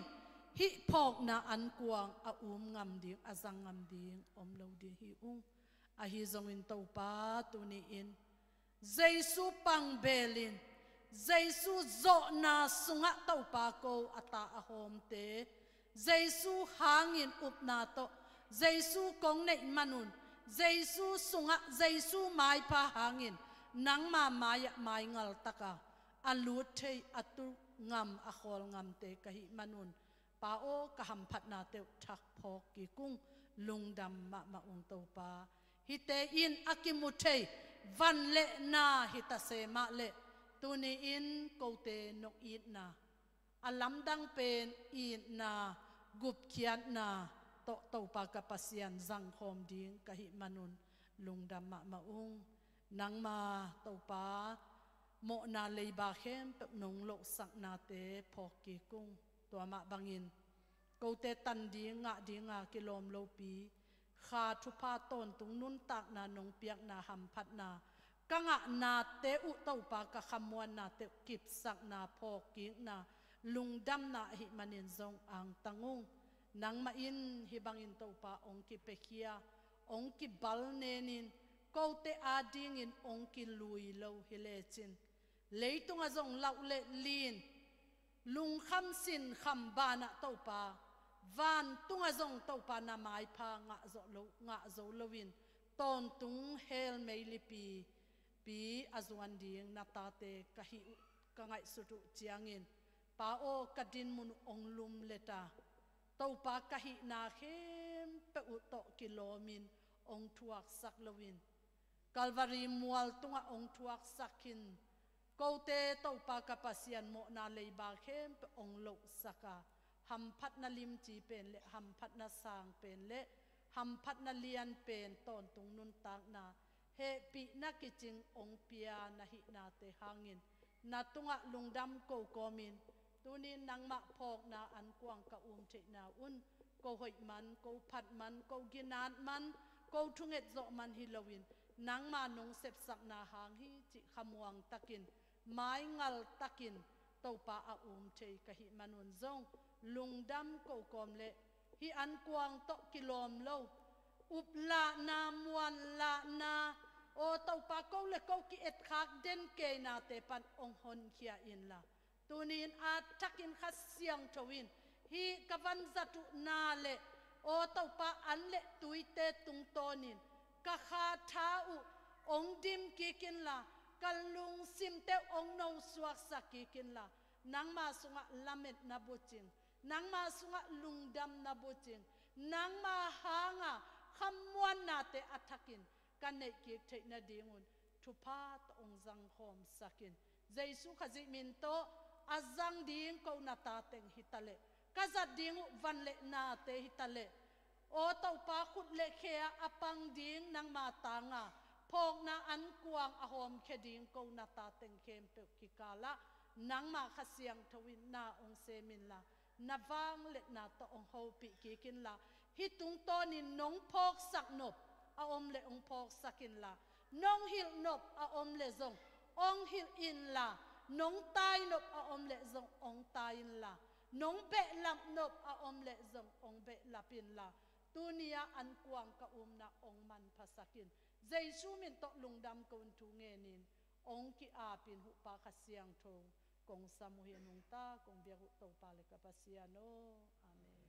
hih phawkna ankuang a um ngam ding, a zang ngam ding om lo ding hi ung. Ahi zongin Topa, tuni-in Jesu pang belin, Jesu zawhna sungah Topa ko a ta a hawmte, Jesu hangin upna tawh Jesu kong neih manun, Jesu sungah Jesu maipha hangin nangma mai-ah maingal taka a lut thei, a tu ngam, a khawl ngamte ka hih manun, Pa aw, ka hamphatna teuh thak phawk kik ung. Lungdam mahmah ung Topa. Hihte in a kimu thei van le na hi ta se mah leh, tuni-in kote nong itna, a lamdang pen itna, gupkhiatna tawh Topa ka Pasian zangkhawm ding ka hih manun lungdam mahmah ung. Nangma Topa, mawhna leiba khempeuh nong lohsaknate phawk kik ung. Tua mah bangin kote tan ding, ngah dinga kilawm lopi, kha thupha tawntung nuntakna nong piakna hamphatna ka ngahnate uh Topa, ka khamuannate uh kipsakna, phawkkikna, lungdamna ahih manin zong angtang ung. Nangmah in hih bangin Topa ong kipiakhia, ong kibalnenin, kote adingin ong kilui lo hi lecin, leitungah zong lauh le lin, lungkham sinkham banah Topa, vantungah zong Topa na maipha ngah zo lo, ngah zo loin, tawntung hell meilipi pi a zuan ding na tate ka hih uh, ka ngaihsut uh ciangin, Pa aw, ka dinmun uh ong lumlet a, Topa, ka hihna khempeuh uh tawh kilawmin ong thuaksak loin, Calvary mual tungah ong thuaksak in, kote Topa ka Pasian mawhna leiba khempeuh ong lohsak a, hamphatna limci pen le hamphatna sang pen le hamphatna lian pen tawntung nuntakna, hehpihna kicing ong pia na hihnate hangin na tungah lungdam ko kawmin, tuni-in nangmah phawkna ankuang ka um theihna un, ko hoih man, ko phat man, ko ginat man, ko thunget zawh man hi loin, nangma nong sepsakna hang hi cih khamuang takin, maingal takin Topa a um thei ka hih manun zong lungdam ko kawm le, hih ankuang tawh kilawm lo, uplahna, muanlahna, aw Topa, ko le ko ki-etkhak den keinate pan ong honkhia inla, tuni-in a thakin Kha Siangtho in hih ka vanzat uh na le, aw Topa, an le tuite tungtawnin ka kha tha uh ong dim kik inla, ka lungsimte uh ong nosuaksak kik inla, nangma sungah lametna bucing, nangma sungah lungdamna bucing, nangma hanga khamuannate a thakin ka neih kik theih nadingun thupha tawh ong zangkhawmsak in. Jesu Khazih min tawh a zang ding ko na ta teng hi ta leh, ka zat ding uh van le nate hi ta leh, aw Topa, khut le khe-ah a pang ding nangma tanga phawkna ankuang a hawmkhia ding ko na ta teng khempeuh kikalah nangma Kha Siangtho in na ong sem inla, na vangliatna tawh ong hopih kik inla, hih tungtawnin nong phawksak nop a om le ong phawksak inla, nong hilh nop a om le zong ong hilh inla, nong tai nop a om le zong ong tai inla, nong behlap nop a om le zong ong behlap inla, tuni-a ankuang ka umna ong manphasak in. Jesu min tawh lungdam ko-in thu ngenin ong ki-apin, Huhpa Kha Siangtho, kong sam uh hi a nungta, kong biak uh Topa le ka Pasian aw. Amen.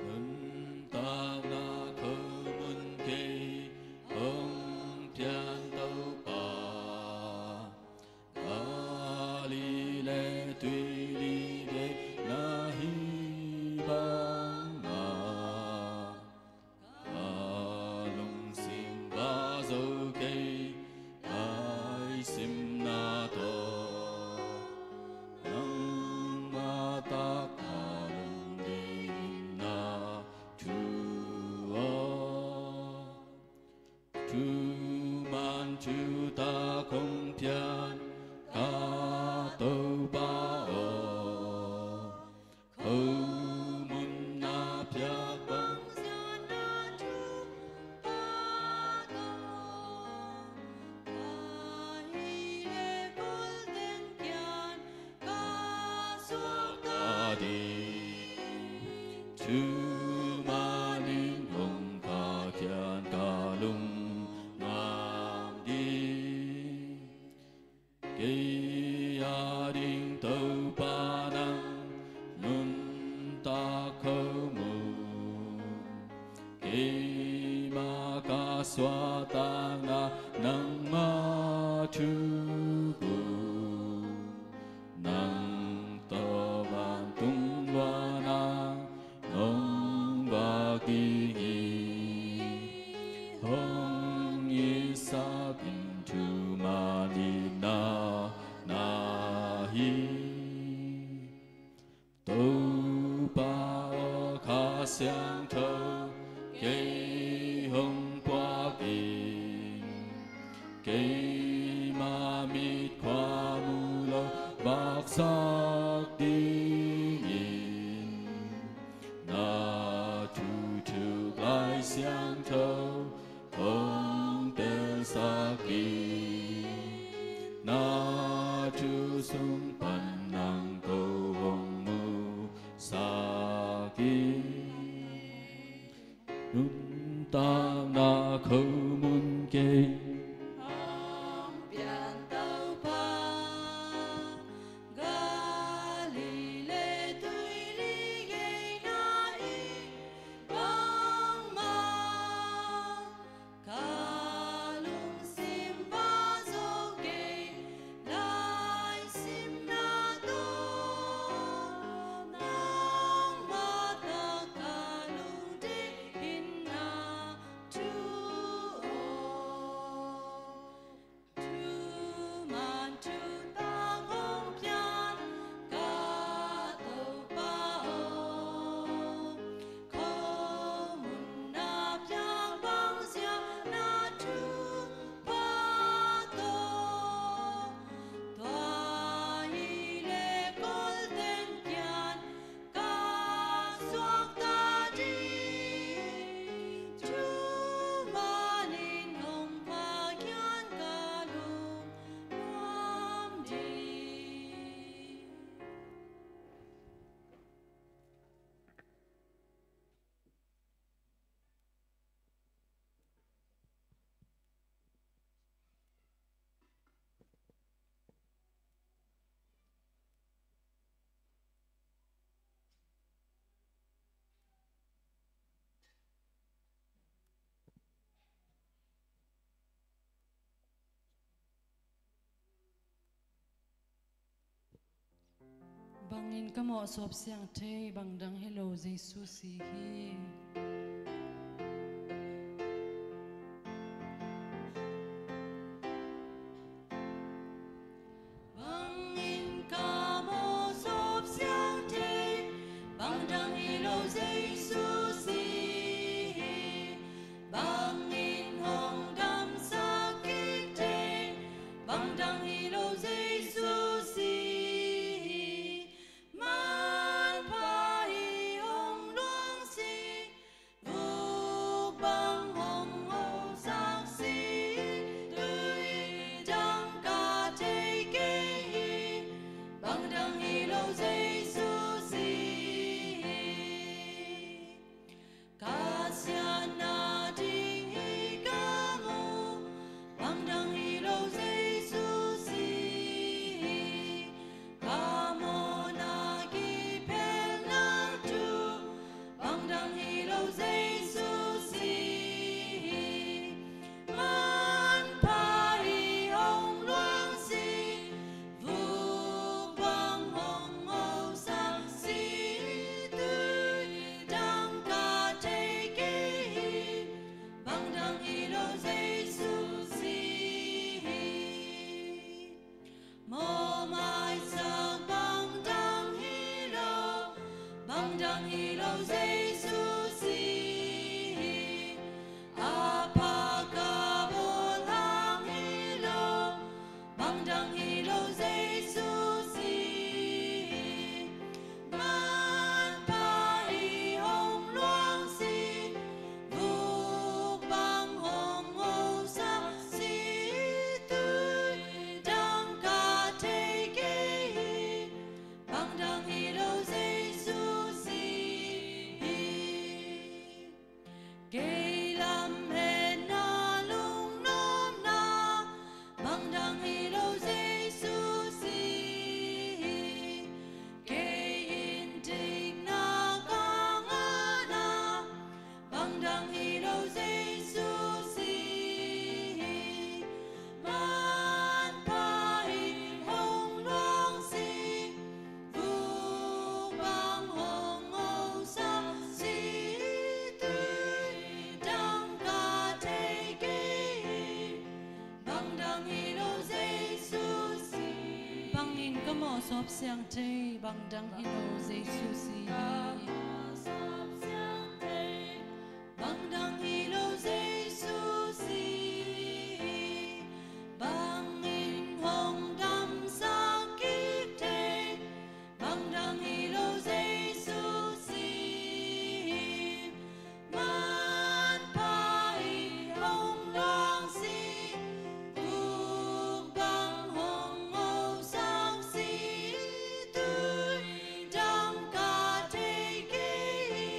Nuntakna khomun kei hong pian Topa, Galilee tuili gei na hih bangmah, ka lungsim va zo kei, laisimna tawh nangmah tak ka lungdamna thu aw. Thuman thutak hong pian ka Topa aw, khomun na piak bang sian na thutak aw, ka hi le kol teng kiang ka suak ta ding, thuman in hong ka kiang ka lungnuam ding. Kei a ding Topa nang nuntak khomun, keimah ka suahtakna nangmah thu bung, nang tawh vantung luanna nong vak ding hi. Hong itsak in thuman itna na hi. Topa aw, Kha Siangtho kei hong puak in, keimah mit khua mu lo vaksak dingin, na thu thuk Lai Siangtho hong telsak in, na thu sung pan nang ko hong musak in. Nuntakna khomun kei hong pian Topa, Galilee tuili gei na hih bangmah, ka lungsim va zo kei, laisimna tawh nangmah tak ka lungdamna thu aw. Thuman thutak hong pian ka Topa aw, khomun na piak bang sian na thutak aw, tua hi le kol teng kiang ka suak ta ding, thuman in hong ka kiang ka lungnuam ding. Bangin ka mawh suap siang thei, bang dang hi lo Jesu si hi. Bangin ka mawh suap siang thei, bang dang hi lo Jesu si hi. Bangin hong damsak kik thei, bang dang hi lo Jesu si hi. Manpha hi hong luang si, Kei lamhetna, lungnuamna, bang dang hi lo Jesu si hi. Kei in dikna, ka ngahna, bang dang hi lo Jesu si hi. Manpha hi hong luang si, vuk bang hong ngosak si, tui dang ka thei kei hi. Bang dang hi lo Jesu si. Bangin ka mawh sawp siang thei, bang dang hi lo Jesu si hi. Bang dang hi lo Jesu si hi. Bangin hong damsak kik thei, bang dang hi lo Jesu si hi. Manpha hi hong luang si, vuk bang hong ngosak si, tui dang ka thei kei hi.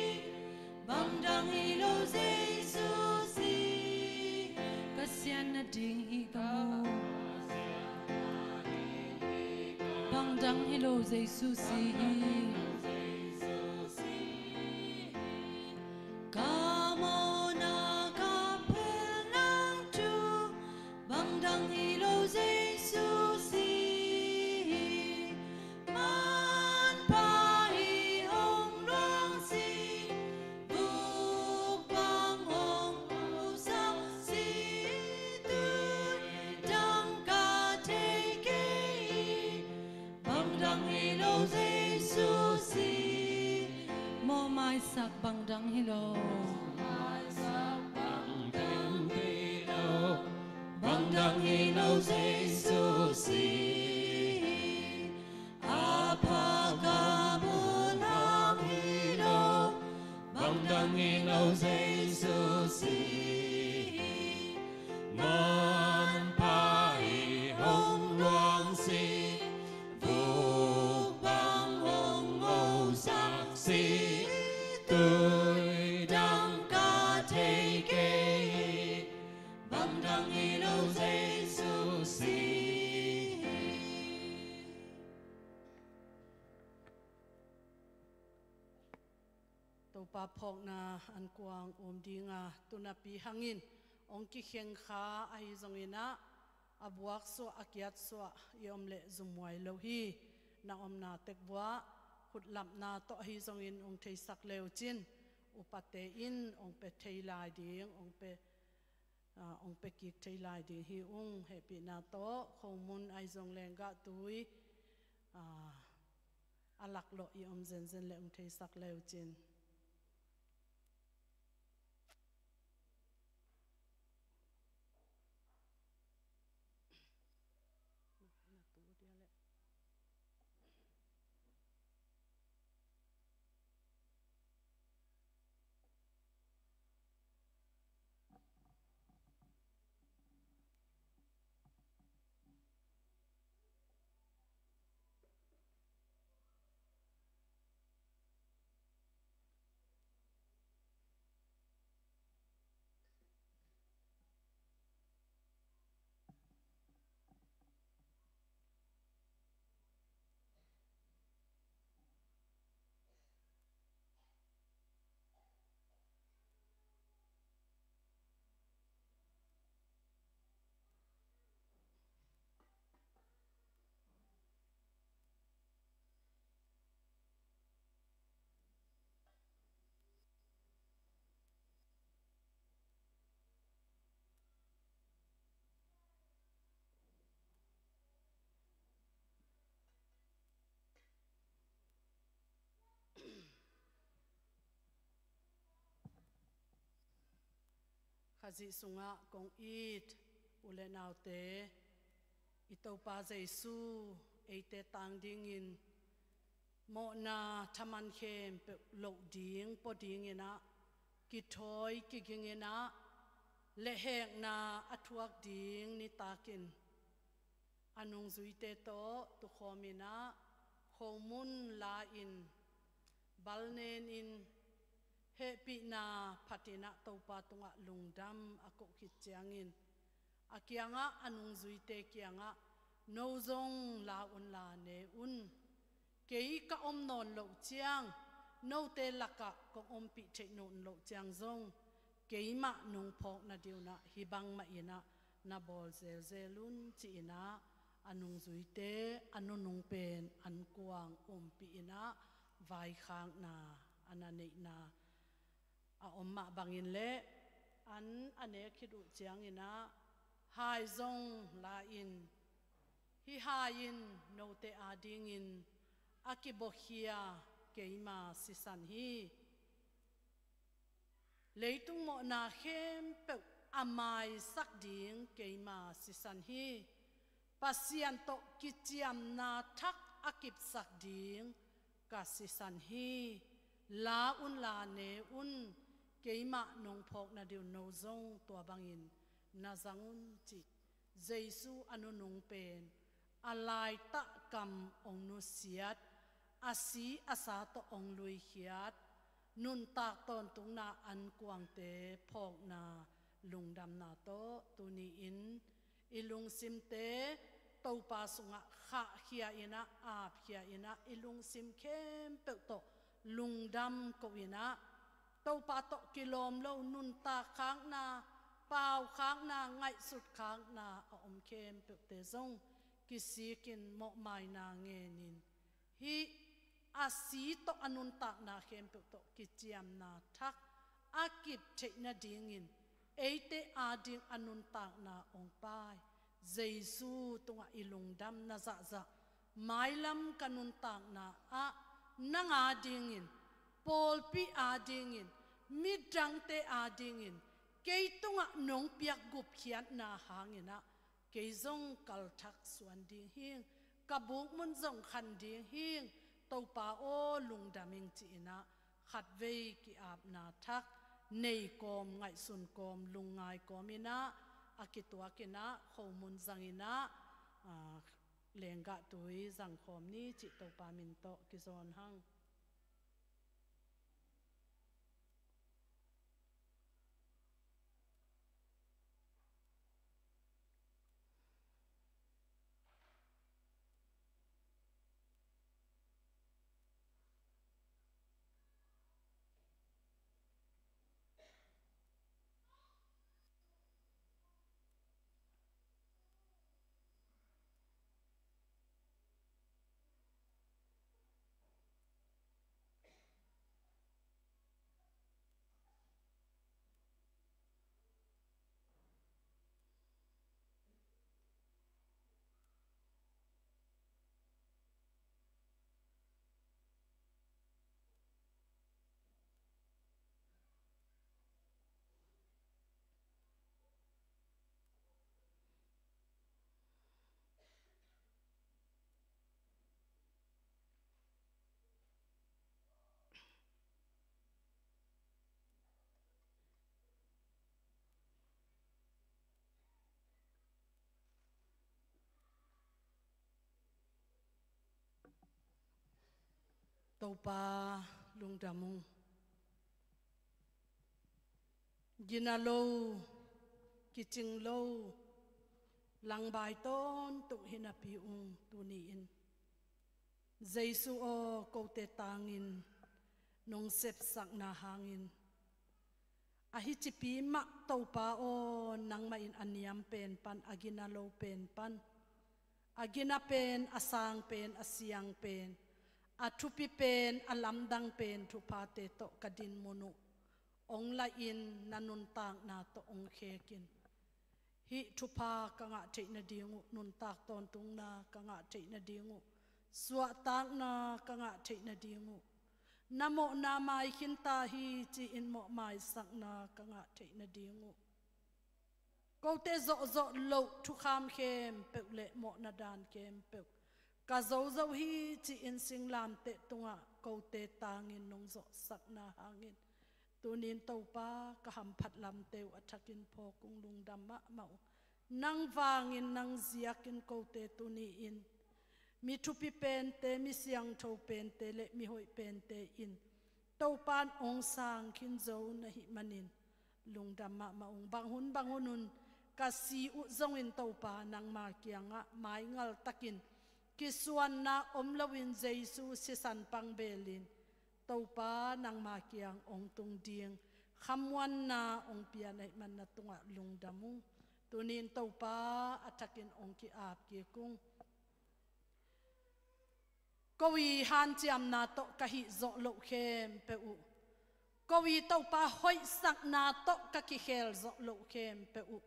Bang dang hi lo Jesu si hi. Ka sian nading hi ka mu. Bang dang hi lo Jesu si hi. Ka mawhna, ka phelna thu, bang dang hi lo Jesu si hi. Manpha hi hong luang si, vuk bang hong ngosak si, tui dang ka thei kei hi. Bang dang hi lo Jesu si. Mawh maisak, bang dang hi lo. Bang dang hi lo Jesu si. A pha ka muh hang hi lo, bang dang hi lo Jesu si hi. Manpha hi hong luang si, vuk bang hong ngosak si, tui dang ka thei kei hi. Bang dang hi lo Jesu si hi. Topa phawkna an kuang um dinga, tu napi hangin hong kikheng kha ahi zongin ah, a buaksuah, a kiatsuah i om leh zumhuai lo hi. Na omna tek buah khutlapna tawh ahi zongin hong theisak leucin, upate in hong pia thei lai ding, hong pia, ah, hong pia kik thei lai ding hi ung. Hehpihna tawh khomun ahi zong lenggah tui, ah, a laklawh i om zenzen leh hong theisak leucin. Khazih sungah kong it u le naute, i Topa Jesu eite tang dingin mawhna thaman khempeuh loh ding, pua dingin ah, kithawi kigingin ah, lehhekna a thuak ding nitakin, a nungzuite tawh tukhawmin ah, khomun la-in, balnenin, Hehpihna phatinah Topa tungah lungdam a koh khit ciangin a kiangah, a nungzuite kiangah, "No zong la unla ne un. Kei ka om nawn loh ciang, note lakah kong ompih theih nawn loh ciang zong keimah nong phawk nadingunah hih bangmah inah na bawl zelzel un," ci-inah a nungzuite a nunung pen ankuang ompih inah vaikhakna a na neihna a om mah bangin le an a nek khit uh cianginah hai zong la in, hih hai in note adingin a kibuakhia keima sisan hi. Leitung mawhna khempeuh a maisak ding keima sisan hi. Pasian tawh kiciamna thak a kipsak ding ka sisan hi. La unla ne un. Keimah nong phawk nadingun no zong tua bangin na zang un, ci Jesu a nunung pen a laitah kam hong nusiat, a si a sa tawh hong luikhiat nuntak tawntungna ankuangte phawkna lungdamna tawh tuni-in i lungsimte Topa sungah khahkhia inah, apkhia inah, i lungsim khempeuh tawh lungdam ko inah, Topa tawh kilawm lo nuntak khakna, pau khakna, ngaihsut khakna a om khempeuhte zong kisikin mawhmaina ngenin, hih a si tawh a nuntakna khempeuh tawh kiciamna thak a kip theih nadingin eite ading a nuntakna hong pai Jesu tungah i lungdamna zahzah, mailam ka nuntakna ah nang adingin, pawlpi adingin, midangte adingin kei tungah nong piak gupkhiatna hanginah kei zong kalthak suan ding hing, ka bukmun zong khan ding hing, Topa aw lungdam ing, ci-inah khatvei ki-apna thak nei kawm, ngaihsun kawm, lungngai kawm inah a kituak inah khomun zang inah, aa, lenggah tui zang khawm ni, cih Topa min tawh kizawn hang. Topa lungdam ung. Gina lo, kicing lo, langbai tawntung hi napi ung tuni-in. Jesu aw, kote tangin nong sepsakna hangin, a hi cipi mah Topa aw, nangmah in a niam pen pan, a gina lo pen pan, a gina pen, a sang pen, a siang pen, a thupi pen, a lamdang pen thuphate tawh ka dinmun uh hong laih in, na nuntakna tawh hong khek in. Hih thupha ka ngah theih nading uh, nuntak tawntungna ka ngah theih nading uh, suahtakna ka ngah theih nading uh, na mawhna mai khinta hi ci-in mawhmaisakna ka ngah theih nading uh, kote zawhzawh loh thukham khempeuh le mawhna dan khempeuh ka zozo hi ci-in singlamteh tungah kote tangin nong zawhsakna hangin, tunin Topa ka hamphat lamte uh a thakin phawk ung, lungdam mahmah uh. Nang vangin, nang ziakin kote tuni-in mi thupi pente, mi siangtho pente le mi hoih pente in Topa in ong sang khin zo na hih manin lungdam mahmah ung. Bang hun bang hun un ka si uh zongin Topa nangma kiangah maingal takin kisuanna om loin Jesu sisan pang belin Topa nangma kiang ong tung ding khamuanna ong pia na hih man na tungah lungdam ung. Tunin Topa a thakin ong ki-ap kik ung. Ko i hanciamna tawh ka hih zawh loh khempeuh uh, ko i Topa hoihsakna tawh ka kikhel zawh loh khempeuh uh,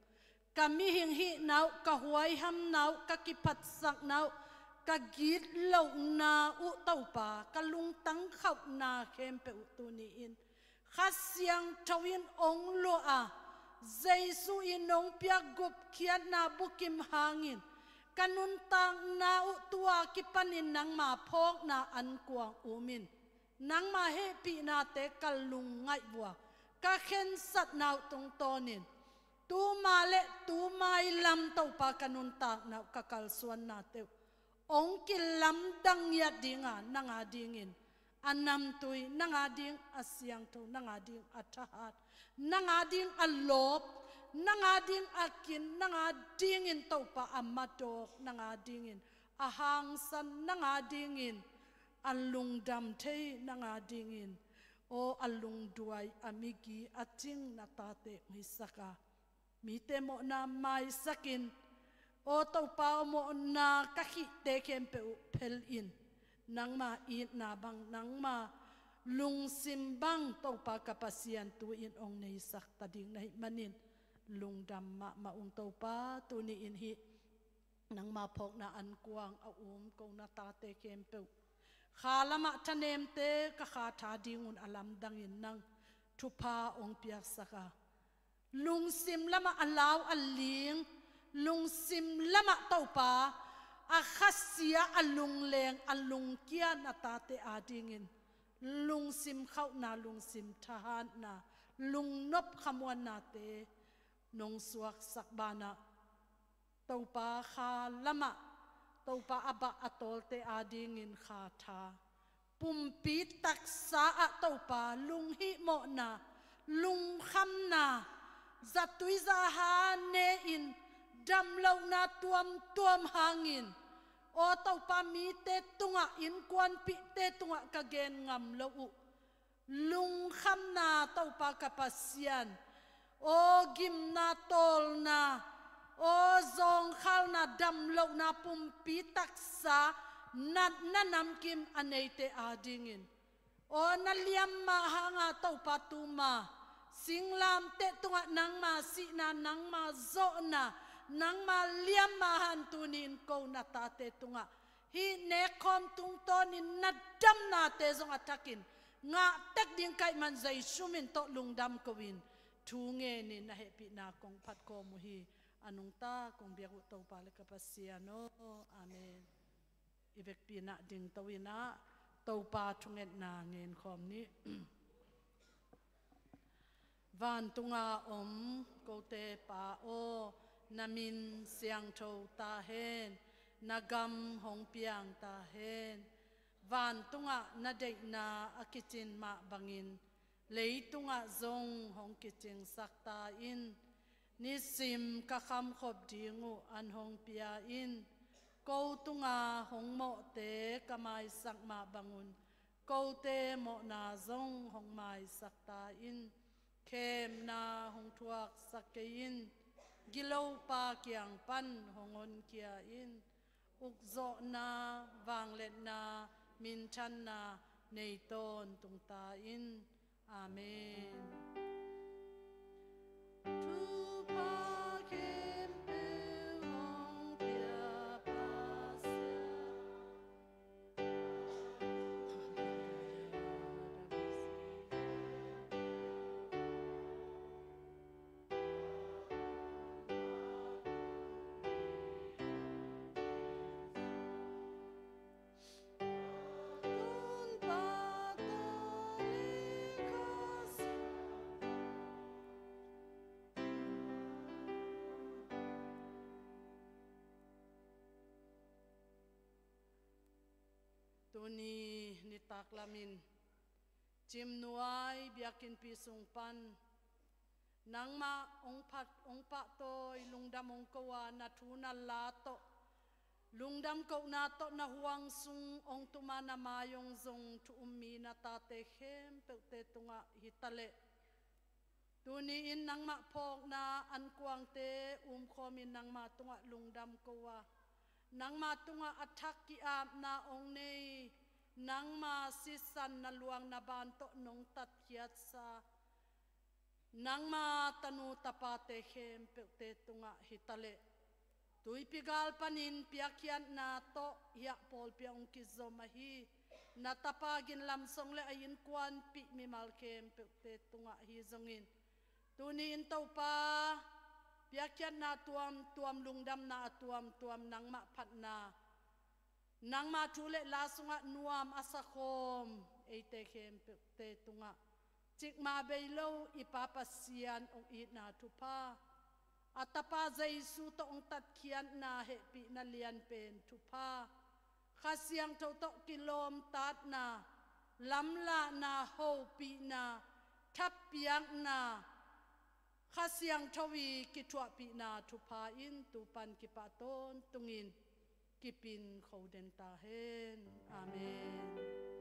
ka mihing hihna uh, ka huaihamna uh, ka kiphatsakna uh, ka gitlohna uh Topa, ka lungtang khauhna khempeuh uh tuni-in Kha Siangtho in ong luah a, Jesu in ong piak gupkhiatna bukim hangin ka nuntakna uh tua kipanin nangma phawkna ankuang um in, nangma hehpihnate ka lungngaih vua, ka khensatna uh tungtawnin tuma le tumai lam Topa ka nuntakna uh, ka kalsuannate uh ong kilamdang ngiat dinga, nang a dingin a namtui, nang a ding a siangtho, nang a ding a thahat, nang a ding a lawp, nang a ding a kin, nang a dingin Topa a matawk, nang a dingin a hangsan, nang a dingin a lungdam thei, nang a dingin aw a lungduai, a migi, a cing na tate ong hisak a, mite mawhna maisakin, aw Topa aw mawhna ka hihte khempeuh uh phelin, nangma itna bang, nangma lungsim bang Topa ka Pasian tu-in ong neisak ta ding na hih manin lungdam mahmah ung Topa. Tuni-in hih nangma phawkna ankuang a um ko na tate khempeuh kha lamah thanemte ka kha tha dingun a lamdangin nang thupha ong piaksak a, lungsim lamah a lau a ling, lungsim lamah Topa a khasia, a lungleng, a lungkia na tate a dingin lungsim khauhna, lungsim thahatna, lungnop khamuannate nong suaksak banah Topa kha lamah Topa a bah a tawlte a dingin kha tha, pumpi taksa ah Topa lunghihmawhna, lungkhamna, zatui zaha ne-in damlohna tuamtuam hangin, aw Topa mite tungah, innkuanpihte tungah ka gen ngam loh uh lungkhamna Topa ka Pasian, aw gimna, tawlna, aw zawngkhalna, damlohna, pumpi taksa natna namkim a neite a dingin, aw na liamma hanga Topa tuma singlamteh tungah nangma sihna, nangma zawhna, nangma liamma han tuni-in ko na tate tungah hih nekkhawm tungtawnin na damnate zong a thakin ngah tek ding ka hih man Jesu min tawh lungdam ko-in thu ngenin na hehpihna kong phat khawm uh hi. A nungta kong biak uh Topa le ka Pasian aw. Amen. I vekpi nah dingto-in ah Topa thungetna ngenkhawm ni. Vantunga om kote Pa aw, na min siangtho ta hen, na gam hong piang ta hen. Vantungah na deihna a kicin mah bangin leitungah zong hong kicingsak ta in. Nisim ka khamkhop ding uh an hong pia in. Ko tunga hong mawhte ka maisak mah bangun kote mawhna zong hong maisak ta in. Khemna hong thuaksak kei in. Gilopa kiang pan hong honkhia in. Ukzawhna, vangliatna, minthanna nei tawntung ta in. Amen. Thupha khempeuh hong pia Pasian. Tuni nitak lamin Cimnuai biakinnpi sung pan nangmah hong phat hong pahtawi, lungdam hong ko a, na thu na la tawh lungdam kohna tawh na huang sung hong tuma na mai hong zong thu um mi na tate khempeuhte tungah hi ta leh. Tuni-in nangmah phawkna ankuangte umkhawmin nangma tungah lungdam ko a, nangma tungah a thak ki-apna hong nei, nangma sisan na luang na ban tawh nong tatkhiatsa nangma tanu tapate khempeuhte tungah hi ta leh. Tuipi gal panin piakkhiatna tawh hiah pawlpi ah hong kizom ahi na tapa ginlam song le a innkuanpih mimal khempeuhte tungah hi zongin, tuni-in Topa, piakkhiatna tuamtuam, lungdamna a tuamtuam, nangmah phatna, nangma thu le la sungah nuam a sakhawm eite khempeuhte tungah cikmah bei lo i Pa Pasian hong itna thupha, a Tapa Jesu tawh hong tatkhiatna hehpihna lianpen thupha, Kha Siangtho tawh kilawmtatna, lamlahna, hopihna, thapiakna, Kha Siangtho i kithuahpihna thupha in tu pan kipahtawntungin kipin kho den ta hen. Amen.